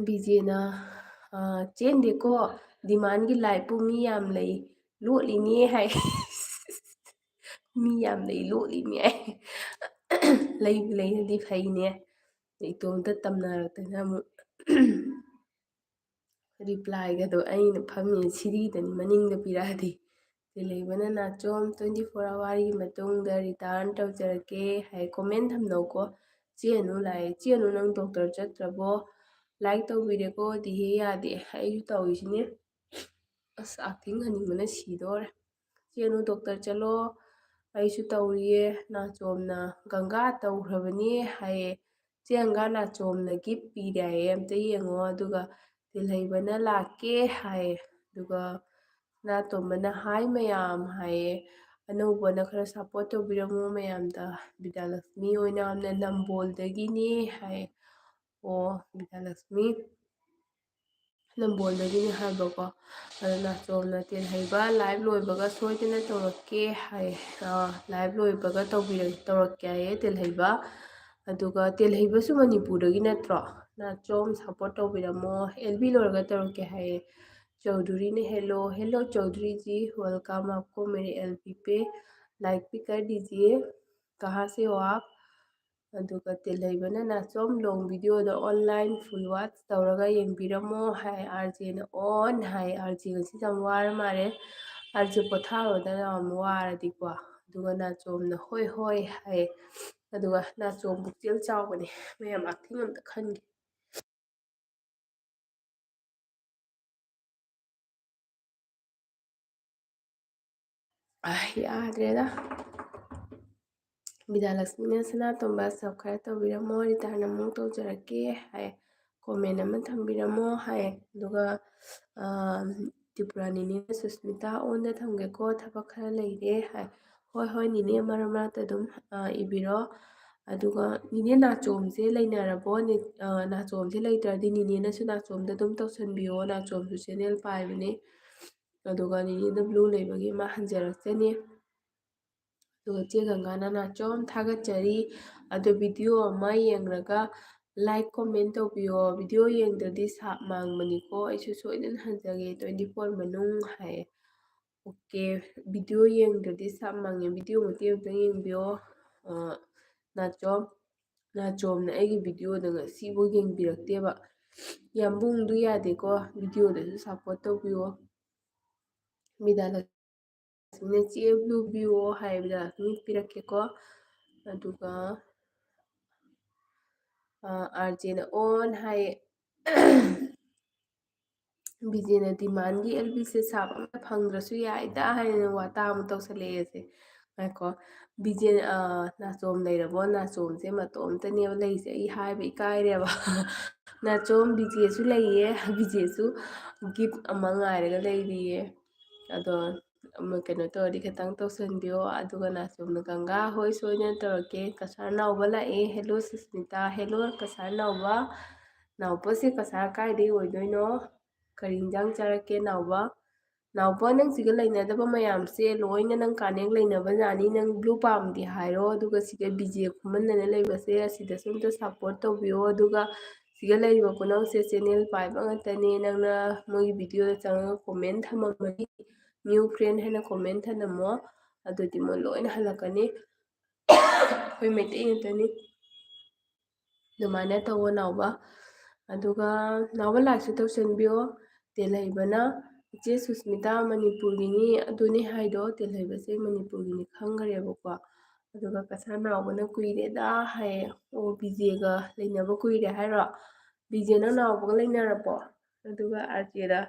ꯕꯤꯖꯦꯅ, "ꯆꯦꯟꯗꯦꯀꯣ, ꯗꯤꯃꯥꯟꯒꯤ ꯂꯥꯏꯞꯄꯨ ꯃꯤ ꯌꯥꯝ ꯂꯩ, ꯂꯣꯠꯂꯤꯅꯦ" ꯍꯥꯏ꯫ "ꯃꯤ ꯌꯥꯝ ꯂꯩ, ꯂꯣꯠꯂꯤꯅꯦ" ꯍꯥꯏ꯫ ꯂꯩꯕꯨ ꯂꯩꯔꯗꯤ ꯐꯩꯅꯦ, ꯏꯇꯣꯝꯇ ꯇꯝꯅꯔꯛꯇꯅ ꯑꯃꯨꯛ꯫ ꯔꯤꯄ꯭ꯂꯥꯏꯒꯗꯣ ꯑꯩꯅ ꯐꯝꯃꯤ ꯁꯤꯔꯤꯗꯅꯤ ꯃꯅꯤꯡꯗ ꯄꯤꯔꯛꯑꯗꯤ꯫ ꯇꯦꯜꯍꯩꯕꯅ "ꯅꯥꯆꯣꯝ, twenty four hourꯒꯤ ꯃꯇꯨꯡꯗ return ꯇꯧꯖꯔꯛꯀꯦ" ꯍꯥꯏ꯫ "ꯀꯣꯃꯦꯟ ꯊꯝꯅꯧꯀꯣ꯫ ꯆꯦ ꯑꯅꯨ ꯂꯥꯛꯑꯦ꯫ ꯆꯦ ꯑꯅꯨ, ꯅꯪ ꯗꯣꯛꯇꯔ ꯆꯠꯇ꯭ꯔꯕꯣ? ꯂꯥꯏꯛ ꯇꯧꯕꯤꯔꯦꯀꯣ" ꯗꯤꯍꯦ ꯌꯥꯗꯦ꯫ ꯑꯩꯁꯨ ꯇꯧꯔꯤꯁꯤꯅꯦ꯫ ꯑꯁ, ꯑꯦꯛꯇꯤꯡ ꯍꯟꯅꯤꯡꯕꯅ ꯁꯤꯗꯣꯔꯦ꯫ "ꯆꯦ ꯑꯅꯨ, ꯗꯣꯛꯇꯔ ꯆꯠꯂꯣ꯫ ꯑꯩꯁꯨ ꯇꯧꯔꯤꯌꯦ꯫ ꯅꯥꯆꯣꯝꯅ ꯒꯪꯒꯥ ꯇꯧꯈ꯭ꯔꯕꯅꯦ" ꯍꯥꯏꯌꯦ꯫ "ꯆꯦ ꯒꯪꯒꯥ, ꯅꯥꯆꯣꯝꯅ ꯒꯤꯐ ꯄꯤꯔꯦ" ꯍꯥꯏꯌꯦ꯫ ꯑꯝꯇ ꯌꯦꯡꯉꯣ꯫ ꯑꯗꯨꯒ "ꯇꯦꯜꯍꯩꯕꯅ ꯂꯥꯛꯀꯦ" ꯍꯥꯏꯌꯦ꯫ ꯑꯗꯨꯒ ꯅꯥꯇꯣꯝꯕꯅ "ꯍꯥꯏ ꯃꯌꯥꯝ" ꯍꯥꯏꯌꯦ꯫ "ꯑꯅꯧꯕꯅ ꯈꯔ ꯁꯞꯄꯣꯔꯠ ꯇꯧꯕꯤꯔꯝꯃꯣ ꯃꯌꯥꯝꯗ꯫ ꯕꯤꯗ꯭ꯌꯥꯂꯛꯁꯃꯤ ꯑꯣꯏꯅ ꯌꯥꯝꯅ ꯅꯝꯕꯣꯜꯗꯒꯤꯅꯦ" ꯍꯥꯏꯌꯦ꯫ ꯑꯣ, ꯕꯤꯗ꯭ꯌꯥꯂꯛꯁꯃꯤ ꯅꯝꯕꯣꯜꯗꯒꯤꯅꯦ ꯍꯥꯏꯕꯀꯣ꯫ ꯑꯗꯣ ꯅꯥꯆꯣꯝꯅ "ꯇꯦꯜꯍꯩꯕ, ꯂꯥꯏꯚ ꯂꯣꯏꯕꯒ ꯁꯣꯏꯗꯅ ꯇꯧꯔꯛꯀꯦ" ꯍꯥꯏ꯫ ꯑꯥ, ꯂꯥꯏꯚ ꯂꯣꯏꯕꯒ ꯇꯧꯕꯤꯔꯛ-, ꯇꯧꯔꯛꯀꯦ ꯍꯥꯏꯌꯦ ꯇꯦꯜꯍꯩꯕ꯫ ꯑꯗꯨꯒ ꯇꯦꯜꯍꯩꯕꯁꯨ ꯃꯅꯤꯄꯨꯔꯗꯒꯤ ꯅꯠꯇ꯭ꯔꯣ? "ꯅꯥꯆꯣꯝ, ꯁꯞꯄꯣꯔꯠ ꯇꯧꯕꯤꯔꯝꯃꯣ, ꯑꯦꯜ ꯕꯤ ꯂꯣꯏꯔꯒ ꯇꯧꯔꯛꯀꯦ" ꯍꯥꯏꯌꯦ꯫ ꯆꯧꯙꯨꯔꯤꯅ "ꯍꯦꯜꯂꯣ, ꯍꯦꯜꯂꯣ ꯆꯧꯙꯨꯔꯤꯖꯤ, welcome आपको मेरे एल बी पे, लाइक भी कर दीजिए, कहाँ से हो आप?" ꯑꯗꯨꯒ ꯇꯦꯜꯍꯩꯕꯅ "ꯅꯥꯆꯣꯝ, ꯂꯣꯡ ꯚꯤꯗꯤꯑꯣꯗ ꯑꯣꯟꯂꯥꯏꯟ ꯐꯨꯜ ꯋꯥꯆ ꯇꯧꯔꯒ ꯌꯦꯡꯕꯤꯔꯝꯃꯣ" ꯍꯥꯏ꯫ ꯑꯥꯔ ꯖꯦꯅ "ꯑꯣꯟ" ꯍꯥꯏ꯫ ꯑꯥꯔ ꯖꯦ ꯉꯁꯤ ꯌꯥꯝ ꯋꯥꯔ ꯃꯥꯜꯂꯦ꯫ ꯑꯥꯔ ꯖꯦ ꯄꯣꯊꯥꯔꯣꯗ ꯌꯥꯝ ꯋꯥꯔꯗꯤꯀꯣ꯫ ꯑꯗꯨꯒ ꯅꯥꯆꯣꯝꯅ "ꯍꯣꯏ, ꯍꯣꯏ" ꯍꯥꯏ꯫ ꯑꯗꯨꯒ ꯅꯥꯆꯣꯝ ꯄꯨꯛꯆꯦꯜ ꯆꯥꯎꯕꯅꯦ꯫ ꯃꯌꯥꯝ ꯑꯦꯛꯇꯤꯡ ꯑꯝꯇ ꯈꯟꯒꯦ꯫ ꯑ, ꯌꯥꯗ꯭ꯔꯦꯗ꯫ ꯕꯤꯗ꯭ꯌꯥꯂꯛꯁꯃꯤꯅ "ꯁꯅꯥꯇꯣꯝꯕ, ꯁꯞ ꯈꯔ ꯇꯧꯕꯤꯔꯝꯃꯣ, ꯔꯤꯇꯥꯔꯟ ꯑꯃꯨꯛ ꯇꯧꯖꯔꯛꯀꯦ" ꯍꯥꯏ꯫ "ꯀꯣꯃꯦꯟ ꯑꯃ ꯊꯝꯕꯤꯔꯝꯃꯣ" ꯍꯥꯏ꯫ ꯑꯗꯨꯒ, ꯑ, ꯇ꯭ꯔꯤꯄꯨꯔꯥ ꯅꯤꯅꯦꯅ "ꯁꯨꯁꯃꯤꯇꯥ, ꯑꯣꯟꯗ ꯊꯝꯒꯦꯀꯣ, ꯊꯕꯛ ꯈꯔ ꯂꯩꯔꯦ" ꯍꯥꯏ꯫ "ꯍꯣꯏ, ꯍꯣꯏ ꯅꯤꯅꯦ, ꯃꯔꯛ ꯃꯔꯛꯇ ꯑꯗꯨꯝ, ꯑ, ꯏꯕꯤꯔꯣ"꯫ ꯑꯗꯨꯒ "ꯅꯤꯅꯦ, ꯅꯥꯆꯣꯝꯁꯦ ꯂꯩꯅꯔꯕꯣ? ꯅꯤ-, ꯑ, ꯅꯥꯆꯣꯝꯁꯦ ꯂꯩꯇ꯭ꯔꯗꯤ ꯅꯤꯅꯦꯅꯁꯨ ꯅꯥꯆꯣꯝꯗ ꯑꯗꯨꯝ ꯇꯧꯁꯟꯕꯤꯌꯣ, ꯅꯥꯆꯣꯝꯁꯨ ꯆꯦꯅꯦꯜ ꯄꯥꯏꯕꯅꯦ"꯫ ꯑꯗꯨꯒ ꯅꯤꯅꯦꯗ ꯕ꯭ꯂꯨ ꯂꯩꯕꯒꯤ ꯃꯥ ꯍꯟꯖꯔꯛꯆꯅꯤ꯫ ꯑꯗꯨꯒ ꯆꯦ ꯒꯪꯒꯥꯅ "ꯅꯥꯆꯣꯝ ꯊꯥꯒꯠꯆꯔꯤ, ꯑꯗꯨ ꯚꯤꯗꯤꯑꯣ ꯑꯃ ꯌꯦꯡꯂꯒ Like, comment ꯇꯧꯕꯤꯌꯣ꯫ Video ꯌꯦꯡꯗ꯭ꯔꯗꯤ ꯁꯥꯞ ꯃꯥꯡꯕꯅꯤꯀꯣ꯫ ꯑꯩꯁꯨ ꯁꯣꯏꯗꯅ ꯍꯟꯖꯒꯦ, twenty four ꯃꯅꯨꯡ ꯍꯥꯏꯌꯦ꯫ Okay, video ꯌꯦꯡꯗ꯭ꯔꯗꯤ ꯁꯥꯞ ꯃꯥꯡꯉꯦ꯫ Video ꯃꯇꯦꯛ ꯑꯃꯇꯪ ꯌꯦꯡꯕꯤꯌꯣ꯫ ꯑ, ꯅꯥꯆꯣꯝ, ꯅꯥꯆꯣꯝꯅ ꯑꯩꯒꯤ videoꯗ ꯉꯁꯤꯐꯥꯎ ꯌꯦꯡꯕꯤꯔꯛꯇꯦꯕ꯫ ꯌꯥꯝꯕꯨꯡꯗꯨ ꯌꯥꯗꯦꯀꯣ, videoꯗꯁꯨ support ꯇꯧꯕꯤꯌꯣ꯫ ꯕꯤꯗ꯭ꯌꯥꯂꯛꯁꯃꯤꯅ ꯆꯦ blue ꯄꯤꯌꯣ ꯍꯥꯏꯕꯗ ꯑꯗꯨꯝ ꯄꯤꯔꯛꯀꯦꯀꯣ꯫ ꯑꯗꯨꯒ, ꯑ, RJꯅ on ꯍꯥꯏꯌꯦ꯫ ꯕꯤꯖꯦꯅ demandꯒꯤ LBꯁꯦ ꯁꯥꯞ ꯑꯝꯇ ꯐꯪꯗ꯭ꯔꯁꯨ ꯌꯥꯏꯗ ꯍꯥꯏꯅ ꯋꯥꯇꯥ ꯑꯃ ꯇꯧꯁꯜꯂꯛꯑꯦꯁꯦ꯫ ꯉꯥꯏꯈꯣ, ꯕꯤꯖꯦ, ꯑ, ꯅꯥꯆꯣꯝ ꯂꯩꯔꯕꯣ? ꯅꯥꯆꯣꯝꯁꯦ ꯃꯇꯣꯝꯇꯅꯦꯕ ꯂꯩꯁꯦ꯫ ꯑꯩ ꯍꯥꯏꯕ ꯏꯀꯥꯏꯔꯦꯕ꯫ ꯅꯥꯆꯣꯝ, ꯕꯤꯖꯦꯁꯨ ꯂꯩꯌꯦ, ꯕꯤꯖꯦꯁꯨ gift ꯑꯃ ꯉꯥꯏꯔꯒ ꯂꯩꯔꯤꯌꯦ꯫ ꯑꯗꯣ, ꯑꯃ ꯀꯩꯅꯣ ꯇꯧꯔꯗꯤ ꯈꯤꯇꯪ ꯇꯧꯁꯟꯕꯤꯌꯣ꯫ ꯑꯗꯨꯒ ꯅꯥꯆꯣꯝꯅ ꯒꯪꯒꯥ, ꯍꯣꯏ, ꯁꯣꯏꯗꯅ ꯇꯧꯔꯛꯀꯦ꯫ ꯀꯁꯥꯔ ꯅꯥꯎꯕ ꯂꯥꯛꯑꯦ꯫ Hello ꯁꯨꯁꯃꯤꯇꯥ꯫ Hello ꯀꯁꯥꯔ ꯅꯥꯎꯕ꯫ ꯅꯥꯎꯕꯁꯦ ꯀꯁꯥꯔ ꯀꯥꯏꯗꯩ ꯑꯣꯏꯗꯣꯏꯅꯣ? ꯀꯔꯤ ꯏꯟꯖꯥꯡ ꯆꯥꯔꯛꯀꯦ ꯅꯥꯎꯕ? ꯅꯥꯎꯕ, ꯅꯪ ꯁꯤꯒ ꯂꯩꯅꯗꯕ ꯃꯌꯥꯝꯁꯦ ꯂꯣꯏꯅ ꯅꯪ connect ꯂꯩꯅꯕ ꯖꯥꯠꯅꯤ꯫ ꯅꯪ blue ꯄꯥꯝꯗꯤ ꯍꯥꯏꯔꯣ, ꯑꯗꯨꯒ ꯁꯤꯒ ꯕꯤꯖꯦ ꯈꯨꯝꯍꯟꯗꯅ ꯂꯩꯕꯁꯦ ꯑꯁꯤꯗꯁꯨ ꯑꯝꯇ support ꯇꯧꯕꯤꯌꯣ꯫ ꯑꯗꯨꯒ ꯁꯤꯒ ꯂꯩꯔꯤꯕ ꯄꯨꯝꯅꯃꯛꯁꯦ channel ꯄꯥꯏꯕ ꯉꯥꯛꯇꯅꯦ꯫ ꯅꯪꯅ ꯃꯣꯏꯒꯤ videoꯗ ꯆꯪꯉꯒ comment ꯊꯝꯃꯝꯃꯅꯤ, new friend ꯍꯥꯏꯅ comment ꯊꯝꯃꯝꯃꯣ, ꯑꯗꯨꯗꯤ ꯃꯣꯏ ꯂꯣꯏꯅ ꯍꯜꯂꯛꯀꯅꯤ꯫ ꯑꯩꯈꯣꯏ ꯃꯩꯇꯩ ꯉꯥꯛꯇꯅꯤ꯫ ꯑꯗꯨꯃꯥꯏꯅ ꯇꯧꯋꯣ ꯅꯥꯎꯕ꯫ ꯑꯗꯨꯒ ꯅꯥꯎꯕ like ꯁꯨ ꯇꯧꯁꯟꯕꯤꯌꯣ꯫ ꯇꯦꯜꯍꯩꯕꯅ, "ꯏꯆꯦ ꯁꯨꯁꯃꯤꯇꯥ ꯃꯅꯤꯄꯨꯔꯒꯤꯅꯤ", ꯑꯗꯨꯅꯤ ꯍꯥꯏꯗꯣ, ꯇꯦꯜꯍꯩꯕꯁꯦ ꯃꯅꯤꯄꯨꯔꯒꯤꯅꯤ ꯈꯪꯈ꯭ꯔꯦꯕꯀꯣ꯫ ꯑꯗꯨꯒ ꯀꯁꯥꯔ ꯅꯥꯎꯕꯅ "ꯀꯨꯏꯔꯦꯗ" ꯍꯥꯏꯌꯦ꯫ ꯑꯣ, ꯕꯤꯖꯦꯒ ꯂꯩꯅꯕ ꯀꯨꯏꯔꯦ ꯍꯥꯏꯔꯣ? ꯕꯤꯖꯦ ꯅꯪ ꯅꯥꯎꯕꯒ ꯂꯩꯅꯔꯕꯣ? ꯑꯗꯨꯒ RJꯗ,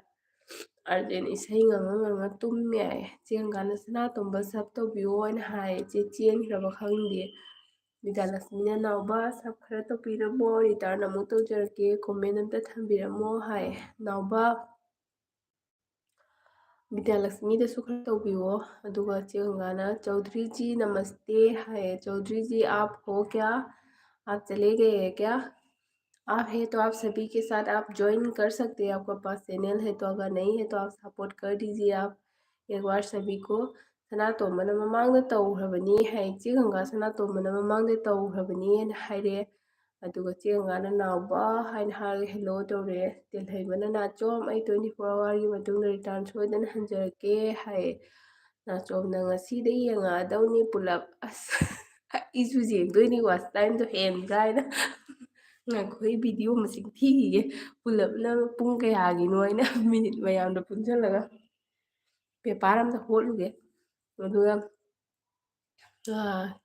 RJꯅ ꯏꯁꯩ ꯉꯪꯉ ꯉꯪꯉ ꯇꯨꯝꯃꯦ ꯍꯥꯏꯌꯦ꯫ ꯆꯦꯡꯒꯥꯅ "ꯁꯅꯥꯇꯣꯝꯕ sub ꯇꯧꯕꯤꯌꯣ" ꯍꯥꯏꯅ ꯍꯥꯏꯌꯦ꯫ ꯆꯦ ꯆꯦꯟꯈ꯭ꯔꯕ ꯈꯪꯗꯦ꯫ ꯕꯤꯗ꯭ꯌꯥꯂꯛꯁꯃꯤꯅ "ꯅꯥꯎꯕ sub ꯈꯔ ꯇꯧꯕꯤꯔꯝꯃꯣ, return ꯑꯃꯨꯛ ꯇꯧꯖꯔꯛꯀꯦ, comment ꯑꯝꯇ ꯊꯝꯕꯤꯔꯝꯃꯣ" ꯍꯥꯏ꯫ ꯅꯥꯎꯕ, ꯕꯤꯗ꯭ꯌꯥꯂꯛꯁꯃꯤꯗꯁꯨ ꯈꯔ ꯇꯧꯕꯤꯌꯣ꯫ ꯑꯗꯨꯒ ꯆꯦ ꯒꯪꯒꯥꯅ, "चौधरी जी नमस्ते" ꯍꯥꯏ꯫ "चौधरी जी आप हो क्या? आप चले गए हैं क्या? आप है तो आप सभी के साथ आप join कर सकते हैं, आपका पास channel है तो, अगर नहीं है तो आप support कर दीजिए आप एक बार सभी को।" ꯁꯅꯥꯇꯣꯝꯕꯅ ꯃꯃꯥꯡꯗ ꯇꯧꯈ꯭ꯔꯕꯅꯤ ꯍꯥꯏ꯫ ꯆꯦ ꯒꯪꯒꯥ, ꯁꯅꯥꯇꯣꯝꯕꯅ ꯃꯃꯥꯡꯗ ꯇꯧꯈ꯭ꯔꯕꯅꯤ ꯍꯥꯏꯅ ꯍꯥꯏꯔꯦ꯫ ꯑꯗꯨꯒ ꯆꯦ ꯒꯪꯒꯥꯅ ꯅꯥꯎꯕ ꯍꯥꯏꯅ ꯍꯥꯏꯔꯒ hello ꯇꯧꯔꯦ꯫ ꯇꯦꯜꯍꯩꯕꯅ ꯅꯥꯆꯣꯝ, ꯑꯩ twenty four hourꯒꯤ ꯃꯇꯨꯡꯗ return ꯁꯣꯏꯗꯅ ꯍꯟꯖꯔꯛꯀꯦ ꯍꯥꯏꯌꯦ꯫ ꯅꯥꯆꯣꯝꯅ ꯉꯁꯤꯗ ꯌꯦꯡꯉꯛꯑꯗꯧꯅꯤ ꯄꯨꯂꯞ꯫ ꯑꯁ ꯑꯩꯁꯨ ꯌꯦꯡꯗꯣꯏꯅꯤ watch timeꯗꯣ ꯍꯦꯟꯕ꯭ꯔꯥ ꯍꯥꯏꯅ꯫ ꯉꯥꯏꯈꯣ, ꯑꯩ video ꯃꯁꯤꯡ ꯊꯤꯈꯤꯒꯦ꯫ ꯄꯨꯂꯞꯅ ꯄꯨꯡ ꯀꯌꯥꯒꯤꯅꯣ ꯍꯥꯏꯅ minute ꯃꯌꯥꯝꯗꯣ ꯄꯨꯟꯁꯤꯜꯂꯒ paper ꯑꯝꯗ ꯍꯣꯠꯂꯨꯒꯦ꯫ ꯑꯗꯨꯒ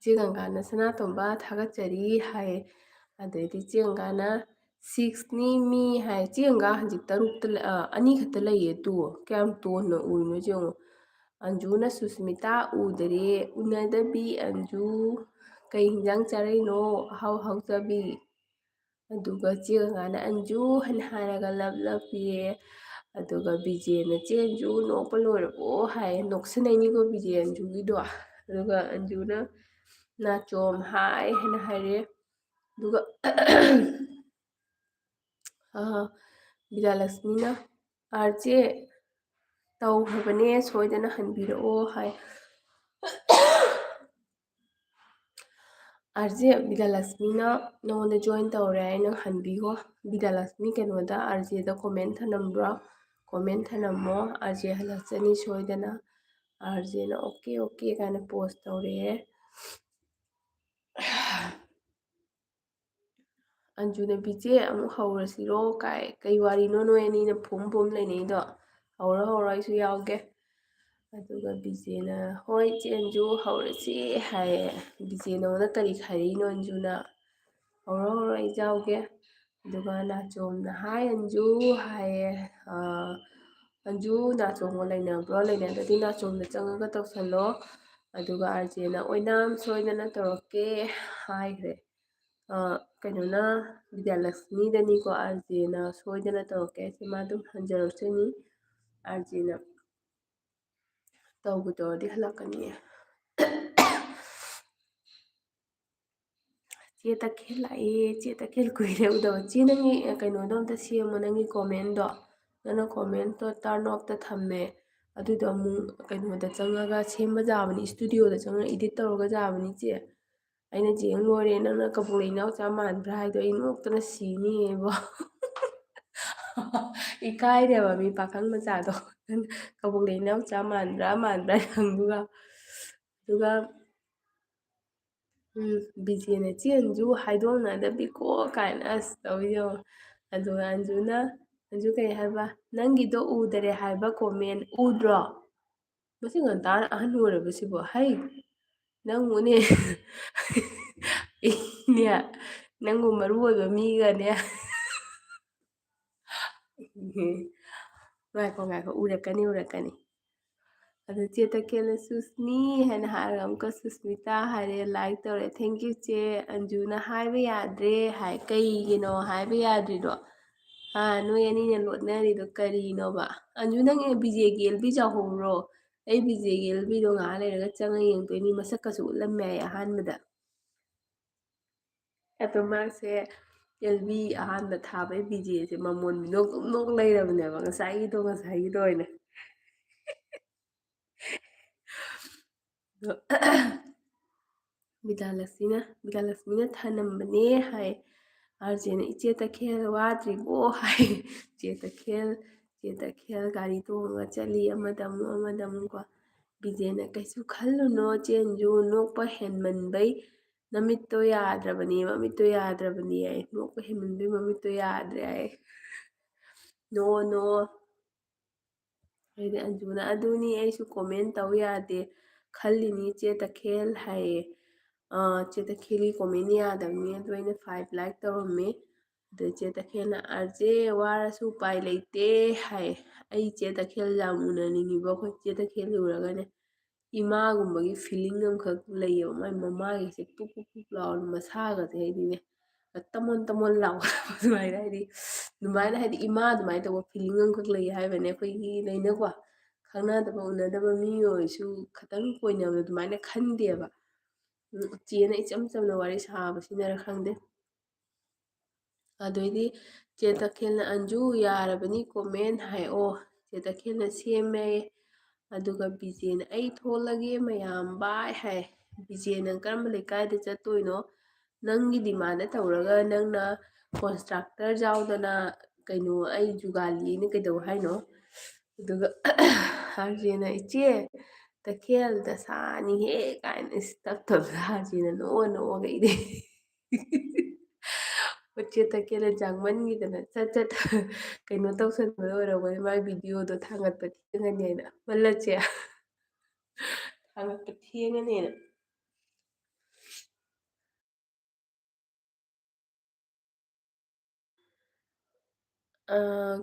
ꯆꯦ ꯒꯪꯒꯥꯅ "ꯁꯅꯥꯇꯣꯝꯕ ꯊꯥꯒꯠꯆꯔꯤ" ꯍꯥꯏ꯫ ꯑꯗꯩꯗꯤ ꯆꯦ ꯒꯪꯒꯥꯅ "sixꯅꯤ ꯃꯤ" ꯍꯥꯏ꯫ ꯆꯦ ꯒꯪꯒꯥ ꯍꯧꯖꯤꯛ ꯇꯔꯨꯛꯇ ꯂꯩ-, ꯑ, ꯑꯅꯤ ꯈꯛꯇ ꯂꯩꯌꯦ꯫ ꯇꯨ ꯀꯌꯥꯝ ꯇꯣꯟꯅ ꯎꯔꯤꯅꯣ ꯌꯦꯡꯉꯣ꯫ ꯑꯟꯖꯨꯅ "ꯁꯨꯁꯃꯤꯇꯥ ꯎꯗꯔꯦ, ꯎꯅꯗꯕꯤ ꯑꯟꯖꯨ, ꯀꯩ ꯍꯤꯟꯖꯥꯡ ꯆꯥꯔꯛꯏꯅꯣ? ꯑꯍꯥꯎ ꯑꯍꯥꯎ ꯆꯥꯕꯤ"꯫ ꯑꯗꯨꯒ ꯆꯦ ꯒꯪꯒꯥꯅ "ꯑꯟꯖꯨ" ꯍꯥꯏꯅ ꯍꯥꯏꯔꯒ love love ꯄꯤꯌꯦ꯫ ꯑꯗꯨꯒ ꯕꯤꯖꯦꯅ "ꯆꯦ ꯑꯟꯖꯨ ꯅꯣꯛꯄ ꯂꯣꯏꯔꯕꯣ?" ꯍꯥꯏꯌꯦ꯫ ꯅꯣꯛꯁꯤꯟꯅꯩꯅꯤꯀꯣ ꯕꯤꯖꯦ ꯑꯟꯖꯨꯒꯤꯗꯣ꯫ ꯑꯗꯨꯒ ꯑꯟꯖꯨꯅ "ꯅꯥꯆꯣꯝ ꯍꯥꯏ" ꯍꯥꯏꯅ ꯍꯥꯏꯔꯦ꯫ ꯑꯗꯨꯒ ꯑ, ꯕꯤꯗ꯭ꯌꯥꯂꯛꯁꯃꯤꯅ "ꯑꯥꯔ ꯖꯦ ꯇꯧꯈ꯭ꯔꯕꯅꯦ, ꯁꯣꯏꯗꯅ ꯍꯟꯕꯤꯔꯛꯑꯣ" ꯍꯥꯏ꯫ "ꯑꯥꯔ ꯖꯦ ꯕꯤꯗ꯭ꯌꯥꯂꯛꯁꯃꯤꯅ ꯅꯉꯣꯟꯗ join ꯇꯧꯔꯦ, ꯅꯪ ꯍꯟꯕꯤꯈꯣ"꯫ ꯕꯤꯗ꯭ꯌꯥꯂꯛꯁꯃꯤ ꯀꯩꯅꯣꯗ, ꯑꯥꯔ ꯖꯦꯗ comment ꯊꯅꯝꯕ꯭ꯔꯣ? Comment ꯊꯅꯝꯃꯣ, ꯑꯥꯔ ꯖꯦ ꯍꯜꯂꯛꯆꯅꯤ ꯁꯣꯏꯗꯅ꯫ ꯑꯥꯔ ꯖꯦꯅ "okay okay" ꯀꯥꯏꯅ post ꯇꯧꯔꯛꯑꯦ꯫ ꯑꯟꯖꯨꯅ "ꯕꯤꯖꯦ ꯑꯃꯨꯛ ꯍꯧꯔꯁꯤꯔꯣ? ꯀꯥꯏ, ꯀꯩ ꯋꯥꯔꯤꯅꯣ ꯅꯣꯏ ꯑꯅꯤꯅ ꯐꯨꯝ ꯐꯨꯝ ꯂꯩꯅꯩꯗꯣ? ꯍꯧꯔꯣ ꯍꯧꯔꯣ, ꯑꯩꯁꯨ ꯌꯥꯎꯒꯦ"꯫ ꯑꯗꯨꯒ ꯕꯤꯖꯦꯅ "ꯍꯣꯏ ꯆꯦ ꯑꯟꯖꯨ, ꯍꯧꯔꯁꯤ" ꯍꯥꯏꯌꯦ꯫ ꯕꯤꯖꯦ ꯅꯉꯣꯟꯗ ꯀꯔꯤ ꯈꯥꯏꯔꯛꯏꯅꯣ ꯑꯟꯖꯨꯅ? "ꯍꯧꯔꯣ ꯍꯧꯔꯣ, ꯑꯩ ꯌꯥꯎꯒꯦ"꯫ ꯑꯗꯨꯒ ꯅꯥꯆꯣꯝꯅ "ꯍꯥꯏ ꯑꯟꯖꯨ" ꯍꯥꯏꯌꯦ꯫ ꯑ, "ꯑꯟꯖꯨ ꯅꯥꯆꯣꯝꯒ ꯂꯩꯅꯕ꯭ꯔꯣ? ꯂꯩꯅꯗ꯭ꯔꯗꯤ ꯅꯥꯆꯣꯝꯗ ꯆꯪꯉꯒ ꯇꯧꯁꯜꯂꯣ"꯫ ꯑꯗꯨꯒ ꯑꯥꯔ ꯖꯦꯅ "ꯑꯣꯏꯅꯥꯝ ꯁꯣꯏꯗꯅ ꯇꯧꯔꯛꯀꯦ" ꯍꯥꯏꯈ꯭ꯔꯦ꯫ ꯑ, ꯀꯩꯅꯣꯅ, ꯕꯤꯗ꯭ꯌꯥꯂꯛꯁꯃꯤꯗꯅꯤꯀꯣ, ꯑꯥꯔ ꯖꯦꯅ ꯁꯣꯏꯗꯅ ꯇꯧꯔꯛꯀꯦ ꯍꯥꯏꯁꯦ, ꯃꯥ ꯑꯗꯨꯝ ꯍꯟꯖꯔꯛꯆꯅꯤ꯫ ꯑꯥꯔ ꯖꯦꯅ ꯇꯧꯕꯨ ꯇꯧꯔꯗꯤ ꯍꯜꯂꯛꯀꯅꯤꯌꯦ꯫ ꯆꯦ ꯇꯈꯦꯜ ꯂꯥꯛꯑꯦ, ꯆꯦ ꯇꯈꯦꯜ ꯀꯨꯏꯔꯦ ꯎꯗꯕ꯫ ꯆꯦ, ꯅꯪꯒꯤ, ꯑ, ꯀꯩꯅꯣꯗꯣ ꯑꯝꯇ ꯁꯦꯝꯃꯣ, ꯅꯪꯒꯤ commentꯗꯣ꯫ ꯅꯪꯅ commentꯇꯣ turn offꯇ ꯊꯝꯃꯦ꯫ ꯑꯗꯨꯗꯣ ꯑꯃꯨꯛ ꯀꯩꯅꯣꯗ ꯆꯪꯉꯒ ꯁꯦꯝꯕ ꯌꯥꯕꯅꯤ, studioꯗ ꯆꯪꯉꯒ edit ꯇꯧꯔꯒ ꯌꯥꯕꯅꯤ, ꯆꯦ꯫ ꯑꯩꯅ "ꯆꯦꯡ ꯂꯣꯏꯔꯦ, ꯅꯪꯅ ꯀꯕꯣꯛ ꯂꯩ ꯏꯅꯥꯎꯆꯥ ꯃꯥꯟꯕ꯭ꯔꯥ" ꯍꯥꯏꯗꯣ ꯑꯩ ꯅꯣꯛꯇꯅ ꯁꯤꯅꯤꯌꯦꯕꯣ꯫ ꯏꯀꯥꯏꯔꯦꯕ ꯃꯤ ꯄꯥꯈꯪ ꯃꯆꯥꯗꯣ꯫ "ꯀꯕꯣꯛ ꯂꯩ ꯏꯅꯥꯎꯆꯥ ꯃꯥꯟꯕ꯭ꯔꯥ ꯃꯥꯟꯕ꯭ꯔꯥ" ꯍꯪꯗꯨꯒ꯫ ꯑꯗꯨꯒ "ꯎꯝ, ꯕꯤꯖꯦꯅ ꯆꯦ ꯑꯟꯖꯨ ꯍꯥꯏꯗꯣꯛꯅꯗꯕꯤꯀꯣ" ꯀꯥꯏꯅ ꯑꯁ ꯇꯧꯋꯤ ꯌꯦꯡꯉꯣ꯫ ꯑꯗꯨꯒ ꯑꯟꯖꯨꯅ, ꯑꯟꯖꯨ ꯀꯩ ꯍꯥꯏꯕ? "ꯅꯪꯒꯤꯗꯣ ꯎꯗꯔꯦ ꯍꯥꯏꯕ comment ꯎꯗ꯭ꯔꯣ? ꯃꯁꯤ ꯉꯟꯇꯥꯅ ꯑꯍꯟ ꯑꯣꯏꯔꯕꯁꯤꯕꯣ? ꯍꯩ, ꯅꯪꯕꯨꯅꯦ, ꯏꯅꯦ, ꯅꯪꯕꯨ ꯃꯔꯨ ꯑꯣꯏꯕ ꯃꯤꯒꯅꯦ"꯫ ꯉꯥꯏꯈꯣ, ꯉꯥꯏꯈꯣ, ꯎꯔꯛꯀꯅꯤ, ꯎꯔꯛꯀꯅꯤ꯫ ꯑꯗꯨ ꯆꯦ ꯇꯈꯦꯜꯅ "ꯁꯨꯁꯃꯤ" ꯍꯥꯏꯅ ꯍꯥꯏꯔꯒ ꯑꯃꯨꯛꯀ "ꯁꯨꯁꯃꯤꯇꯥ" ꯍꯥꯏꯔꯦ, like ꯇꯧꯔꯦ꯫ "Thank you ꯆꯦ, ꯑꯟꯖꯨꯅ ꯍꯥꯏꯕ ꯌꯥꯗ꯭ꯔꯦ" ꯍꯥꯏ꯫ ꯀꯩꯒꯤꯅꯣ ꯍꯥꯏꯕ ꯌꯥꯗ꯭ꯔꯤꯗꯣ? ꯑꯥ, ꯅꯣꯏ ꯑꯅꯤꯅ ꯂꯣꯠꯅꯔꯤꯗꯣ ꯀꯔꯤꯅꯣꯕ? ꯑꯟꯖꯨ, ꯅꯪ ꯕꯤꯖꯦꯒꯤ ꯑꯦꯜ ꯕꯤ ꯆꯥꯎꯍꯧꯕ꯭ꯔꯣ? ꯑꯩ ꯕꯤꯖꯦꯒꯤ ꯑꯦꯜ ꯕꯤꯗꯣ ꯉꯥꯏꯍꯥꯛ ꯂꯩꯔꯒ ꯆꯪꯉ ꯌꯦꯡꯗꯣꯏꯅꯤ꯫ ꯃꯁꯛꯀꯁꯨ ꯎꯠꯂꯝꯃꯦ ꯍꯥꯏ ꯑꯍꯥꯟꯕꯗ꯫ ꯑꯗꯣ ꯃꯥꯁꯦ ꯑꯦꯜ ꯕꯤ ꯑꯍꯥꯟꯕ ꯊꯥꯕꯩ ꯕꯤꯖꯦꯁꯦ ꯃꯃꯣꯟ ꯃꯤꯅꯣꯛ ꯑꯗꯨꯝ ꯅꯣꯛ ꯂꯩꯔꯕꯅꯦꯕ, ꯉꯁꯥꯏꯒꯤꯗꯣ, ꯉꯁꯥꯏꯒꯤꯗꯣ ꯑꯣꯏꯅ꯫ ꯑꯗꯣ ꯕꯤꯗ꯭ꯌꯥꯂꯛꯁꯃꯤꯅ, ꯕꯤꯗ꯭ꯌꯥꯂꯛꯁꯃꯤꯅ ꯊꯅꯝꯕꯅꯦ ꯍꯥꯏ꯫ ꯑꯥꯔ ꯖꯦꯅ "ꯏꯆꯦ ꯇꯈꯦꯜ ꯋꯥꯗ꯭ꯔꯤꯕꯣ?" ꯍꯥꯏ꯫ ꯆꯦ ꯇꯈꯦꯜ, ꯆꯦ ꯇꯈꯦꯜ ꯒꯥꯔꯤ ꯇꯣꯡꯉꯒ ꯆꯠꯂꯤ, ꯑꯃꯗ ꯑꯃꯨꯛ, ꯑꯃꯗ ꯑꯃꯨꯛꯀꯣ꯫ ꯕꯤꯖꯦꯅ "ꯀꯩꯁꯨ ꯈꯜꯂꯨꯅꯣ ꯆꯦ ꯑꯟꯖꯨ, ꯅꯣꯛꯄ ꯍꯦꯟꯃꯟꯕꯩ ꯅꯃꯤꯠꯇꯣ ꯌꯥꯗ꯭ꯔꯕꯅꯦ, ꯃꯃꯤꯠꯇꯣ ꯌꯥꯗ꯭ꯔꯕꯅꯦ" ꯍꯥꯏ꯫ "ꯅꯣꯛꯄ ꯍꯦꯟꯃꯟꯕꯩ ꯃꯃꯤꯠꯇꯣ ꯌꯥꯗ꯭ꯔꯦ" ꯍꯥꯏ꯫ "ꯅꯣ, ꯅꯣ"꯫ ꯑꯗꯩꯗꯤ ꯑꯟꯖꯨꯅ "ꯑꯗꯨꯅꯤ ꯑꯩꯁꯨ comment ꯇꯧ ꯌꯥꯗꯦ ꯈꯜꯂꯤꯅꯤ ꯆꯦ ꯇꯈꯦꯜ" ꯍꯥꯏꯌꯦ꯫ ꯑꯥ, ꯆꯦ ꯇꯈꯦꯜꯒꯤ comment ꯌꯥꯗꯕꯅꯤ, ꯑꯗꯨ ꯑꯩꯅ five like ꯇꯧꯔꯝꯃꯦ꯫ ꯑꯗꯨ ꯆꯦ ꯇꯈꯦꯜꯅ "ꯑꯥꯔ ꯖꯦ ꯋꯥꯔꯁꯨ ꯎꯄꯥꯏ ꯂꯩꯇꯦ" ꯍꯥꯏ꯫ ꯑꯩ ꯆꯦ ꯇꯈꯦꯜ ꯌꯥꯝ ꯎꯅꯅꯤꯡꯉꯤꯕ, ꯑꯩꯈꯣꯏ ꯆꯦ ꯇꯈꯦꯜ ꯎꯔꯒꯅꯦ ꯏꯃꯥꯒꯨꯝꯕꯒꯤ feeling ꯑꯃꯈꯛ ꯂꯩꯌꯦꯕ꯫ ꯃꯥꯏ ꯃꯃꯥꯏꯒꯁꯦ ꯄꯨꯛ ꯄꯨꯛ ꯄꯨꯛ ꯂꯥꯎꯔ ꯃꯁꯥꯒꯁꯦ ꯍꯥꯏꯗꯤꯅꯦ ꯇꯃꯣꯟ ꯇꯃꯣꯟ ꯂꯥꯎꯕ ꯑꯗꯨꯃꯥꯏꯅ ꯍꯥꯏꯗꯤ, ꯑꯗꯨꯃꯥꯏꯅ ꯍꯥꯏꯗꯤ ꯏꯃꯥ ꯑꯗꯨꯃꯥꯏꯅ ꯇꯧꯕ feeling ꯑꯃꯈꯛ ꯂꯩ ꯍꯥꯏꯕꯅꯦ꯫ ꯑꯩꯈꯣꯏꯒꯤ ꯂꯩꯅꯀꯣ, ꯈꯪꯅꯗꯕ ꯎꯅꯗꯕ ꯃꯤ ꯑꯣꯏꯔꯁꯨ ꯈꯇꯪ ꯀꯣꯏꯅꯕꯗꯣ ꯑꯗꯨꯃꯥꯏꯅ ꯈꯟꯗꯦꯕ꯫ ꯎꯝ, ꯆꯦꯅ ꯏꯆꯝ ꯆꯝꯅ ꯋꯥꯔꯤ ꯁꯥꯕꯁꯤꯅꯔ ꯈꯪꯗꯦ꯫ ꯑꯗꯩꯗꯤ ꯆꯦ ꯇꯈꯦꯜꯅ "ꯑꯟꯖꯨ ꯌꯥꯔꯕꯅꯤ comment" ꯍꯥꯏ꯫ ꯑꯣ, ꯆꯦ ꯇꯈꯦꯜꯅ ꯁꯦꯝꯃꯦ꯫ ꯑꯗꯨꯒ ꯕꯤꯖꯦꯅ "ꯑꯩ ꯊꯣꯛꯂꯒꯦ ꯃꯌꯥꯝ bye" ꯍꯥꯏ꯫ "ꯕꯤꯖꯦ, ꯅꯪ ꯀꯔꯝꯕ ꯂꯩꯀꯥꯏꯗ ꯆꯠꯇꯣꯏꯅꯣ? ꯅꯪꯒꯤ demand ꯇꯧꯔꯒ ꯅꯪꯅ contractor ꯌꯥꯎꯗꯅ ꯀꯩꯅꯣ ꯑꯩ ꯖꯨꯒꯥꯂꯤꯅ ꯀꯩꯗꯧ ꯍꯥꯏꯅꯣ?" ꯑꯗꯨꯒ ꯑꯥꯔꯖꯦꯅ, "ꯏꯆꯦ, ꯇꯈꯦꯜ ꯗꯁꯥꯅꯤꯍꯦ" ꯀꯥꯏꯅ ꯏꯁ ꯇꯞ ꯇꯞꯅ ꯑꯥꯔꯖꯦꯅ ꯅꯣꯛꯑ ꯅꯣꯛꯑꯒ ꯏꯅꯦ꯫ ꯃꯆꯦ ꯇꯈꯦꯜꯗ ꯆꯪꯃꯟꯈꯤꯗꯅ ꯆꯠ ꯆꯠ ꯀꯩꯅꯣ ꯇꯧꯁꯟꯕꯗ ꯑꯣꯏꯔꯝꯒꯅꯤ, ꯃꯥꯏ videoꯗꯣ ꯊꯥꯡꯒꯠꯄ ꯊꯦꯡꯉꯅꯤꯅ꯫ ꯃꯜꯂꯠꯁꯦ ꯊꯥꯡꯒꯠꯄ ꯊꯦꯡꯉꯅꯤꯅ꯫ ꯑ,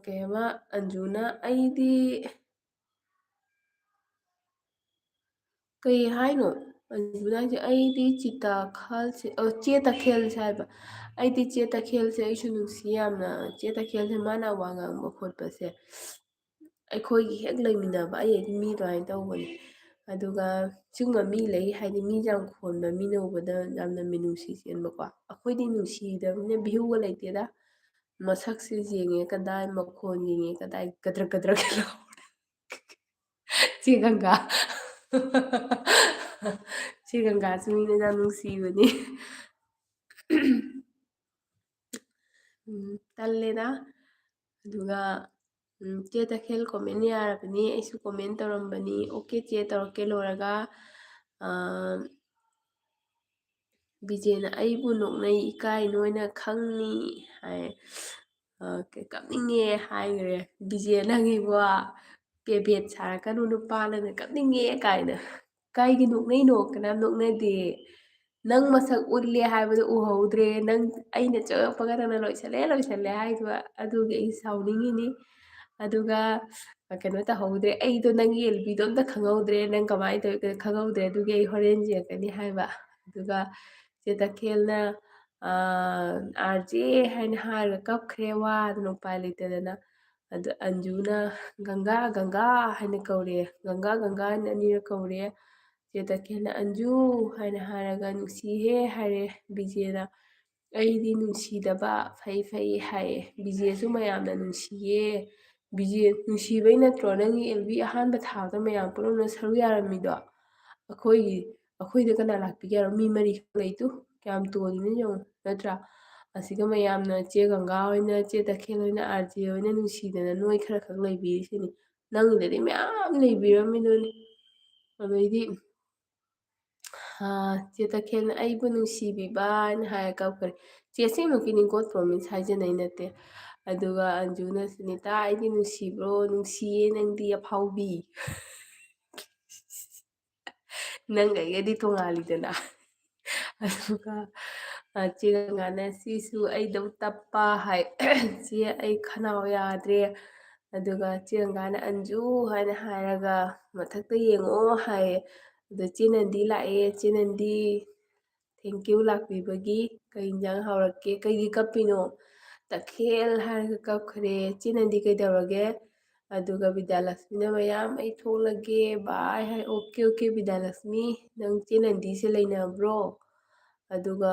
ꯀꯩ ꯑꯃ, ꯑꯟꯖꯨꯅ, "ꯑꯩꯗꯤ" ꯀꯩ ꯍꯥꯏꯅꯣ? ꯑꯟꯖꯨꯅ ꯍꯥꯏꯁꯦ, "ꯑꯩꯗꯤ ꯆꯤꯇꯥ ꯈꯜꯁꯦ, ꯑ, ꯆꯦ ꯇꯈꯦꯜꯁꯦ" ꯍꯥꯏꯕ꯫ "ꯑꯩꯗꯤ ꯆꯦ ꯇꯈꯦꯜꯁꯦ ꯑꯩꯁꯨ ꯅꯨꯡꯁꯤ ꯌꯥꯝꯅ꯫ ꯆꯦ ꯇꯈꯦꯜꯁꯦ ꯃꯥꯅ ꯋꯥ ꯉꯥꯡꯕ ꯈꯣꯠꯄꯁꯦ ꯑꯩꯈꯣꯏꯒꯤ ꯍꯦꯛ ꯂꯩꯃꯤꯟꯅꯕ ꯑꯩ ꯍꯥꯏꯗꯤ ꯃꯤ ꯑꯗꯨꯃꯥꯏꯅ ꯇꯧꯕꯅꯦ꯫ ꯑꯗꯨꯒ ꯁꯤꯒꯨꯝꯕ ꯃꯤ ꯂꯩ ꯍꯥꯏꯗꯤ ꯃꯤ ꯌꯥꯝ ꯈꯣꯟꯕ ꯃꯤꯅ ꯎꯕꯗ ꯌꯥꯝꯅ ꯃꯤꯅꯨꯡꯁꯤ ꯆꯦꯟꯕꯀꯣ꯫ ꯑꯩꯈꯣꯏꯗꯤ ꯅꯨꯡꯁꯤꯗꯕꯅꯤꯅ viewꯒ ꯂꯩꯇꯦꯗ꯫ ꯃꯁꯛꯁꯦ ꯌꯦꯡꯉꯦ ꯀꯗꯥꯏ, ꯃꯈꯣꯟ ꯌꯦꯡꯉꯦ ꯀꯗꯥꯏ, ꯀꯗ꯭ꯔꯛ ꯀꯗ꯭ꯔꯛ ꯂꯥꯎꯔꯦ꯫ ꯆꯦ ꯒꯪꯒꯥ꯫ ꯆꯦ ꯒꯪꯒꯥꯁꯨ ꯃꯤꯅ ꯌꯥꯝ ꯅꯨꯡꯁꯤꯕꯅꯤ꯫ ꯎꯝ, ꯇꯜꯂꯦꯗ꯫ ꯑꯗꯨꯒ, ꯎꯝ, ꯆꯦ ꯇꯈꯦꯜ comment ꯌꯥꯔꯕꯅꯤ, ꯑꯩꯁꯨ comment ꯇꯧꯔꯝꯕꯅꯤ꯫ "Okay ꯆꯦ, ꯇꯧꯔꯛꯀꯦ ꯂꯣꯏꯔꯒ"꯫ ꯑ, ꯕꯤꯖꯦꯅ "ꯑꯩꯕꯨ ꯅꯣꯛꯅꯩ, ꯏꯀꯥꯏ, ꯅꯣꯏꯅ ꯈꯪꯅꯤ" ꯍꯥꯏ꯫ ꯑ, ꯀ-, ꯀꯞꯅꯤꯡꯉꯦ ꯍꯥꯏꯈ꯭ꯔꯦ꯫ "ꯕꯤꯖꯦ ꯅꯪ ꯏꯕꯣ ꯄꯦꯕꯦꯠ ꯁꯥꯔꯛꯀꯅꯨ, ꯅꯨꯄꯥꯅꯒ ꯀꯞꯅꯤꯡꯉꯦ" ꯀꯥꯏꯅ꯫ ꯀꯥꯏꯒꯤ ꯅꯣꯛꯅꯩꯅꯣ? ꯀꯅꯥꯝ ꯅꯣꯛꯅꯗꯦ꯫ ꯅꯪ ꯃꯁꯛ ꯎꯠꯂꯦ ꯍꯥꯏꯕꯗꯣ ꯎꯍꯧꯗ꯭ꯔꯦ꯫ ꯅꯪ, ꯑꯩꯅ ꯆꯪꯉꯛꯄꯒ ꯅꯪꯅ "ꯂꯣꯏꯁꯜꯂꯦ, ꯂꯣꯏꯁꯜꯂꯦ" ꯍꯥꯏꯗꯣ, ꯑꯗꯨꯒꯤ ꯑꯩ ꯁꯥꯎꯅꯤꯡꯉꯤꯅꯤ꯫ ꯑꯗꯨꯒ ꯀꯩꯅꯣ ꯇꯧꯍꯧꯗ꯭ꯔꯦ, ꯑꯩꯗꯣ ꯅꯪꯒꯤ ꯑꯦꯜꯕꯤꯗꯣ ꯑꯝꯇ ꯈꯪꯍꯧꯗ꯭ꯔꯦ, ꯅꯪ ꯀꯃꯥꯏꯅ ꯇꯧꯔꯤꯅꯣ ꯈꯪꯍꯧꯗ꯭ꯔꯦ꯫ ꯑꯗꯨꯒꯤ ꯑꯩ ꯍꯣꯔꯦꯟ ꯌꯦꯡꯉꯛꯀꯅꯤ ꯍꯥꯏꯕ꯫ ꯑꯗꯨꯒ ꯆꯦ ꯇꯈꯦꯜꯅ, "ꯑꯥ, ꯑꯥꯔ ꯖꯦ" ꯍꯥꯏꯅ ꯍꯥꯏꯔꯒ ꯀꯞꯈ꯭ꯔꯦ, ꯋꯥꯗꯅ ꯎꯄꯥꯏ ꯂꯩꯇꯗꯅ꯫ ꯑꯗꯨ ꯑꯟꯖꯨꯅ, "ꯒꯪꯒꯥ, ꯒꯪꯒꯥ" ꯍꯥꯏꯅ ꯀꯧꯔꯦ, "ꯒꯪꯒꯥ, ꯒꯪꯒꯥ" ꯍꯥꯏꯅ ꯑꯅꯤꯔꯛ ꯀꯧꯔꯦ꯫ ꯆꯦ ꯇꯈꯦꯜꯅ "ꯑꯟꯖꯨ" ꯍꯥꯏꯅ ꯍꯥꯏꯔꯒ "ꯅꯨꯡꯁꯤꯍꯦ" ꯍꯥꯏꯔꯦ꯫ ꯕꯤꯖꯦꯅ "ꯑꯩꯗꯤ ꯅꯨꯡꯁꯤꯗꯕ, ꯐꯩ ꯐꯩ" ꯍꯥꯏꯌꯦ꯫ "ꯕꯤꯖꯦꯁꯨ ꯃꯌꯥꯝꯅ ꯅꯨꯡꯁꯤꯌꯦ"꯫ "ꯕꯤꯖꯦ ꯅꯨꯡꯁꯤꯕꯩ ꯅꯠꯇ꯭ꯔꯣ ꯅꯪꯒꯤ ꯑꯦꯜꯕꯤ ꯑꯍꯥꯟꯕ ꯊꯥꯕꯗ ꯃꯌꯥꯝ ꯄꯨꯝꯅꯃꯛꯅ ꯁꯔꯨꯛ ꯌꯥꯔꯝꯃꯤꯗꯣ? ꯑꯩꯈꯣꯏꯒꯤ ꯑꯩꯈꯣꯏꯗ ꯀꯅꯥ ꯂꯥꯛꯄꯤꯒꯦ ꯍꯥꯏꯔꯣ? ꯃꯤ ꯃꯔꯤꯈꯛ ꯂꯩꯇꯨ, ꯀꯌꯥꯝ ꯇꯣꯜꯂꯤꯅꯣ ꯌꯦꯡꯉꯨ, ꯅꯠꯇ꯭ꯔꯥ? ꯑꯁꯤꯒ ꯃꯌꯥꯝꯅ ꯆꯦ ꯒꯪꯒꯥ ꯍꯣꯏꯅ, ꯆꯦ ꯇꯈꯦꯜ ꯍꯣꯏꯅ, ꯑꯥꯔ ꯖꯦ ꯍꯣꯏꯅ ꯅꯨꯡꯁꯤꯗꯅ ꯅꯣꯏ ꯈꯔ ꯈꯛ ꯂꯩꯕꯤꯔꯤꯁꯤꯅꯤ꯫ ꯅꯪꯒꯤꯗꯗꯤ ꯃꯌꯥꯝ ꯂꯩꯕꯤꯔꯝꯃꯤꯗꯨꯅꯤ꯫ ꯑꯗꯩꯗꯤ, ꯑꯥ, ꯆꯦ ꯇꯈꯦꯜꯅ "ꯑꯩꯕꯨ ꯅꯨꯡꯁꯤꯕꯤꯕ" ꯍꯥꯏꯅ ꯍꯥꯏꯔ ꯀꯞꯈ꯭ꯔꯦ꯫ ꯆꯦ ꯑꯁꯦꯡꯃꯛꯀꯤꯅꯤꯀꯣ, ꯄ꯭ꯔꯣꯃꯤꯁ ꯍꯥꯏꯖꯅꯩ ꯅꯠꯇꯦ꯫ ꯑꯗꯨꯒ ꯑꯟꯖꯨꯅ, "ꯁꯨꯅꯤꯇꯥ, ꯑꯩꯗꯤ ꯅꯨꯡꯁꯤꯕ꯭ꯔꯣ? ꯅꯨꯡꯁꯤꯌꯦ, ꯅꯪꯗꯤ ꯑꯐꯥꯎꯕꯤ"꯫ ꯅꯪ ꯑꯩꯒꯗꯤ ꯇꯣꯉꯥꯜꯂꯤꯗꯅ꯫ ꯑꯗꯨꯒ, ꯑ, ꯆꯦ ꯒꯪꯒꯥꯅ, "ꯁꯤꯁꯨ ꯑꯩꯗꯧ ꯇꯞꯄ" ꯍꯥꯏ꯫ "ꯆꯦ, ꯑꯩ ꯈꯅꯥꯎ ꯌꯥꯗ꯭ꯔꯦ"꯫ ꯑꯗꯨꯒ ꯆꯦ ꯒꯪꯒꯥꯅ "ꯑꯟꯖꯨ" ꯍꯥꯏꯅ ꯍꯥꯏꯔꯒ "ꯃꯊꯛꯇ ꯌꯦꯡꯉꯣ" ꯍꯥꯏꯌꯦ꯫ ꯑꯗꯣ ꯆꯦ ꯅꯟꯗꯤ ꯂꯥꯛꯑꯦ꯫ "ꯆꯦ ꯅꯟꯗꯤ, thank you ꯂꯥꯛꯄꯤꯕꯒꯤ꯫ ꯀꯩ ꯏꯟꯖꯥꯡ ꯍꯥꯎꯔꯛꯀꯦ? ꯀꯩꯒꯤ ꯀꯞꯄꯤꯅꯣ?" "ꯇꯈꯦꯜ" ꯍꯥꯏꯔꯒ ꯀꯞꯈ꯭ꯔꯦ꯫ "ꯆꯦ ꯅꯟꯗꯤ ꯀꯩꯗꯧꯔꯒꯦ?" ꯑꯗꯨꯒ ꯕꯤꯗ꯭ꯌꯥꯂꯛꯁꯃꯤꯅ ꯃꯌꯥꯝ "ꯑꯩ ꯊꯣꯛꯂꯒꯦ, bye" ꯍꯥꯏ꯫ "ꯑꯣꯀꯦ, ꯑꯣꯀꯦ, ꯕꯤꯗ꯭ꯌꯥꯂꯛꯁꯃꯤ, ꯅꯪ ꯆꯦ ꯅꯟꯗꯤꯁꯦ ꯂꯩꯅꯕ꯭ꯔꯣ?" ꯑꯗꯨꯒ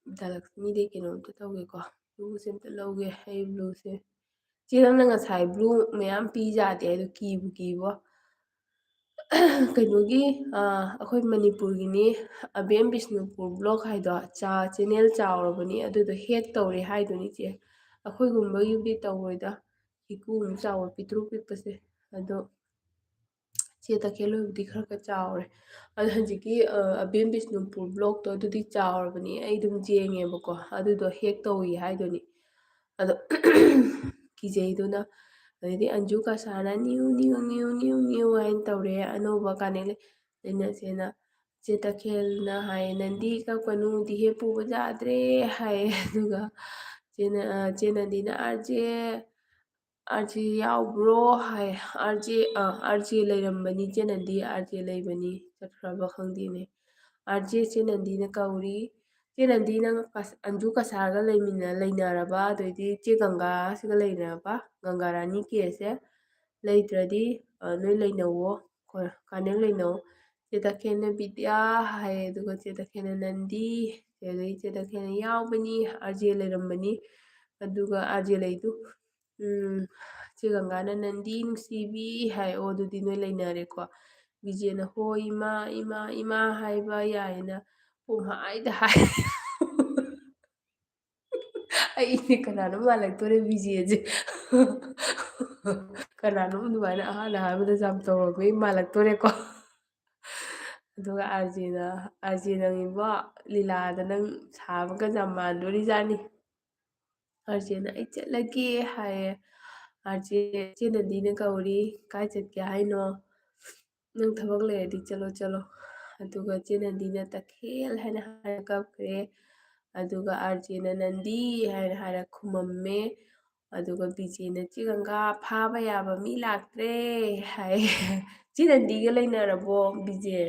ꯕꯤꯗ꯭ꯌꯥꯂꯛꯁꯃꯤꯗꯤ ꯀꯩꯅꯣꯝꯇ ꯇꯧꯒꯦꯀꯣ, ꯕ꯭ꯂꯨꯁꯦ ꯑꯝꯇ ꯂꯧꯒꯦ, ꯑꯩ ꯕ꯭ꯂꯨꯁꯦ꯫ ꯆꯦ, ꯅꯪꯅ ꯉꯁꯥꯏ ꯕ꯭ꯂꯨ ꯃꯌꯥꯝ ꯄꯤꯖꯥꯗꯦ ꯍꯥꯏꯗꯣ ꯀꯤꯕꯨ ꯀꯤꯕꯣ꯫ ꯀꯩꯅꯣꯒꯤ, ꯑ, ꯑꯩꯈꯣꯏ ꯃꯅꯤꯄꯨꯔꯒꯤꯅꯤ, ꯑꯕꯦꯝ ꯕꯤꯁꯅꯨꯄꯨꯔ ꯕ꯭ꯂꯣꯛ ꯍꯥꯏꯗꯣ, ꯆꯥ-, ꯆꯦꯅꯦꯜ ꯆꯥꯎꯔꯕꯅꯤ, ꯑꯗꯨꯗꯣ ꯍꯦꯛ ꯇꯧꯔꯦ ꯍꯥꯏꯗꯨꯅꯤ ꯆꯦ꯫ ꯑꯩꯈꯣꯏꯒꯨꯝꯕꯒꯤꯕꯨꯗꯤ ꯇꯧꯔꯣꯏꯗ, ꯏꯀꯨ ꯑꯃꯨꯛ ꯆꯥꯎꯕ ꯄꯤꯛꯇ꯭ꯔꯨ ꯄꯤꯛꯄꯁꯦ꯫ ꯑꯗꯣ ꯆꯦ ꯇꯈꯦꯜ ꯍꯣꯏꯕꯨꯗꯤ ꯈꯔ ꯈꯔ ꯆꯥꯎꯔꯦ꯫ ꯑꯗꯣ ꯍꯧꯖꯤꯛꯀꯤ, ꯑ, ꯑꯕꯦꯝ ꯕꯤꯁꯅꯨꯄꯨꯔ ꯕ꯭ꯂꯣꯛꯇꯣ ꯑꯗꯨꯗꯤ ꯆꯥꯎꯔꯕꯅꯤ, ꯑꯩ ꯑꯗꯨꯝ ꯌꯦꯡꯉꯦꯕꯀꯣ, ꯑꯗꯨꯗꯣ ꯍꯦꯛ ꯇꯧꯏ ꯍꯥꯏꯗꯨꯅꯤ꯫ ꯑꯗꯣ ꯀꯤꯖꯩꯗꯨꯅ, ꯑꯗꯩꯗꯤ ꯑꯟꯖꯨ ꯀꯁꯥꯅ "ꯅꯤꯎ, ꯅꯤꯎ, ꯅꯤꯎ, ꯅꯤꯎ, ꯅꯤꯎ" ꯍꯥꯏꯅ ꯇꯧꯔꯦ, ꯑꯅꯧꯕ ꯀꯥꯅꯦꯛ ꯂꯩ-, ꯂꯩꯅꯁꯦꯅ꯫ ꯆꯦ ꯇꯈꯦꯜꯅ ꯍꯥꯏꯌꯦ, "ꯅꯟꯗꯤ ꯀꯞꯀꯅꯨ, ꯗꯤꯍꯦ ꯄꯨꯕ ꯌꯥꯗ꯭ꯔꯦ" ꯍꯥꯏꯌꯦ꯫ ꯑꯗꯨꯒ ꯆꯦ ꯅ-, ꯑ, ꯆꯦ ꯅꯟꯗꯤꯅ, "ꯑꯥꯔ ꯖꯦ, ꯑꯥꯔ ꯖꯦ ꯌꯥꯎꯕ꯭ꯔꯣ?" ꯍꯥꯏ꯫ "ꯑꯥꯔ ꯖꯦ, ꯑ, ꯑꯥꯔ ꯖꯦ ꯂꯩꯔꯝꯕꯅꯤ, ꯆꯦ ꯅꯟꯗꯤ, ꯑꯥꯔ ꯖꯦ ꯂꯩꯕꯅꯤ, ꯆꯠꯈ꯭ꯔꯕ ꯈꯪꯗꯦꯅꯦ"꯫ "ꯑꯥꯔ ꯖꯦ", ꯆꯦ ꯅꯟꯗꯤꯅ ꯀꯧꯔꯤ꯫ "ꯆꯦ ꯅꯟꯗꯤ, ꯅꯪ ꯀꯁ-, ꯑꯟꯖꯨ ꯀꯁꯥꯔꯒ ꯂꯩꯃꯤꯟꯅ-, ꯂꯩꯅꯔꯕ?" ꯑꯗꯩꯗꯤ ꯆꯦ ꯒꯪꯒꯥꯁꯤꯒ ꯂꯩꯅꯔꯕ? ꯒꯪꯒꯥ ꯔꯥꯅꯤ ꯀꯦꯁꯦ ꯂꯩꯇ꯭ꯔꯗꯤ, ꯑ, ꯅꯣꯏ ꯂꯩꯅꯧꯋꯣ, ꯀꯣ-, ꯀꯥꯅꯦꯛ ꯂꯩꯅꯧ꯫ ꯆꯦ ꯇꯈꯦꯜꯅ "ꯕꯤꯗ꯭ꯌꯥ" ꯍꯥꯏꯌꯦ, ꯑꯗꯨꯒ ꯆꯦ ꯇꯈꯦꯜꯅ "ꯅꯟꯗꯤ", ꯑꯗꯩ ꯆꯦ ꯇꯈꯦꯜꯅ "ꯌꯥꯎꯕꯅꯤ, ꯑꯥꯔ ꯖꯦ ꯂꯩꯔꯝꯕꯅꯤ", ꯑꯗꯨꯒ ꯑꯥꯔ ꯖꯦ ꯂꯩꯗꯨ, ꯎꯝ, ꯆꯦ ꯒꯪꯒꯥꯅ "ꯅꯟꯗꯤ ꯅꯨꯡꯁꯤꯕꯤ" ꯍꯥꯏ꯫ "ꯑꯣ, ꯑꯗꯨꯗꯤ ꯅꯣꯏ ꯂꯩꯅꯔꯦꯀꯣ"꯫ ꯕꯤꯖꯦꯅ "ꯍꯣꯏ ꯏꯃꯥ, ꯏꯃꯥ, ꯏꯃꯥ" ꯍꯥꯏꯕ ꯌꯥꯏꯅ ꯄꯨꯡꯍꯥꯏꯗ ꯍꯥꯏ꯫ ꯑꯩꯗꯤ ꯀꯅꯥꯅꯣꯝ ꯃꯥꯜꯂꯛꯇꯣꯔꯦ ꯕꯤꯖꯦꯁꯦ꯫ ꯀꯅꯥꯅꯣꯝ ꯑꯗꯨꯃꯥꯏꯅ ꯑꯍꯥꯟꯅ ꯍꯥꯏꯕꯗ ꯌꯥꯝ ꯇꯧꯔꯝꯃꯦ ꯃꯥꯜꯂꯛꯇꯣꯔꯦꯀꯣ꯫ ꯑꯗꯨꯒ ꯑꯥꯔꯖꯦꯅ, "ꯑꯥꯔꯖꯦ ꯅꯪ ꯏꯕꯣ, ꯂꯤꯂꯥꯗ ꯅꯪ ꯁꯥꯕꯒ ꯌꯥꯝ ꯃꯥꯟꯗꯣꯔꯤꯖꯥꯠꯅꯤ"꯫ ꯑꯥꯔꯖꯦꯅ "ꯑꯩ ꯆꯠꯂꯒꯦ" ꯍꯥꯏꯌꯦ꯫ ꯑꯥꯔꯖꯦ, ꯆꯦ ꯅꯟꯗꯤꯅ ꯀꯧꯔꯤ, "ꯀꯥꯏ ꯆꯠꯀꯦ ꯍꯥꯏꯅꯣ? ꯅꯪ ꯊꯕꯛ ꯂꯩꯔꯗꯤ ꯆꯠꯂꯣ, ꯆꯠꯂꯣ"꯫ ꯑꯗꯨꯒ ꯆꯦ ꯅꯟꯗꯤꯅ "ꯇꯈꯦꯜ" ꯍꯥꯏꯅ ꯍꯥꯏꯔ ꯀꯞꯈ꯭ꯔꯦ꯫ ꯑꯗꯨꯒ ꯑꯥꯔꯖꯦꯅ "ꯅꯟꯗꯤ" ꯍꯥꯏꯅ ꯍꯥꯏꯔ ꯈꯨꯝꯃꯝꯃꯦ꯫ ꯑꯗꯨꯒ ꯕꯤꯖꯦꯅ "ꯆꯦ ꯒꯪꯒꯥ, ꯐꯥꯕ ꯌꯥꯕ ꯃꯤ ꯂꯥꯛꯇ꯭ꯔꯦ" ꯍꯥꯏ꯫ "ꯆꯦ ꯅꯟꯗꯤꯒ ꯂꯩꯅꯔꯕꯣ ꯕꯤꯖꯦ?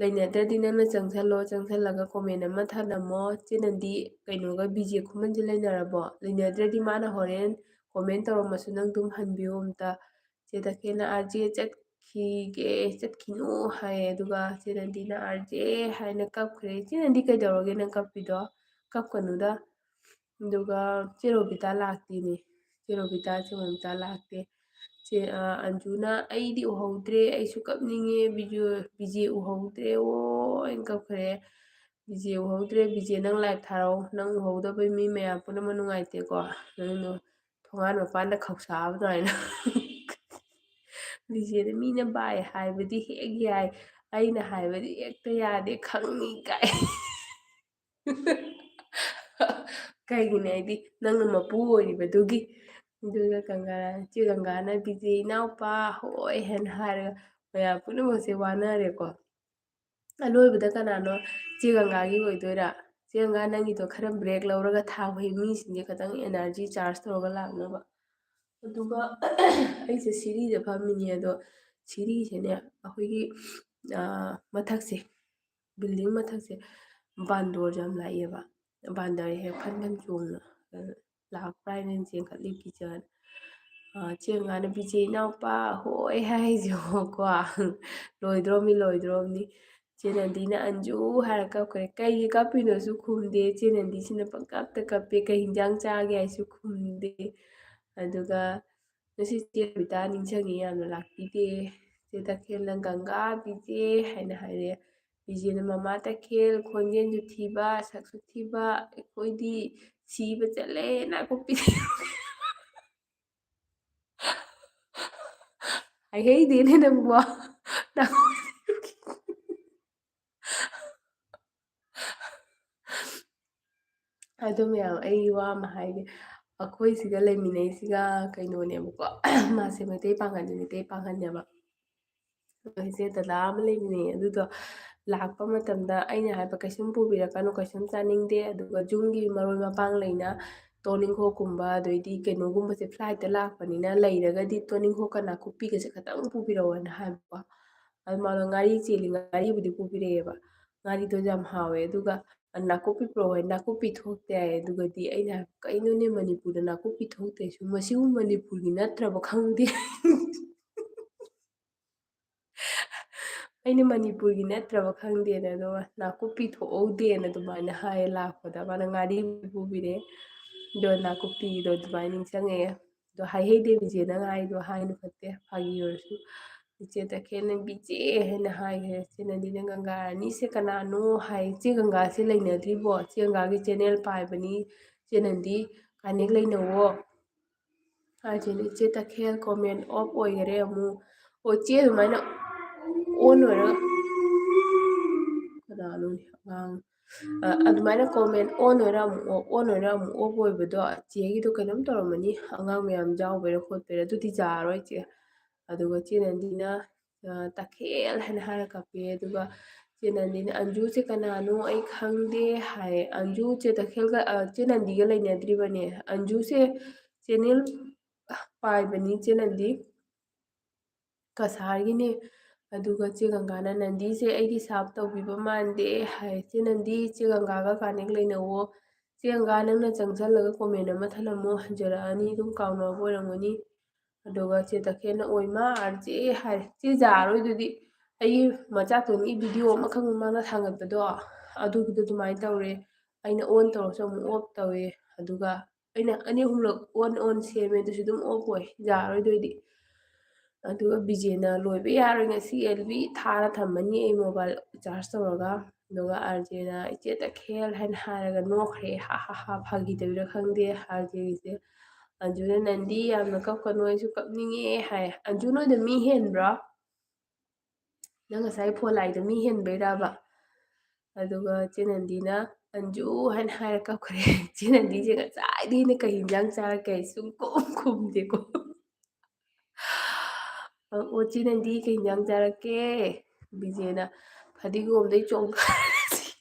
ꯂꯩꯅꯗ꯭ꯔꯗꯤ ꯅꯪꯅ ꯆꯪꯁꯜꯂꯣ, ꯆꯪꯁꯜꯂꯒ comment ꯑꯃ ꯊꯅꯝꯃꯣ꯫ ꯆꯦ ꯅꯟꯗꯤ ꯀꯩꯅꯣꯒ ꯕꯤꯖꯦ ꯈꯨꯃꯟꯁꯦ ꯂꯩꯅꯔꯕꯣ? ꯂꯩꯅꯗ꯭ꯔꯗꯤ ꯃꯥꯅ ꯍꯣꯔꯦꯟ comment ꯇꯧꯔꯝꯃꯁꯨ ꯅꯪ ꯑꯗꯨꯝ ꯍꯟꯕꯤꯌꯣ ꯑꯝꯇ"꯫ ꯆꯦ ꯇꯈꯦꯜꯅ "ꯑꯥꯔꯖꯦ ꯆꯠꯈꯤꯒꯦ, ꯆꯠꯈꯤꯅꯨ" ꯍꯥꯏꯌꯦ꯫ ꯑꯗꯨꯒ ꯆꯦ ꯅꯟꯗꯤꯅ "ꯑꯥꯔꯖꯦ" ꯍꯥꯏꯅ ꯀꯞꯈ꯭ꯔꯦ꯫ "ꯆꯦ ꯅꯟꯗꯤ ꯀꯩꯗꯧꯔꯒꯦ ꯅꯪ ꯀꯞꯄꯤꯗꯣ? ꯀꯞꯀꯅꯨꯗ"꯫ ꯑꯗꯨꯒ ꯆꯦ ꯔꯣꯕꯤꯇꯥ ꯂꯥꯛꯇꯦꯅꯦ꯫ ꯆꯦ ꯔꯣꯕꯤꯇꯥ, ꯆꯦ ꯃꯣꯃꯤꯇꯥ ꯂꯥꯛꯇꯦ꯫ ꯆꯦ, ꯑ, ꯑꯟꯖꯨꯅ "ꯑꯩꯗꯤ ꯎꯍꯧꯗ꯭ꯔꯦ, ꯑꯩꯁꯨ ꯀꯞꯅꯤꯡꯉꯦ, ꯕꯤꯖꯨ-, ꯕꯤꯖꯦ ꯎꯍꯧꯗ꯭ꯔꯦ" ꯑꯣ ꯍꯥꯏꯅ ꯀꯞꯈ꯭ꯔꯦ꯫ "ꯕꯤꯖꯦ ꯎꯍꯧꯗ꯭ꯔꯦ, ꯕꯤꯖꯦ ꯅꯪ live ꯊꯥꯔꯛꯑꯣ, ꯅꯪ ꯎꯍꯧꯗꯕꯩ ꯃꯤ ꯃꯌꯥꯝ ꯄꯨꯝꯅꯃꯛ ꯅꯨꯡꯉꯥꯏꯇꯦꯀꯣ, ꯅꯪꯗꯣ ꯊꯣꯡꯒꯥꯟ ꯃꯄꯥꯟꯗ ꯈꯧꯁꯥꯕ ꯑꯗꯨꯃꯥꯏꯅ"꯫ ꯕꯤꯖꯦꯗ ꯃꯤꯅ "ꯕꯥꯏ" ꯍꯥꯏꯕꯗꯤ ꯍꯦꯛ ꯌꯥꯏ, ꯑꯩꯅ ꯍꯥꯏꯕꯗꯤ ꯍꯦꯛꯇ ꯌꯥꯗꯦ, ꯈꯪꯉꯤ ꯀꯥꯏ꯫ ꯀꯩꯒꯤꯅꯣ ꯍꯥꯏꯗꯤ ꯅꯪꯅ ꯃꯄꯨ ꯑꯣꯏꯔꯤꯕꯗꯨꯒꯤ꯫ ꯑꯗꯨꯒ ꯒꯪꯒꯥ, ꯆꯦ ꯒꯪꯒꯥꯅ "ꯕꯤꯖꯦ ꯏꯅꯥꯎꯄꯥ ꯍꯣꯏ" ꯍꯥꯏꯅ ꯍꯥꯏꯔꯒ ꯃꯌꯥꯝ ꯄꯨꯝꯅꯃꯛꯁꯦ ꯋꯥꯅꯔꯦꯀꯣ꯫ ꯑꯂꯣꯏꯕꯗ ꯀꯅꯥꯅꯣ? ꯆꯦ ꯒꯪꯒꯥꯒꯤ ꯑꯣꯏꯗꯣꯏꯔꯥ? "ꯆꯦ ꯒꯪꯒꯥ, ꯅꯪꯒꯤꯗꯣ ꯈꯔ break ꯂꯧꯔꯒ ꯊꯥꯎꯍꯦ, ꯃꯤꯁꯤꯡꯁꯦ ꯈꯤꯇꯪ energy charge ꯇꯧꯔꯒ ꯂꯥꯛꯅꯕ"꯫ ꯑꯗꯨꯒ ꯑꯩꯁꯦ ꯁꯤꯔꯤꯗ ꯐꯝꯃꯤꯅꯦ, ꯑꯗꯣ ꯁꯤꯔꯤꯁꯦꯅꯦ ꯑꯩꯈꯣꯏꯒꯤ, ꯑ, ꯃꯊꯛꯁꯦ, building ꯃꯊꯛꯁꯦ ꯕꯥꯟꯗꯣꯔ ꯌꯥꯝ ꯂꯥꯛꯑꯦꯕ꯫ ꯕꯥꯟꯗꯔ ꯍꯦꯛ ꯐꯟ ꯐꯟ ꯆꯣꯡꯅ, ꯑ, ꯂꯥꯛꯄ꯭ꯔꯥ ꯍꯥꯏꯅ ꯆꯦꯟꯈꯠꯂꯤ ꯀꯤꯖꯅ꯫ ꯑ, ꯆꯦ ꯒꯪꯒꯥꯅ "ꯕꯤꯖꯦ ꯏꯅꯥꯎꯄꯥ ꯍꯣꯏ" ꯍꯥꯏꯁꯦꯕꯀꯣ꯫ ꯂꯣꯏꯗ꯭ꯔꯣꯝꯅꯤ, ꯂꯣꯏꯗ꯭ꯔꯣꯝꯅꯤ꯫ ꯆꯦ ꯅꯟꯗꯤꯅ "ꯑꯟꯖꯨ" ꯍꯥꯏꯔ ꯀꯞꯈ꯭ꯔꯦ꯫ "ꯀꯩꯒꯤ ꯀꯞꯄꯤꯅꯣꯁꯨ ꯈꯨꯝꯗꯦ꯫ ꯆꯦ ꯅꯟꯗꯤꯁꯤꯅ ꯄꯪꯀꯞꯇ ꯀꯞꯄꯦ꯫ ꯀꯩ ꯍꯤꯟꯖꯥꯡ ꯆꯥꯒꯦ ꯍꯥꯏꯁꯨ ꯈꯨꯝꯗꯦ"꯫ ꯑꯗꯨꯒ ꯉꯁꯤ ꯆꯦ ꯔꯣꯕꯤꯇꯥ ꯅꯤꯡꯁꯤꯡꯉꯤ, ꯌꯥꯝꯅ ꯂꯥꯛꯄꯤꯗꯦ꯫ ꯆꯦ ꯇꯈꯦꯜꯅ "ꯒꯪꯒꯥ, ꯕꯤꯖꯦ" ꯍꯥꯏꯅ ꯍꯥꯏꯔꯦ꯫ ꯕꯤꯖꯦꯅ "ꯃꯃꯥ ꯇꯈꯦꯜ, ꯈꯣꯟꯖꯦꯜꯁꯨ ꯊꯤꯕ, ꯁꯛꯁꯨ ꯊꯤꯕ, ꯑꯩꯈꯣꯏꯗꯤ ꯁꯤꯕ ꯆꯠꯂꯦ ꯅꯥꯀꯨꯞꯄꯤ"꯫ ꯍꯥꯏꯍꯩꯗꯦꯅꯦ ꯅꯪꯕꯣ꯫ ꯑꯗꯨ ꯃꯌꯥꯝ, ꯑꯩ ꯋꯥ ꯑꯃ ꯍꯥꯏꯒꯦ꯫ ꯑꯩꯈꯣꯏ ꯁꯤꯒ ꯂꯩꯃꯤꯟꯅꯩꯁꯤꯒ ꯀꯩꯅꯣꯅꯦꯕꯀꯣ, ꯃꯥꯁꯦ ꯃꯩꯇꯩ ꯄꯥꯡꯒꯜꯅꯤ, ꯃꯩꯇꯩ ꯄꯥꯡꯒꯜꯅꯦꯕ꯫ ꯑꯩꯈꯣꯏꯁꯦ ꯗꯗꯥ ꯑꯃ ꯂꯩꯃꯤꯟꯅꯩ, ꯑꯗꯨꯗꯣ ꯂꯥꯛꯄ ꯃꯇꯝꯗ ꯑꯩꯅ ꯍꯥꯏꯕ, "ꯀꯩꯁꯨꯝ ꯄꯨꯕꯤꯔꯛꯀꯅꯨ, ꯀꯩꯁꯨꯝ ꯆꯥꯅꯤꯡꯗꯦ", ꯑꯗꯨꯒ ꯌꯨꯝꯒꯤ ꯃꯔꯣꯏ ꯃꯄꯥꯡ ꯂꯩꯅ, ꯇꯣꯅꯤꯡꯈꯣꯛꯀꯨꯝꯕ, ꯑꯗꯩꯗꯤ ꯀꯩꯅꯣꯒꯨꯝꯕꯁꯦ flightꯇ ꯂꯥꯛꯄꯅꯤꯅ ꯂꯩꯔꯒꯗꯤ ꯇꯣꯅꯤꯡꯈꯣꯛꯀ ꯅꯥꯀꯨꯞꯄꯤꯒꯁꯦ ꯈꯇꯪ ꯄꯨꯕꯤꯔꯛꯑꯣꯅ ꯍꯥꯏꯕꯀꯣ꯫ ꯑꯗꯨ ꯃꯥꯗꯣ ꯉꯥꯔꯤ ꯆꯦꯜꯂꯤ, ꯉꯥꯔꯤꯕꯨꯗꯤ ꯄꯨꯕꯤꯔꯛꯑꯦꯕ, ꯉꯥꯔꯤꯗꯣ ꯌꯥꯝ ꯍꯥꯎꯋꯦ, ꯑꯗꯨꯒ "ꯅꯥꯀꯨꯞꯄꯤ ꯄꯨꯔꯛꯑꯣ" ꯍꯥꯏ, ꯅꯥꯀꯨꯞꯄꯤ ꯊꯣꯛꯇꯦ ꯍꯥꯏ꯫ ꯑꯗꯨꯒꯗꯤ ꯑꯩꯅ ꯍꯥꯏꯕ, "ꯀꯩꯅꯣꯅꯦ ꯃꯅꯤꯄꯨꯔꯗ ꯅꯥꯀꯨꯞꯄꯤ ꯊꯣꯛꯇꯦ ꯍꯥꯏꯁꯤꯕꯨ? ꯃꯁꯤꯕꯨ ꯃꯅꯤꯄꯨꯔꯒꯤ ꯅꯠꯇ꯭ꯔꯕ ꯈꯪꯗꯦ"꯫ ꯑꯩꯅ ꯃꯅꯤꯄꯨꯔꯒꯤ ꯅꯠꯇ꯭ꯔꯕ ꯈꯪꯗꯦꯅ, ꯑꯗꯨꯒ "ꯅꯥꯀꯨꯞꯄꯤ ꯊꯣꯛꯍꯧꯗꯦꯅ" ꯑꯗꯨꯃꯥꯏꯅ ꯍꯥꯏꯌꯦ ꯂꯥꯛꯄꯗ꯫ ꯃꯥꯅ ꯉꯥꯔꯤ ꯄꯨꯕꯤꯔꯦ, ꯑꯗꯣ ꯅꯥꯀꯨꯞꯄꯤꯗꯣ ꯑꯗꯨꯃꯥꯏꯅ ꯅꯤꯡꯁꯤꯡꯉꯛꯑꯦ꯫ ꯑꯗꯣ ꯍꯥꯏꯍꯩꯗꯦ ꯕꯤꯖꯦ, ꯅꯪ ꯍꯥꯏꯗꯣ ꯍꯥꯏꯅꯨ ꯐꯠꯇꯦ, ꯐꯥꯒꯤ ꯑꯣꯏꯔꯁꯨ꯫ ꯏꯆꯦ ꯇꯈꯦꯜꯅ "ꯕꯤꯖꯦ" ꯍꯥꯏꯅ ꯍꯥꯏꯈ꯭ꯔꯦ꯫ ꯆꯦ ꯅꯟꯗꯤꯅ "ꯒꯪꯒꯥ ꯔꯥꯅꯤꯁꯦ ꯀꯅꯥꯅꯣ?" ꯍꯥꯏ꯫ "ꯆꯦ ꯒꯪꯒꯥꯁꯦ ꯂꯩꯅꯗ꯭ꯔꯤꯕꯣ? ꯆꯦ ꯒꯪꯒꯥꯒꯤ channel ꯄꯥꯏꯕꯅꯤ꯫ ꯆꯦ ꯅꯟꯗꯤ connect ꯂꯩꯅꯧꯋꯣ" ꯍꯥꯏꯁꯤꯅꯤ꯫ ꯏꯆꯦ ꯇꯈꯦꯜ comment off ꯑꯣꯏꯈꯔꯦ ꯑꯃꯨꯛ꯫ ꯑꯣ, ꯆꯦ ꯑꯗꯨꯃꯥꯏꯅ on ꯑꯣꯏꯔꯒ, ꯀꯅꯥꯅꯣꯅꯦ ꯑꯉꯥꯡ? ꯑ, ꯑꯗꯨꯃꯥꯏꯅ comment on ꯑꯣꯏꯔ ꯑꯃꯨꯛ off, on ꯑꯣꯏꯔ ꯑꯃꯨꯛ off ꯑꯣꯏꯕꯗꯣ, ꯆꯦꯒꯤꯗꯣ ꯀꯩꯅꯣꯝ ꯇꯧꯔꯝꯃꯅꯤ, ꯑꯉꯥꯡ ꯃꯌꯥꯝ ꯌꯥꯎꯕꯩꯔꯥ ꯈꯣꯠꯄꯩꯔꯥ, ꯑꯗꯨꯗꯤ ꯌꯥꯔꯣꯏ ꯆꯦ꯫ ꯑꯗꯨꯒ ꯆꯦ ꯅꯟꯗꯤꯅ, ꯑ, "ꯇꯈꯦꯜ" ꯍꯥꯏꯅ ꯍꯥꯏꯔ ꯀꯥꯞꯄꯦ꯫ ꯑꯗꯨꯒ ꯆꯦ ꯅꯟꯗꯤꯅ "ꯑꯟꯖꯨꯁꯦ ꯀꯅꯥꯅꯣ? ꯑꯩ ꯈꯪꯗꯦ" ꯍꯥꯏ꯫ "ꯑꯟꯖꯨ ꯆꯦ ꯇꯈꯦꯜꯒ, ꯑ, ꯆꯦ ꯅꯟꯗꯤꯒ ꯂꯩꯅꯗ꯭ꯔꯤꯕꯅꯦ꯫ ꯑꯟꯖꯨꯁꯦ channel ꯄꯥꯏꯕꯅꯤ ꯆꯦ ꯅꯟꯗꯤ, ꯀꯁꯥꯔꯒꯤꯅꯦ"꯫ ꯑꯗꯨꯒ ꯆꯦ ꯒꯪꯒꯥꯅ "ꯅꯟꯗꯤꯁꯦ ꯑꯩꯒꯤ sub ꯇꯧꯕꯤꯕ ꯃꯥꯟꯗꯦ" ꯍꯥꯏ꯫ "ꯆꯦ ꯅꯟꯗꯤ, ꯆꯦ ꯒꯪꯒꯥꯒ connect ꯂꯩꯅꯧꯋꯣ꯫ ꯆꯦ ꯒꯪꯒꯥ, ꯅꯪꯅ ꯆꯪꯁꯜꯂꯒ comment ꯑꯃ ꯊꯅꯝꯃꯣ, ꯍꯟꯖꯔꯛꯑꯅꯤ, ꯑꯗꯨꯝ ꯀꯥꯎꯅꯕ ꯑꯣꯏꯔꯝꯒꯅꯤ"꯫ ꯑꯗꯨꯒ ꯆꯦ ꯇꯈꯦꯜꯅ "ꯑꯣꯏ ꯃꯥ, ꯑꯥꯔ ꯖꯦ" ꯍꯥꯏ꯫ "ꯆꯦ ꯌꯥꯔꯣꯏ ꯑꯗꯨꯗꯤ, ꯑꯩꯒꯤ ꯃꯆꯥꯇꯣꯟꯒꯤ video ꯑꯃꯈꯛ ꯃꯃꯥꯡꯗ ꯊꯥꯡꯒꯠꯄꯗꯣ, ꯑꯗꯨꯒꯤꯗꯣ ꯑꯗꯨꯃꯥꯏꯅ ꯇꯧꯔꯦ꯫ ꯑꯩꯅ on ꯇꯧꯔꯁꯨ ꯑꯃꯨꯛ off ꯇꯧꯋꯦ꯫ ꯑꯗꯨꯒ ꯑꯩꯅ ꯑꯅꯤ ꯑꯍꯨꯝꯂꯛ on, on ꯁꯦꯝꯃꯦ, ꯑꯗꯨꯁꯨ ꯑꯗꯨꯝ off ꯑꯣꯏ꯫ ꯌꯥꯔꯣꯏ ꯑꯗꯨꯏꯗꯤ"꯫ ꯑꯗꯨꯒ ꯕꯤꯖꯦꯅ "ꯂꯣꯏꯕ ꯌꯥꯔꯣꯏ, ꯉꯁꯤ ꯑꯦꯜ ꯕꯤ ꯊꯥꯔ ꯊꯝꯃꯅꯤ ꯑꯩ ꯃꯣꯕꯥꯏꯜ ꯆꯥꯔꯖ ꯇꯧꯔꯒ"꯫ ꯑꯗꯨꯒ ꯑꯥꯔ ꯖꯦꯅ "ꯏꯆꯦ ꯇꯈꯦꯜ" ꯍꯥꯏꯅ ꯍꯥꯏꯔꯒ ꯅꯣꯛꯈ꯭ꯔꯦ꯫ "ꯍꯥ ꯍꯥ ꯍꯥ, ꯐꯥꯒꯤ ꯇꯧꯔꯤꯔꯥ ꯈꯪꯗꯦ ꯑꯥꯔ ꯖꯦꯒꯤꯁꯦ"꯫ ꯑꯟꯖꯨꯅ "ꯅꯟꯗꯤ, ꯌꯥꯝꯅ ꯀꯞꯀꯅꯨ, ꯑꯩꯁꯨ ꯀꯞꯅꯤꯡꯉꯦ" ꯍꯥꯏ꯫ "ꯑꯟꯖꯨ, ꯅꯣꯏꯗ ꯃꯤ ꯍꯦꯟꯕ꯭ꯔꯣ? ꯅꯪ ꯉꯁꯥꯏ ꯐꯣꯟ ꯂꯥꯛꯏꯗꯣ ꯃꯤ ꯍꯦꯟꯕꯩꯔꯕ?" ꯑꯗꯨꯒ ꯆꯦ ꯅꯟꯗꯤꯅ "ꯑꯟꯖꯨ" ꯍꯥꯏꯅ ꯍꯥꯏꯔ ꯀꯞꯈ꯭ꯔꯦ꯫ ꯆꯦ ꯅꯟꯗꯤꯁꯦ ꯉꯁꯥꯏꯗꯩꯅꯦ "ꯀꯩ ꯍꯤꯟꯖꯥꯡ ꯆꯥꯔꯛꯀꯦ?" ꯁꯨꯡꯈꯨꯝ ꯈꯨꯝꯗꯦꯀꯣ꯫ "ꯑꯣ, ꯆꯦ ꯅꯟꯗꯤ, ꯀꯩ ꯍꯤꯟꯖꯥꯡ ꯆꯥꯔꯛꯀꯦ?" ꯕꯤꯖꯦꯅ "ꯐꯗꯤꯒꯣꯝꯗꯩ ꯆꯣꯡꯊꯔ ꯁꯤ-,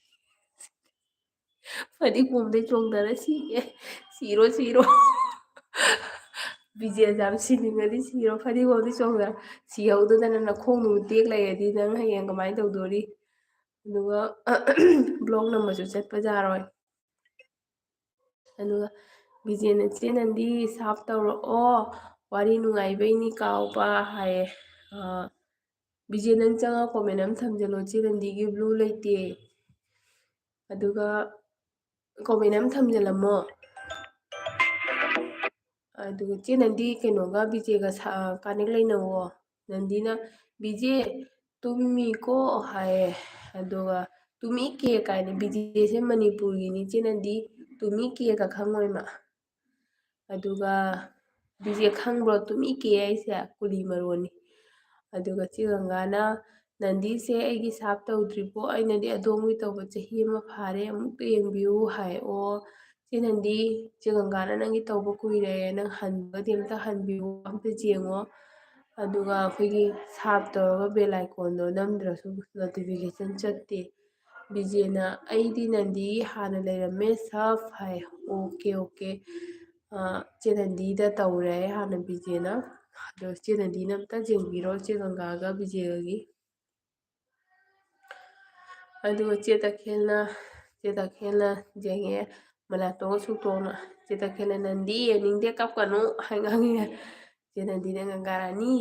ꯐꯗꯤꯒꯣꯝꯗꯩ ꯆꯣꯡꯊꯔ ꯁꯤꯒꯦ, ꯁꯤꯔꯣ, ꯁꯤꯔꯣ꯫ ꯕꯤꯖꯦꯁꯦ ꯌꯥꯝ ꯁꯤꯅꯤꯡꯉꯗꯤ ꯁꯤꯔꯣ, ꯐꯗꯤꯒꯣꯝꯗꯩ ꯆꯣꯡꯊꯔ ꯁꯤꯍꯧꯗꯗꯅ ꯅꯈꯣꯡ ꯅꯨꯃꯤꯠ ꯇꯦꯛ ꯂꯩꯔꯗꯤ ꯅꯪ ꯍꯌꯦꯡ ꯀꯃꯥꯏꯅ ꯇꯧꯗꯣꯔꯤ?" ꯑꯗꯨꯒ ꯕ꯭ꯂꯣꯛ ꯅꯝꯕꯁꯨ ꯆꯠꯄ ꯌꯥꯔꯣꯏ꯫ ꯑꯗꯨꯒ ꯕꯤꯖꯦꯅ "ꯆꯦ ꯅꯟꯗꯤ, ꯁꯥꯞ ꯇꯧꯔꯛꯑꯣ, ꯋꯥꯔꯤ ꯅꯨꯡꯉꯥꯏꯕꯩꯅꯤ ꯀꯥꯎꯕ" ꯍꯥꯏꯌꯦ꯫ ꯑ, "ꯕꯤꯖꯦ, ꯅꯪ ꯆꯪꯉꯒ ꯀꯣꯃꯦꯟ ꯑꯃ ꯊꯝꯖꯜꯂꯣ, ꯆꯦ ꯅꯟꯗꯤꯒꯤ ꯕ꯭ꯂꯨ ꯂꯩꯇꯦ꯫ ꯑꯗꯨꯒ ꯀꯣꯃꯦꯟ ꯑꯃ ꯊꯝꯖꯜꯂꯝꯃꯣ꯫ ꯑꯗꯨꯒ ꯆꯦ ꯅꯟꯗꯤ ꯀꯩꯅꯣꯒ ꯕꯤꯖꯦꯒ ꯁꯥ-, ꯀꯥꯅꯦꯛ ꯂꯩꯅꯧꯋꯣ"꯫ ꯅꯟꯗꯤꯅ "ꯕꯤꯖꯦ, ꯇꯨꯝꯃꯤꯀꯣ" ꯍꯥꯏꯌꯦ꯫ ꯑꯗꯨꯒ "ꯇꯨꯝꯃꯤꯀꯦ" ꯀꯥꯏꯅ, ꯕꯤꯖꯦꯁꯦ ꯃꯅꯤꯄꯨꯔꯒꯤꯅꯤ, ꯆꯦ ꯅꯟꯗꯤ ꯇꯨꯝꯃꯤꯀꯦꯒ ꯈꯪꯉꯣꯏ ꯃꯥ꯫ ꯑꯗꯨꯒ "ꯕꯤꯖꯦ, ꯈꯪꯕ꯭ꯔꯣ ꯇꯨꯝꯃꯤꯀꯦ ꯍꯥꯏꯁꯦ? ꯀꯨꯂꯤ ꯃꯔꯣꯟꯅꯤ"꯫ ꯑꯗꯨꯒ ꯆꯦ ꯒꯪꯒꯥꯅ "ꯅꯟꯗꯤꯁꯦ ꯑꯩꯒꯤ ꯁꯥꯞ ꯇꯧꯗ꯭ꯔꯤꯕꯣ? ꯑꯩꯅꯗꯤ ꯑꯗꯣꯝꯒꯤ ꯇꯧꯕ ꯆꯍꯤ ꯑꯃ ꯐꯥꯔꯦ, ꯑꯃꯨꯛꯇ ꯌꯦꯡꯕꯤꯌꯨ" ꯍꯥꯏ꯫ "ꯑꯣ, ꯆꯦ ꯅꯟꯗꯤ, ꯆꯦ ꯒꯪꯒꯥꯅ ꯅꯪꯒꯤ ꯇꯧꯕ ꯀꯨꯏꯔꯦ, ꯅꯪ ꯍꯟꯕꯒꯗꯤ ꯑꯝꯇ ꯍꯟꯕꯤꯌꯨ, ꯑꯝꯇ ꯌꯦꯡꯉꯣ"꯫ ꯑꯗꯨꯒ ꯑꯩꯈꯣꯏꯒꯤ ꯁꯥꯞ ꯇꯧꯔꯒ ꯕꯦꯜ ꯑꯥꯏꯀꯣꯟꯗꯣ ꯅꯝꯗ꯭ꯔꯁꯨ ꯅꯣꯇꯤꯐꯤꯀꯦꯁꯟ ꯆꯠꯇꯦ꯫ ꯕꯤꯖꯦꯅ "ꯑꯩꯗꯤ ꯅꯟꯗꯤ ꯍꯥꯟꯅ ꯂꯩꯔꯝꯃꯦ ꯁꯥꯞ" ꯍꯥꯏ꯫ "Okay, okay". ꯑ, ꯆꯦ ꯅꯟꯗꯤꯗ ꯇꯧꯔꯦ ꯍꯥꯟꯅ ꯕꯤꯖꯦꯅ꯫ ꯑꯗꯣ ꯆꯦ ꯅꯟꯗꯤꯅ ꯑꯝꯇ ꯌꯦꯡꯕꯤꯔꯣ ꯆꯦ ꯒꯪꯒꯥꯒ ꯕꯤꯖꯦꯒꯒꯤ꯫ ꯑꯗꯨꯒ ꯆꯦ ꯇꯈꯦꯜꯅ, ꯆꯦ ꯇꯈꯦꯜꯅ ꯌꯦꯡꯉꯦ, ꯃꯅꯥꯇꯣꯟꯒ ꯁꯨꯛꯇꯣꯛꯅ꯫ ꯆꯦ ꯇꯈꯦꯜꯅ "ꯅꯟꯗꯤ, ꯌꯦꯡꯅꯤꯡꯗꯦ, ꯀꯞꯀꯅꯨ" ꯍꯥꯏ ꯉꯥꯡꯉꯦ꯫ ꯆꯦ ꯅꯟꯗꯤꯅ "ꯒꯪꯒꯥꯔꯥꯅꯤ,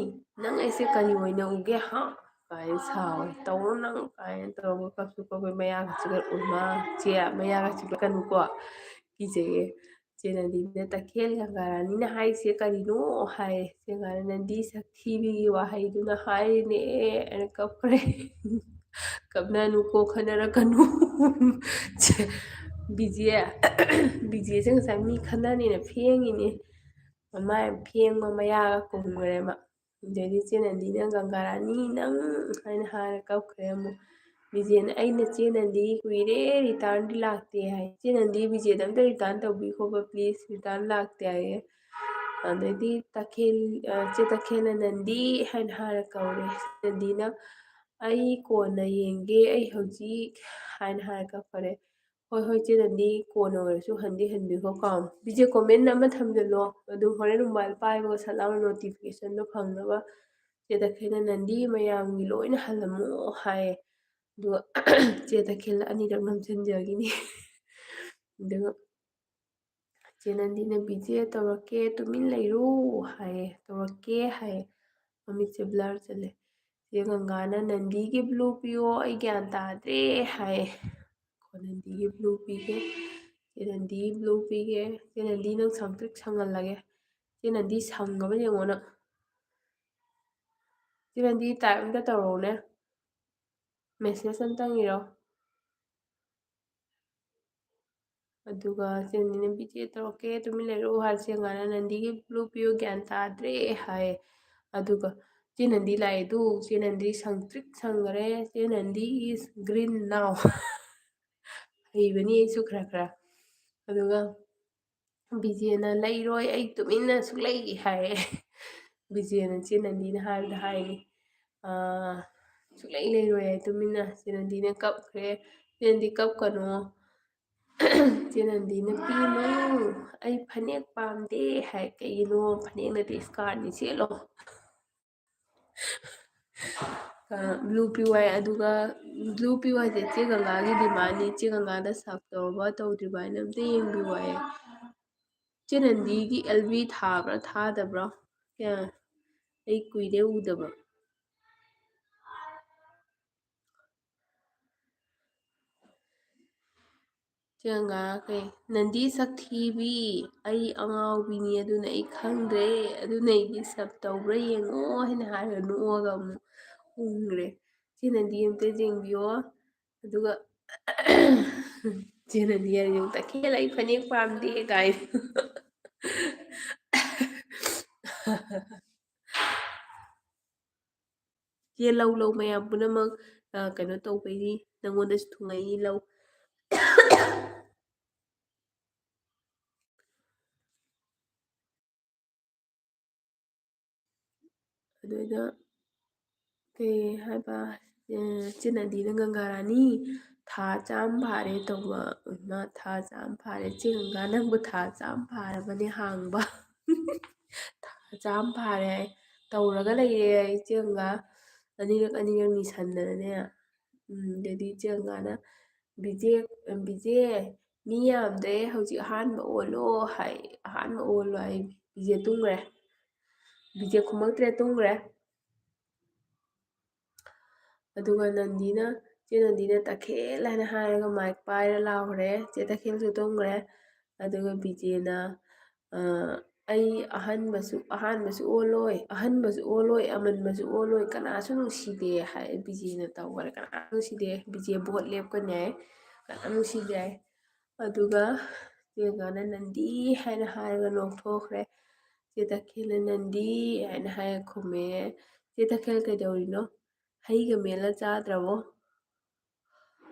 ꯅꯪ ꯑꯩꯁꯦ ꯀꯔꯤ ꯑꯣꯏꯅ ꯎꯒꯦ, ꯍꯥ?" ꯀꯥꯏꯅ ꯁꯥꯎꯋꯦ꯫ "ꯇꯧꯔꯣ ꯅꯪ" ꯀꯥꯏꯅ ꯇꯧꯔꯒ ꯀꯞꯁꯨ ꯀꯞꯄꯦ, ꯃꯌꯥꯒ ꯆꯤꯛꯂꯛ-, ꯃꯥ, "ꯆꯦ, ꯃꯌꯥꯒ ꯆꯤꯛꯂꯛꯀꯅꯨꯀꯣ, ꯀꯤꯖꯩꯌꯦ"꯫ ꯆꯦ ꯅꯟꯗꯤꯅ "ꯇꯈꯦꯜ ꯒꯪꯒꯥꯔꯥꯅꯤꯅ ꯍꯥꯏꯁꯦ ꯀꯔꯤꯅꯣ?" ꯍꯥꯏ꯫ ꯆꯦ ꯒꯪꯒꯥꯅ "ꯅꯟꯗꯤ ꯁꯛꯊꯤꯕꯤꯒꯤ ꯋꯥꯍꯩꯗꯨꯅ ꯍꯥꯏꯔꯤꯅꯦ" ꯍꯥꯏꯅ ꯀꯞꯈ꯭ꯔꯦ꯫ "ꯀꯞꯅꯅꯨꯀꯣ, ꯈꯟꯅꯔꯛꯀꯅꯨ"꯫ ꯆꯦ ꯕꯤꯖꯦ, ꯕꯤꯖꯦꯁꯦ ꯉꯁꯥꯏ ꯃꯤ ꯈꯟꯅꯅꯦꯅ ꯐꯦꯡꯉꯤꯅꯦ꯫ ꯃꯃꯥꯏ ꯐꯦꯡꯕ ꯃꯌꯥꯒ ꯀꯨꯝꯈ꯭ꯔꯦ ꯃꯥ꯫ ꯑꯗꯩꯗꯤ ꯆꯦ ꯅꯟꯗꯤꯅ "ꯒꯪꯒꯥꯔꯥꯅꯤ ꯅꯪ" ꯍꯥꯏꯅ ꯍꯥꯏꯔ ꯀꯞꯈ꯭ꯔꯦ ꯑꯃꯨꯛ꯫ ꯕꯤꯖꯦꯅ "ꯑꯩꯅ ꯆꯦ ꯅꯟꯗꯤ ꯀꯨꯏꯔꯦ return ꯗꯤ ꯂꯥꯛꯇꯦ" ꯍꯥꯏ꯫ "ꯆꯦ ꯅꯟꯗꯤ ꯕꯤꯖꯦꯗ ꯑꯝꯇ return ꯇꯧꯕꯤꯈꯣꯕ please, return ꯂꯥꯛꯇꯦ" ꯍꯥꯏꯌꯦ꯫ ꯑꯗꯩꯗꯤ ꯇꯈꯦꯜ, ꯑ, ꯆꯦ ꯇꯈꯦꯜꯅ "ꯅꯟꯗꯤ" ꯍꯥꯏꯅ ꯍꯥꯏꯔ ꯀꯧꯔꯦ꯫ ꯅꯟꯗꯤꯅ "ꯑꯩ ꯀꯣꯟꯅ ꯌꯦꯡꯒꯦ, ꯑꯩ ꯍꯧꯖꯤꯛ" ꯍꯥꯏꯅ ꯍꯥꯏꯔ ꯀꯞꯈꯔꯦ꯫ "ꯍꯣꯏ, ꯍꯣꯏ, ꯆꯦ ꯅꯟꯗꯤ, ꯀꯣꯟꯅ ꯑꯣꯏꯔꯁꯨ ꯍꯟꯗꯤ ꯍꯟꯕꯤꯈꯣ ꯀꯥꯎꯅ"꯫ ꯕꯤꯖꯦ comment ꯑꯃ ꯊꯝꯖꯜꯂꯣ, ꯑꯗꯨ ꯍꯣꯔꯦꯟ mobile ꯄꯥꯏꯕꯒ ꯁꯠ ꯂꯥꯎꯅ notification ꯗꯣ ꯐꯪꯅꯕ꯫ ꯆꯦ ꯇꯈꯦꯜꯅ "ꯅꯟꯗꯤ ꯃꯌꯥꯝꯒꯤ ꯂꯣꯏꯅ ꯍꯜꯂꯝꯃꯣ" ꯍꯥꯏꯌꯦ꯫ ꯑꯗꯨꯒ ꯆꯦ ꯇꯈꯦꯜ ꯑꯅꯤꯔꯛ ꯅꯝꯁꯤꯟꯖꯈꯤꯅꯤ꯫ ꯑꯗꯨꯒ ꯆꯦ ꯅꯟꯗꯤꯅ "ꯕꯤꯖꯦ ꯇꯧꯔꯛꯀꯦ, ꯇꯨꯃꯤꯟ ꯂꯩꯔꯣ" ꯍꯥꯏꯌꯦ꯫ "ꯇꯧꯔꯛꯀꯦ" ꯍꯥꯏꯌꯦ꯫ ꯃꯃꯤꯠꯁꯦ blur ꯆꯠꯂꯦ꯫ ꯆꯦ ꯒꯪꯒꯥꯅ "ꯅꯟꯗꯤꯒꯤ blue ꯄꯤꯌꯣ, ꯑꯩ ꯒ꯭ꯌꯥꯟ ꯇꯥꯗ꯭ꯔꯦ" ꯍꯥꯏꯌꯦ꯫ "ꯀꯣ ꯅꯟꯗꯤꯒꯤ blue ꯄꯤꯒꯦ, ꯆꯦ ꯅꯟꯗꯤꯒꯤ blue ꯄꯤꯒꯦ, ꯆꯦ ꯅꯟꯗꯤ ꯅꯪ ꯁꯪꯇ꯭ꯔꯤꯛ ꯁꯪꯍꯜꯂꯒꯦ, ꯆꯦ ꯅꯟꯗꯤ ꯁꯪꯉꯕ ꯌꯦꯡꯉꯣ ꯅꯪ꯫ ꯆꯦ ꯅꯟꯗꯤ type ꯑꯝꯇ ꯇꯧꯔꯛꯎꯅꯦ, message ꯑꯝꯇꯪ ꯏꯔꯣ"꯫ ꯑꯗꯨꯒ ꯆꯦ ꯅꯟꯗꯤꯅ "ꯕꯤꯖꯦ ꯇꯧꯔꯛꯀꯦ, ꯇꯨꯃꯤꯟ ꯂꯩꯔꯣ" ꯍꯥꯏꯔ ꯆꯦ ꯒꯪꯒꯥꯅ "ꯅꯟꯗꯤꯒꯤ blue ꯄꯤꯌꯨ, ꯒ꯭ꯌꯥꯟ ꯇꯥꯗ꯭ꯔꯦ" ꯍꯥꯏ꯫ ꯑꯗꯨꯒ ꯆꯦ ꯅꯟꯗꯤ ꯂꯥꯛꯑꯦ, ꯑꯗꯨ ꯆꯦ ꯅꯟꯗꯤ ꯁꯪꯇ꯭ꯔꯤꯛ ꯁꯪꯈꯔꯦ꯫ "ꯆꯦ ꯅꯟꯗꯤ is green now"꯫ ꯍꯩꯕꯅꯤ ꯑꯩꯁꯨ ꯈꯔ ꯈꯔ꯫ ꯑꯗꯨꯒ ꯕꯤꯖꯦꯅ "ꯂꯩꯔꯣꯏ, ꯑꯩ ꯇꯨꯃꯤꯟꯅ ꯁꯨꯛꯂꯩ" ꯍꯥꯏꯌꯦ꯫ ꯕꯤꯖꯦꯅ ꯆꯦ ꯅꯟꯗꯤꯅ ꯍꯥꯏꯕꯗ ꯍꯥꯏꯅꯤ, ꯑꯥ, "ꯁꯨꯛꯂꯩ ꯂꯩꯔꯣꯏ" ꯍꯥꯏ ꯇꯨꯃꯤꯟꯅ꯫ ꯆꯦ ꯅꯟꯗꯤꯅ ꯀꯞꯈ꯭ꯔꯦ꯫ ꯆꯦ ꯅꯟꯗꯤ ꯀꯞꯀꯅꯣ꯫ ꯆꯦ ꯅꯟꯗꯤꯅ "ꯄꯤꯅꯨ, ꯑꯩ ꯐꯅꯦꯛ ꯄꯥꯝꯗꯦ" ꯍꯥꯏ꯫ "ꯀꯩꯒꯤꯅꯣ? ꯐꯅꯦꯛ ꯅꯠꯇꯦ, skirt ꯅꯤ, ꯁꯦꯠꯂꯣ"꯫ ꯑ, blue ꯄꯤꯌꯨ ꯍꯥꯏ꯫ ꯑꯗꯨꯒ blue ꯄꯤꯌꯨ ꯍꯥꯏꯁꯦ ꯆꯦ ꯒꯪꯒꯥꯒꯤ demand ꯅꯤ꯫ ꯆꯦ ꯒꯪꯒꯥꯗ serve ꯇꯧꯔꯕ ꯇꯧꯗ꯭ꯔꯤꯕ ꯍꯥꯏꯅ ꯑꯝꯇ ꯌꯦꯡꯕꯤꯌꯨ ꯍꯥꯏꯌꯦ꯫ ꯆꯦ ꯅꯟꯗꯤꯒꯤ L V ꯊꯥꯕ꯭ꯔꯥ ꯊꯥꯗꯕ꯭ꯔꯥ? ꯀꯌꯥ? ꯑꯩ ꯀꯨꯏꯔꯦ ꯎꯗꯕ꯫ ꯁꯤ ꯑꯉꯥꯡ ꯀꯩ, "ꯅꯟꯗꯤ ꯁꯛꯊꯤꯕꯤ, ꯑꯩ ꯑꯉꯥꯎꯕꯤꯅꯤ, ꯑꯗꯨꯅ ꯑꯩ ꯈꯪꯗ꯭ꯔꯦ, ꯑꯗꯨꯅ ꯑꯩ disturb ꯇꯧꯕ꯭ꯔꯥ ꯌꯦꯡꯉꯣ" ꯍꯥꯏꯅ ꯍꯥꯏꯔꯒ ꯅꯣꯛꯑꯒ ꯑꯃꯨꯛ ꯎꯪꯈ꯭ꯔꯦ꯫ ꯁꯤ ꯅꯟꯗꯤ ꯑꯝꯇ ꯌꯦꯡꯕꯤꯌꯣ꯫ ꯑꯗꯨꯒ ꯆꯦ ꯅꯟꯗꯤ ꯍꯥꯏꯔꯤꯁꯦ ꯑꯃꯨꯛ, "ꯇꯈꯦꯜ, ꯑꯩ ꯐꯅꯦꯛ ꯄꯥꯝꯗꯦ" ꯀꯥꯏꯅ꯫ ꯆꯦ, ꯂꯧ, ꯂꯧ, ꯃꯌꯥꯝ ꯄꯨꯝꯅꯃꯛ, ꯑ, ꯀꯩꯅꯣ ꯇꯧꯕꯩꯅꯤ, ꯅꯪꯉꯣꯟꯗꯁꯨ ꯊꯨꯡꯉꯛꯏ, ꯂꯧ꯫ ꯑꯗꯨꯗ ꯀꯩ ꯍꯥꯏꯕ, ꯑ, ꯆꯤꯟꯅꯗꯤꯅ "ꯒꯪꯒꯥ ꯔꯥꯅꯤ, ꯊꯥ ꯆꯥꯝ ꯐꯥꯔꯦ" ꯇꯧꯕ, ꯃꯥ "ꯊꯥ ꯆꯥꯝ ꯐꯥꯔꯦ, ꯆꯦ ꯒꯪꯒꯥ, ꯅꯪꯕꯨ ꯊꯥ ꯆꯥꯝ ꯐꯥꯔꯕꯅꯦ?" ꯍꯥꯡꯕ꯫ "ꯊꯥ ꯆꯥꯝ ꯐꯥꯔꯦ ꯍꯥꯏ, ꯇꯧꯔꯒ ꯂꯩꯔꯦ ꯑꯩ ꯆꯦ ꯒꯪꯒꯥ, ꯑꯅꯤꯔꯛ, ꯑꯅꯤꯔꯛ ꯅꯤꯁꯟꯗꯅꯅꯦ"꯫ ꯎꯝ, ꯑꯗꯩꯗꯤ ꯆꯦ ꯒꯪꯒꯥꯅ, "ꯕꯤꯖꯦ, ꯕꯤꯖꯦ, ꯃꯤ ꯌꯥꯝꯗ꯭ꯔꯦ, ꯍꯧꯖꯤꯛ ꯑꯍꯥꯟꯕ ꯑꯣꯜꯂꯣ" ꯍꯥꯏ꯫ "ꯑꯍꯥꯟꯕ ꯑꯣꯜꯂꯣ" ꯍꯥꯏ꯫ ꯕꯤꯖꯦ ꯇꯨꯝꯈ꯭ꯔꯦ꯫ ꯕꯤꯖꯦ ꯈꯨꯝꯃꯛꯇ꯭ꯔꯦ, ꯇꯨꯝꯈ꯭ꯔꯦ꯫ ꯑꯗꯨꯒ ꯅꯟꯗꯤꯅ, ꯆꯦ ꯅꯟꯗꯤꯅ "ꯇꯈꯦꯜ" ꯍꯥꯏꯅ ꯍꯥꯏꯔꯒ mic ꯄꯥꯏꯔ ꯂꯥꯎꯈ꯭ꯔꯦ꯫ ꯆꯦ ꯇꯈꯦꯜꯁꯨ ꯇꯨꯝꯈ꯭ꯔꯦ꯫ ꯑꯗꯨꯒ ꯕꯤꯖꯦꯅ, ꯑ, "ꯑꯩ ꯑꯍꯟꯕꯁꯨ, ꯑꯍꯥꯟꯕꯁꯨ ꯑꯣꯜꯂꯣꯏ, ꯑꯍꯟꯕꯁꯨ ꯑꯣꯜꯂꯣꯏ, ꯑꯃꯟꯕꯁꯨ ꯑꯣꯜꯂꯣꯏ, ꯀꯅꯥꯁꯨ ꯅꯨꯡꯁꯤꯗꯦ" ꯍꯥꯏ꯫ ꯕꯤꯖꯦꯅ ꯇꯧꯈꯔꯦ, "ꯀꯅꯥꯁꯨ ꯅꯨꯡꯁꯤꯗꯦ, ꯕꯤꯖꯦ vote ꯂꯦꯞꯀꯅꯤ" ꯍꯥꯏ, "ꯀꯅꯥꯝ ꯅꯨꯡꯁꯤꯗꯦ" ꯍꯥꯏ꯫ ꯑꯗꯨꯒ ꯆꯦ ꯒꯪꯒꯥꯅ "ꯅꯟꯗꯤ" ꯍꯥꯏꯅ ꯍꯥꯏꯔꯒ ꯅꯣꯛꯊꯣꯛꯈ꯭ꯔꯦ꯫ ꯆꯦ ꯇꯈꯦꯜꯅ "ꯅꯟꯗꯤ" ꯍꯥꯏꯅ ꯍꯥꯏꯔ ꯈꯨꯝꯃꯦ꯫ "ꯆꯦ ꯇꯈꯦꯜ, ꯀꯩꯗꯧꯔꯤꯅꯣ? ꯍꯩꯒ ꯃꯦꯠꯂ ꯆꯥꯗ꯭ꯔꯕꯣ?"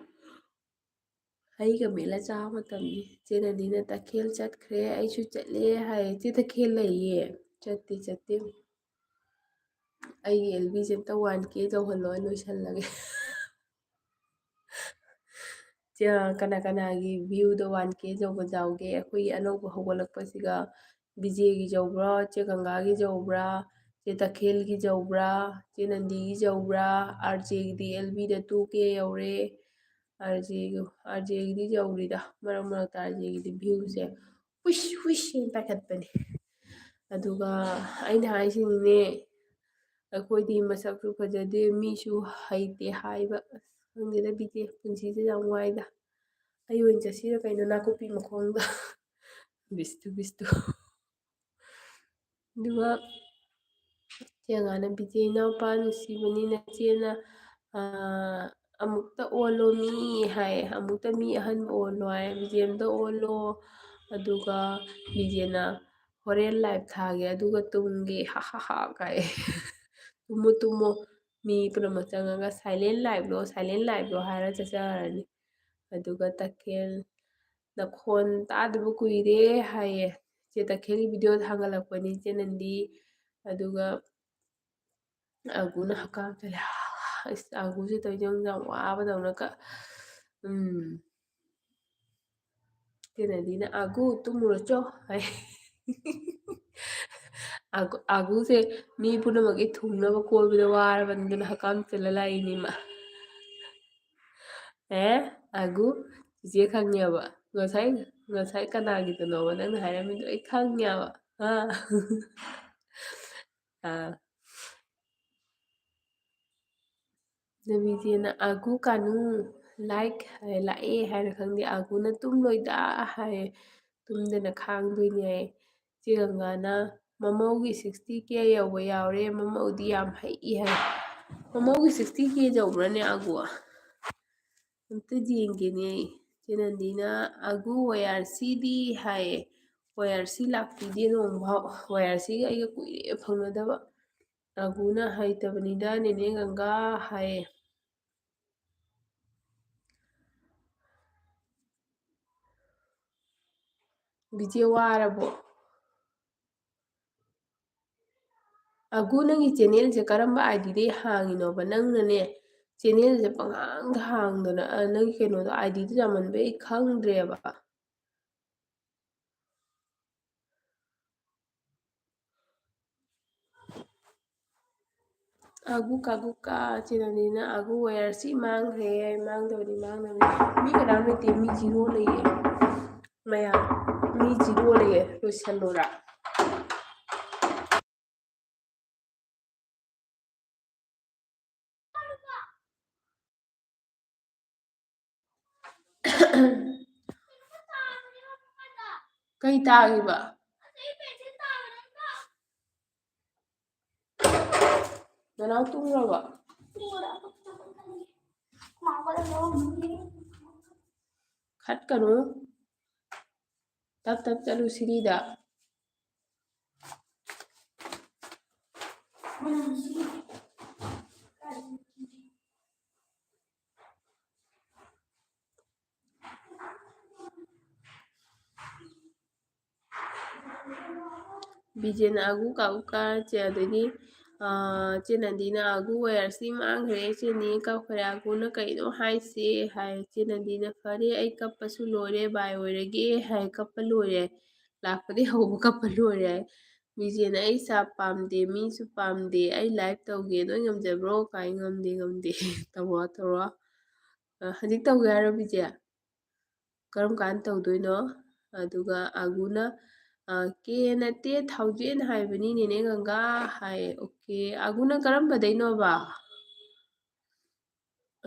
ꯍꯩꯒ ꯃꯦꯠꯂ ꯆꯥꯕ ꯃꯇꯝꯅꯤ꯫ ꯆꯦ ꯅꯟꯗꯤꯅ "ꯇꯈꯦꯜ ꯆꯠꯈ꯭ꯔꯦ, ꯑꯩꯁꯨ ꯆꯠꯂꯦ" ꯍꯥꯏ꯫ "ꯆꯦ ꯇꯈꯦꯜ ꯂꯩꯌꯦ?" "ꯆꯠꯇꯦ, ꯆꯠꯇꯦ꯫ ꯑꯩꯒꯤ ꯑꯦꯜ ꯕꯤꯁꯦ ꯑꯝꯇ ꯋꯥꯟ ꯀꯦ ꯇꯧꯍꯜꯂꯣ, ꯑꯩ ꯂꯣꯏꯁꯜꯂꯒꯦ"꯫ ꯆꯦ, ꯀꯅꯥ ꯀꯅꯥꯒꯤ ꯚ꯭ꯌꯨꯗ ꯋꯥꯟ ꯀꯦ ꯌꯧꯕ ꯌꯥꯎꯒꯦ? ꯑꯩꯈꯣꯏꯒꯤ ꯑꯅꯧꯕ ꯍꯧꯒꯠꯂꯛꯄꯁꯤꯒ ꯕꯤꯖꯦꯒꯤ ꯌꯧꯕ꯭ꯔꯥ, ꯆꯦ ꯒꯪꯒꯥꯒꯤ ꯌꯧꯕ꯭ꯔꯥ, ꯆꯦ ꯇꯈꯦꯜꯒꯤ ꯌꯧꯕ꯭ꯔꯥ, ꯆꯦ ꯅꯟꯗꯤꯒꯤ ꯌꯧꯕ꯭ꯔꯥ, ꯑꯥꯔ ꯖꯦꯒꯤꯗꯤ ꯑꯦꯜ ꯕꯤꯗ ꯇꯨ ꯀꯦ ꯌꯧꯔꯦ꯫ ꯑꯥꯔ ꯖꯦꯒꯤ, ꯑꯥꯔ ꯖꯦꯒꯤꯗꯤ ꯌꯧꯔꯤꯗ, ꯃꯔꯛ ꯃꯔꯛꯇ ꯑꯥꯔ ꯖꯦꯒꯤꯗꯤ ꯚ꯭ꯌꯨꯁꯦ ꯍꯨꯏꯁ ꯍꯨꯏꯁ ꯍꯥꯏꯅ ꯄꯥꯏꯈꯠꯄꯅꯦ꯫ ꯑꯗꯨꯒ ꯑꯩꯅ ꯍꯥꯏꯁꯤꯅꯤꯅꯦ, ꯑꯩꯈꯣꯏꯗꯤ ꯃꯁꯛꯁꯨ ꯐꯖꯗꯦ, ꯃꯤꯁꯨ ꯍꯩꯇꯦ ꯍꯥꯏꯕ꯫ ꯑꯁ, ꯈꯪꯗꯦꯗ, ꯕꯤꯖꯦ ꯄꯨꯟꯁꯤꯁꯦ ꯌꯥꯝ ꯋꯥꯏꯗ꯫ ꯑꯩ ꯑꯣꯏꯅ ꯆꯠꯁꯤꯔ ꯀꯩꯅꯣ, ꯅꯥꯀꯨꯞꯄꯤ ꯃꯈꯣꯡꯗ꯫ ꯕꯤꯁꯇꯨ, ꯕꯤꯁꯇꯨ꯫ ꯑꯗꯨꯒ ꯆꯦ ꯉꯥꯅꯕꯤꯁꯦ ꯏꯅꯥꯎꯄꯥ ꯅꯨꯡꯁꯤꯕꯅꯤꯅ ꯆꯦꯅ, ꯑꯥ, "ꯑꯃꯨꯛꯇ ꯑꯣꯜꯂꯣ ꯃꯤ" ꯍꯥꯏ, "ꯑꯃꯨꯛꯇ ꯃꯤ ꯑꯍꯟꯕ ꯑꯣꯜꯂꯣ" ꯍꯥꯏ, "ꯕꯤꯖꯦꯝꯗ ꯑꯣꯜꯂꯣ"꯫ ꯑꯗꯨꯒ ꯕꯤꯖꯦꯅ "ꯍꯣꯔꯦꯟ live ꯊꯥꯒꯦ ꯑꯗꯨꯒ ꯇꯨꯝꯒꯦ, ꯍꯥ ꯍꯥ ꯍꯥ" ꯀꯥꯏ꯫ "ꯇꯨꯝꯃꯣ, ꯇꯨꯝꯃꯣ, ꯃꯤ ꯄꯨꯝꯅꯃꯛ ꯆꯪꯉꯒ silent live ꯂꯣ, silent live ꯂꯣ" ꯍꯥꯏꯔ ꯆꯠꯆꯔꯅꯤ꯫ ꯑꯗꯨꯒ ꯇꯈꯦꯜ "ꯅꯈꯣꯟ ꯇꯥꯗꯕ ꯀꯨꯏꯔꯦ" ꯍꯥꯏꯌꯦ꯫ ꯆꯦ ꯇꯈꯦꯜꯒꯤ video ꯊꯥꯒꯠꯂꯛꯄꯅꯤ ꯆꯦ ꯅꯟꯗꯤ꯫ ꯑꯗꯨꯒ ꯑꯒꯨꯅ ꯍꯛꯀꯥꯝ ꯆꯜꯂꯦ꯫ ꯑꯁ, ꯑꯒꯨꯁꯦ ꯇꯧꯔꯤꯁꯦ ꯌꯦꯡꯉꯨ, ꯌꯥꯝ ꯋꯥꯕꯗꯧꯅ ꯀ-, ꯎꯝ꯫ ꯆꯦ ꯅꯟꯗꯤꯅ, "ꯑꯒꯨ, ꯇꯨꯝꯃꯨꯔꯣ ꯆꯣ" ꯍꯥꯏ꯫ ꯑꯒꯨ-, ꯑꯒꯨꯁꯦ ꯃꯤ ꯄꯨꯝꯅꯃꯛꯀꯤ ꯊꯨꯡꯅꯕ ꯀꯣꯏꯕꯗ ꯋꯥꯔꯕꯅꯤ, ꯑꯗꯨꯅ ꯍꯛꯀꯥꯝ ꯆꯜꯂ ꯂꯥꯛꯏꯅꯤ ꯃꯥ꯫ ꯑꯦ, ꯑꯒꯨ, ꯆꯤꯆꯦ ꯈꯪꯉꯦꯕ꯫ ꯉꯁꯥꯏ, ꯉꯁꯥꯏ ꯀꯅꯥꯒꯤꯗꯅꯣꯕ ꯅꯪꯅ ꯍꯥꯏꯔꯝꯃꯤꯗꯣ? ꯑꯩ ꯈꯪꯉꯦꯕ꯫ ꯑꯥ꯫ ꯑꯥ꯫ ꯅꯕꯤꯗꯤꯅ "ꯑꯒꯨ ꯀꯥꯅꯨ, like" ꯍꯥꯏ, "ꯂꯥꯛꯑꯦ" ꯍꯥꯏꯔ ꯈꯪꯗꯦ꯫ "ꯑꯒꯨꯅ ꯇꯨꯝꯂꯣꯏꯗ" ꯍꯥꯏ, "ꯇꯨꯝꯗꯅ ꯈꯥꯡꯗꯣꯏꯅꯦ" ꯍꯥꯏ꯫ ꯆꯦ ꯒꯪꯒꯥꯅ "ꯃꯃꯧꯒꯤ sixty K ꯌꯧꯕ ꯌꯥꯎꯔꯦ, ꯃꯃꯧꯗꯤ ꯌꯥꯝ ꯍꯩ" ꯍꯥꯏ꯫ ꯃꯃꯧꯒꯤ sixty K ꯌꯧꯕ꯭ꯔꯅꯦ ꯑꯒꯨ? ꯑꯝꯇ ꯌꯦꯡꯒꯦꯅꯦ ꯑꯩ꯫ ꯆꯦ ꯅꯟꯗꯤꯅ "ꯑꯒꯨ ꯋꯥꯏ ꯑꯥꯔ ꯁꯤꯗꯤ" ꯍꯥꯏꯌꯦ꯫ ꯋꯥꯏ ꯑꯥꯔ ꯁꯤ ꯂꯥꯛꯄꯤꯗꯦ ꯅꯣꯡꯐꯥꯎ꯫ ꯋꯥꯏ ꯑꯥꯔ ꯁꯤꯒ ꯑꯩꯒ ꯀꯨꯏꯔꯦ ꯐꯪꯅꯗꯕ꯫ ꯑꯒꯨꯅ "ꯍꯩꯇꯕꯅꯤꯗ ꯅꯦꯅꯦ ꯒꯪꯒꯥ" ꯍꯥꯏꯌꯦ꯫ ꯕꯤꯖꯦ ꯋꯥꯔꯕꯣ? ꯑꯒꯨ, ꯅꯪꯒꯤ channelꯁꯦ ꯀꯔꯝꯕ IDꯗꯒꯤ ꯍꯥꯡꯉꯤꯅꯣꯕ? ꯅꯪꯅꯅꯦ, channelꯁꯦ ꯄꯪꯍꯥꯡꯗ ꯍꯥꯡꯗꯅ, ꯑ, ꯅꯪꯒꯤ ꯀꯩꯅꯣꯗꯣ, IDꯗꯣ ꯌꯥꯝꯃꯟꯕꯩ ꯑꯩ ꯈꯪꯗ꯭ꯔꯦꯕ꯫ ꯑꯒꯨ ꯀꯥꯒꯨ ꯀꯥ ꯆꯦ ꯅꯟꯗꯤꯅ "ꯑꯒꯨ ꯋꯥꯏ ꯑꯥꯔ ꯁꯤ ꯃꯥꯡꯈ꯭ꯔꯦ", ꯃꯥꯡꯗꯕꯅꯤ, ꯃꯥꯡꯗꯕꯅꯤ꯫ ꯃꯤ ꯀꯅꯥꯝ ꯂꯩꯇꯦ, ꯃꯤ zero ꯂꯩꯌꯦ꯫ ꯃꯌꯥꯝ, ꯃꯤ zero ꯂꯩꯌꯦ, ꯂꯣꯏꯁꯜꯂꯨꯔꯥ? ꯀꯩ ꯇꯥꯈꯤꯕ? ꯅꯅꯥꯎ ꯇꯨꯝꯈ꯭ꯔꯕ? ꯈꯠꯀꯅꯨ꯫ ꯇꯞ ꯇꯞ ꯆꯠꯂꯨ ꯁꯤꯔꯤꯗ꯫ ꯕꯤꯖꯦꯅ ꯑꯒꯨ ꯀꯥꯎ ꯀꯥ ꯆꯦ, ꯑꯗꯒꯤ, ꯑꯥ, ꯆꯦ ꯅꯟꯗꯤꯅ "ꯑꯒꯨ ꯋꯥꯌꯔꯁꯤ ꯃꯥꯡꯈ꯭ꯔꯦ, ꯆꯦꯅꯤ ꯀꯞꯈ꯭ꯔꯦ, ꯑꯒꯨꯅ ꯀꯩꯅꯣ ꯍꯥꯏꯁꯦ?" ꯍꯥꯏ꯫ ꯆꯦ ꯅꯟꯗꯤꯅ "ꯐꯔꯦ, ꯑꯩ ꯀꯞꯄꯁꯨ ꯂꯣꯏꯔꯦ, ꯕꯥꯏ ꯑꯣꯏꯔꯒꯦ" ꯍꯥꯏ꯫ ꯀꯞꯄ ꯂꯣꯏꯔꯦ, ꯂꯥꯛꯄꯗꯤ ꯍꯧꯕ ꯀꯞꯄ ꯂꯣꯏꯔꯦ ꯍꯥꯏ꯫ ꯕꯤꯖꯦꯅ "ꯑꯩ ꯆꯥ ꯄꯥꯝꯗꯦ, ꯃꯤꯁꯨ ꯄꯥꯝꯗꯦ, ꯑꯩ live ꯇꯧꯒꯦ, ꯅꯣꯏ ꯉꯝꯖꯕ꯭ꯔꯣ?" ꯀꯥꯏ꯫ "ꯉꯝꯗꯦ, ꯉꯝꯗꯦ"꯫ ꯇꯧꯔꯣ, ꯇꯧꯔꯣ꯫ ꯑ, ꯍꯧꯖꯤꯛ ꯇꯧꯒꯦ ꯍꯥꯏꯔꯣ ꯕꯤꯖꯦ? ꯀꯔꯝ ꯀꯥꯟꯗ ꯇꯧꯗꯣꯏꯅꯣ? ꯑꯗꯨꯒ ꯑꯒꯨꯅ, ꯑ, "ꯀꯦ ꯅꯠꯇꯦ, ꯊꯥꯎꯖꯦꯟ ꯍꯥꯏꯕꯅꯤ ꯅꯦꯅꯦ ꯒꯪꯒꯥ" ꯍꯥꯏ꯫ ꯑꯣꯀꯦ, ꯑꯒꯨꯅ ꯀꯔꯝꯕꯗꯩꯅꯣꯕ?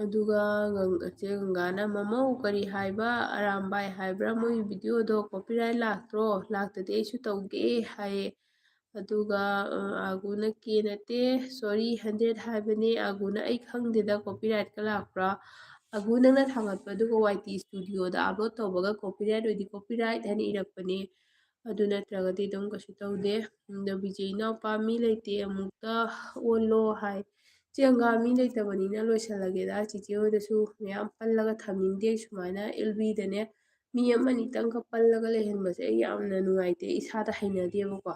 ꯑꯗꯨꯒ ꯒꯪ-, ꯆꯦ ꯒꯪꯒꯥꯅ "ꯃꯃꯧ ꯀꯔꯤ ꯍꯥꯏꯕ, ꯑꯔꯥꯝꯕꯥꯏ ꯍꯥꯏꯕ꯭ꯔꯥ? ꯃꯣꯏꯒꯤ video ꯗꯣ copyright ꯂꯥꯛꯇ꯭ꯔꯣ? ꯂꯥꯛꯇꯗꯤ ꯑꯩꯁꯨ ꯇꯧꯒꯦ" ꯍꯥꯏꯌꯦ꯫ ꯑꯗꯨꯒ, ꯑ, ꯑꯒꯨꯅ "ꯀꯦ ꯅꯠꯇꯦ, sorry, hundred ꯍꯥꯏꯕꯅꯦ"꯫ ꯑꯒꯨꯅ "ꯑꯩ ꯈꯪꯗꯦꯗ, copyright ꯀ ꯂꯥꯛꯄ꯭ꯔꯥ?" ꯑꯒꯨ, ꯅꯪꯅ ꯊꯥꯡꯒꯠꯄ ꯑꯗꯨꯒ ꯋꯥꯏ ꯇꯤ studio ꯗ upload ꯇꯧꯕꯒ copyright ꯑꯣꯏꯗꯤ copyright ꯍꯥꯏꯅ ꯏꯔꯛꯄꯅꯦ꯫ ꯑꯗꯨ ꯅꯠꯇ꯭ꯔꯒꯗꯤ ꯑꯗꯨꯝ ꯀꯩꯁꯨ ꯇꯧꯗꯦ꯫ ꯑꯗꯣ ꯕꯤꯖꯦ "ꯏꯅꯥꯎꯄꯥ ꯃꯤ ꯂꯩꯇꯦ, ꯑꯃꯨꯛꯇ ꯑꯣꯜꯂꯣ" ꯍꯥꯏ꯫ ꯆꯦ ꯒꯪꯒꯥ, ꯃꯤ ꯂꯩꯇꯕꯅꯤꯅ ꯂꯣꯏꯁꯜꯂꯒꯦꯗ꯫ ꯆꯤꯆꯦ ꯍꯣꯏꯗꯁꯨ ꯃꯌꯥꯝ ꯄꯜꯂꯒ ꯊꯝꯅꯤꯡꯗꯦ꯫ ꯁꯨꯃꯥꯏꯅ ꯑꯦꯜ ꯕꯤꯗꯅꯦ ꯃꯤ ꯑꯃꯅꯤꯇꯪꯒ ꯄꯜꯂꯒ ꯂꯩꯍꯟꯕꯁꯦ ꯑꯩ ꯌꯥꯝꯅ ꯅꯨꯡꯉꯥꯏꯇꯦ, ꯏꯁꯥꯗ ꯍꯩꯅꯗꯦꯕꯀꯣ꯫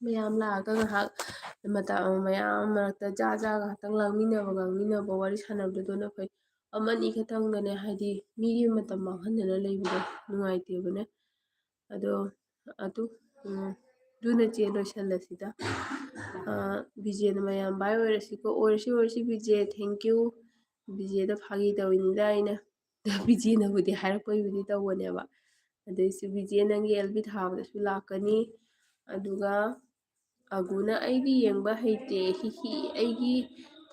ꯃꯌꯥꯝ ꯂꯥꯛꯑꯒ ꯉꯥꯏꯍꯥꯛ ꯃꯇꯝ, ꯃꯌꯥꯝ ꯃꯔꯛꯇ ꯖꯥ ꯖꯥ ꯉꯥꯏꯍꯥꯛꯇꯪ ꯂꯥꯡꯃꯤꯟꯅꯕ, ꯉꯥꯡꯃꯤꯟꯅꯕ, ꯋꯥꯔꯤ ꯁꯥꯟꯅꯕꯗꯨꯅ ꯐꯩ꯫ ꯑꯃꯅꯤ ꯈꯛꯇꯪꯗꯅꯦ, ꯍꯥꯏꯗꯤ ꯃꯤꯒꯤ ꯃꯇꯝ ꯃꯥꯡꯍꯟꯗꯅ ꯂꯩꯕꯗꯣ ꯅꯨꯡꯉꯥꯏꯇꯦꯕꯅꯦ꯫ ꯑꯗꯣ ꯑꯗꯨ, ꯎꯝ, ꯑꯗꯨꯅ ꯆꯦ ꯂꯣꯏꯁꯜꯂꯁꯤꯗ꯫ ꯑ, ꯕꯤꯖꯦꯅ "ꯃꯌꯥꯝ ꯚꯥꯏ ꯑꯣꯏꯔꯁꯤꯀꯣ"꯫ "ꯑꯣꯏꯔꯁꯤ, ꯑꯣꯏꯔꯁꯤ ꯕꯤꯖꯦ, thank you"꯫ ꯕꯤꯖꯦꯗ ꯐꯥꯒꯤ ꯇꯧꯔꯤꯅꯤꯗ ꯑꯩꯅ꯫ ꯕꯤꯖꯦꯅꯕꯨꯗꯤ ꯍꯥꯏꯔꯛꯄꯒꯤꯕꯨꯗꯤ ꯇꯧꯕꯅꯦꯕ꯫ ꯑꯗꯨꯏꯁꯨ ꯕꯤꯖꯦ ꯅꯪꯒꯤ ꯑꯦꯜ ꯕꯤ ꯊꯥꯕꯗꯁꯨ ꯂꯥꯛꯀꯅꯤ꯫ ꯑꯗꯨꯒ ꯑꯒꯨꯅ "ꯑꯩꯗꯤ ꯌꯦꯡꯕ ꯍꯩꯇꯦ, ꯍꯤ ꯍꯤ, ꯑꯩꯒꯤ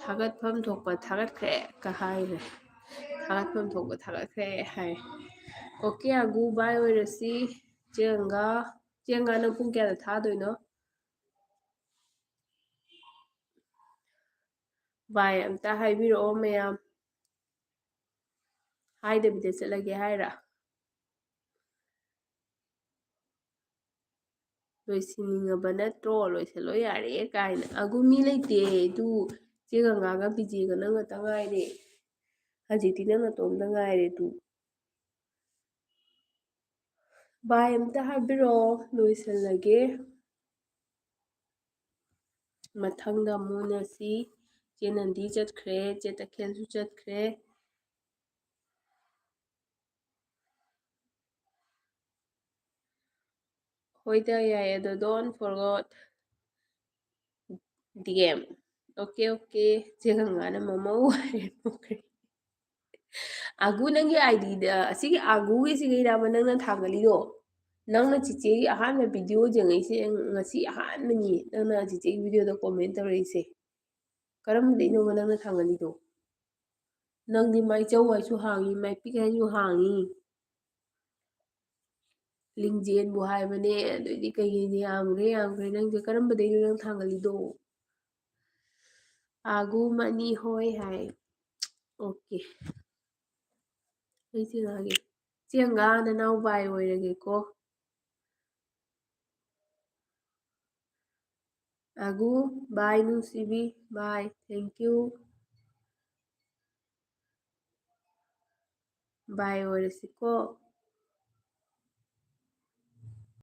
ꯊꯥꯒꯠꯐꯝ ꯊꯣꯛꯄ ꯊꯥꯒꯠꯈ꯭ꯔꯦ" ꯀ ꯍꯥꯏꯔꯦ꯫ ꯊꯥꯒꯠꯐꯝ ꯊꯣꯛꯄ ꯊꯥꯒꯠꯈ꯭ꯔꯦ ꯍꯥꯏ꯫ Okay, ꯑꯒꯨ, bye ꯑꯣꯏꯔꯁꯤ꯫ ꯆꯦ ꯒꯪꯒꯥ, ꯆꯦ ꯒꯪꯒꯥ, ꯅꯪ ꯄꯨꯡ ꯀꯌꯥꯗ ꯊꯥꯗꯣꯏꯅꯣ? Bye ꯑꯝꯇ ꯍꯥꯏꯕꯤꯔꯛꯑꯣ ꯃꯌꯥꯝ꯫ ꯍꯥꯏꯗꯕꯤꯗ ꯆꯠꯂꯒꯦ ꯍꯥꯏꯔ? ꯂꯣꯏꯁꯤꯟꯅꯤꯡꯉꯕ ꯅꯠꯇ꯭ꯔꯣ? ꯂꯣꯏꯁꯤꯜꯂꯣ ꯌꯥꯔꯦ ꯀꯥꯏꯅ꯫ ꯑꯒꯨ, ꯃꯤ ꯂꯩꯇꯦ꯫ ꯑꯗꯨ ꯆꯦ ꯒꯪꯒꯥꯒ ꯕꯤꯖꯦꯒ ꯅꯪ ꯈꯛꯇ ꯉꯥꯏꯔꯦ꯫ ꯍꯧꯖꯤꯛꯇꯤ ꯅꯪ ꯅꯇꯣꯝꯇ ꯉꯥꯏꯔꯦ꯫ ꯑꯗꯨ bye ꯑꯝꯇ ꯍꯥꯏꯕꯤꯔꯛꯑꯣ, ꯂꯣꯏꯁꯤꯜꯂꯒꯦ꯫ ꯃꯊꯪꯗ ꯑꯃꯨꯛ ꯎꯅꯁꯤ꯫ ꯆꯦ ꯅꯟꯗꯤ ꯆꯠꯈ꯭ꯔꯦ, ꯆꯦ ꯇꯈꯦꯜꯁꯨ ꯆꯠꯈ꯭ꯔꯦ꯫ ꯍꯣꯏꯗ, ꯌꯥꯏ, ꯑꯗꯣ don't forget DM꯫ Okay, okay, ꯆꯦ ꯒꯪꯒꯥꯅ ꯃꯃꯧ ꯍꯥꯏꯔꯦ꯫ ꯑꯒꯨ, ꯅꯪꯒꯤ IDꯗ, ꯑꯁꯤꯒꯤ ꯑꯒꯨꯒꯤꯁꯤꯒꯤꯔꯕ ꯅꯪꯅ ꯊꯥꯡꯒꯠꯂꯤꯗꯣ? ꯅꯪꯅ ꯆꯤꯆꯦꯒꯤ ꯑꯍꯥꯟꯕ video ꯌꯦꯡꯉꯛꯏꯁꯦ ꯉꯁꯤ ꯑꯍꯥꯟꯕꯅꯤ, ꯅꯪꯅ ꯆꯤꯆꯦꯒꯤ videoꯗ comment ꯇꯧꯔꯛꯏꯁꯦ꯫ ꯀꯔꯝꯕꯗꯩꯅꯣꯕ ꯅꯪꯅ ꯊꯥꯡꯒꯠꯂꯤꯗꯣ? ꯅꯪꯗꯤ ꯃꯥꯏꯆꯧ ꯍꯥꯏꯁꯨ ꯍꯥꯡꯉꯤ, ꯃꯥꯏꯄꯤꯛ ꯍꯥꯏꯁꯨ ꯍꯥꯡꯉꯤ꯫ ꯂꯤꯡꯖꯦꯜꯕꯨ ꯍꯥꯏꯕꯅꯦ, ꯑꯗꯨꯏꯗꯤ ꯀꯩꯒꯤꯅꯤ? ꯌꯥꯝꯈ꯭ꯔꯦ, ꯌꯥꯝꯈ꯭ꯔꯦ꯫ ꯅꯪꯁꯦ ꯀꯔꯝꯕꯗꯩꯅꯣ ꯅꯪ ꯊꯥꯡꯒꯠꯂꯤꯗꯣ? ꯑꯒꯨ ꯃꯅꯤ ꯍꯣꯏ ꯍꯥꯏ꯫ Okay꯫ ꯑꯩ ꯆꯦ ꯒꯪꯒꯥꯒꯤ, ꯆꯦ ꯒꯪꯒꯥ, ꯅꯅꯥꯎ bye ꯑꯣꯏꯔꯒꯦꯀꯣ꯫ ꯑꯒꯨ, bye ꯅꯨꯡꯁꯤꯕꯤ, bye, thank you꯫ Bye ꯑꯣꯏꯔꯁꯤꯀꯣ꯫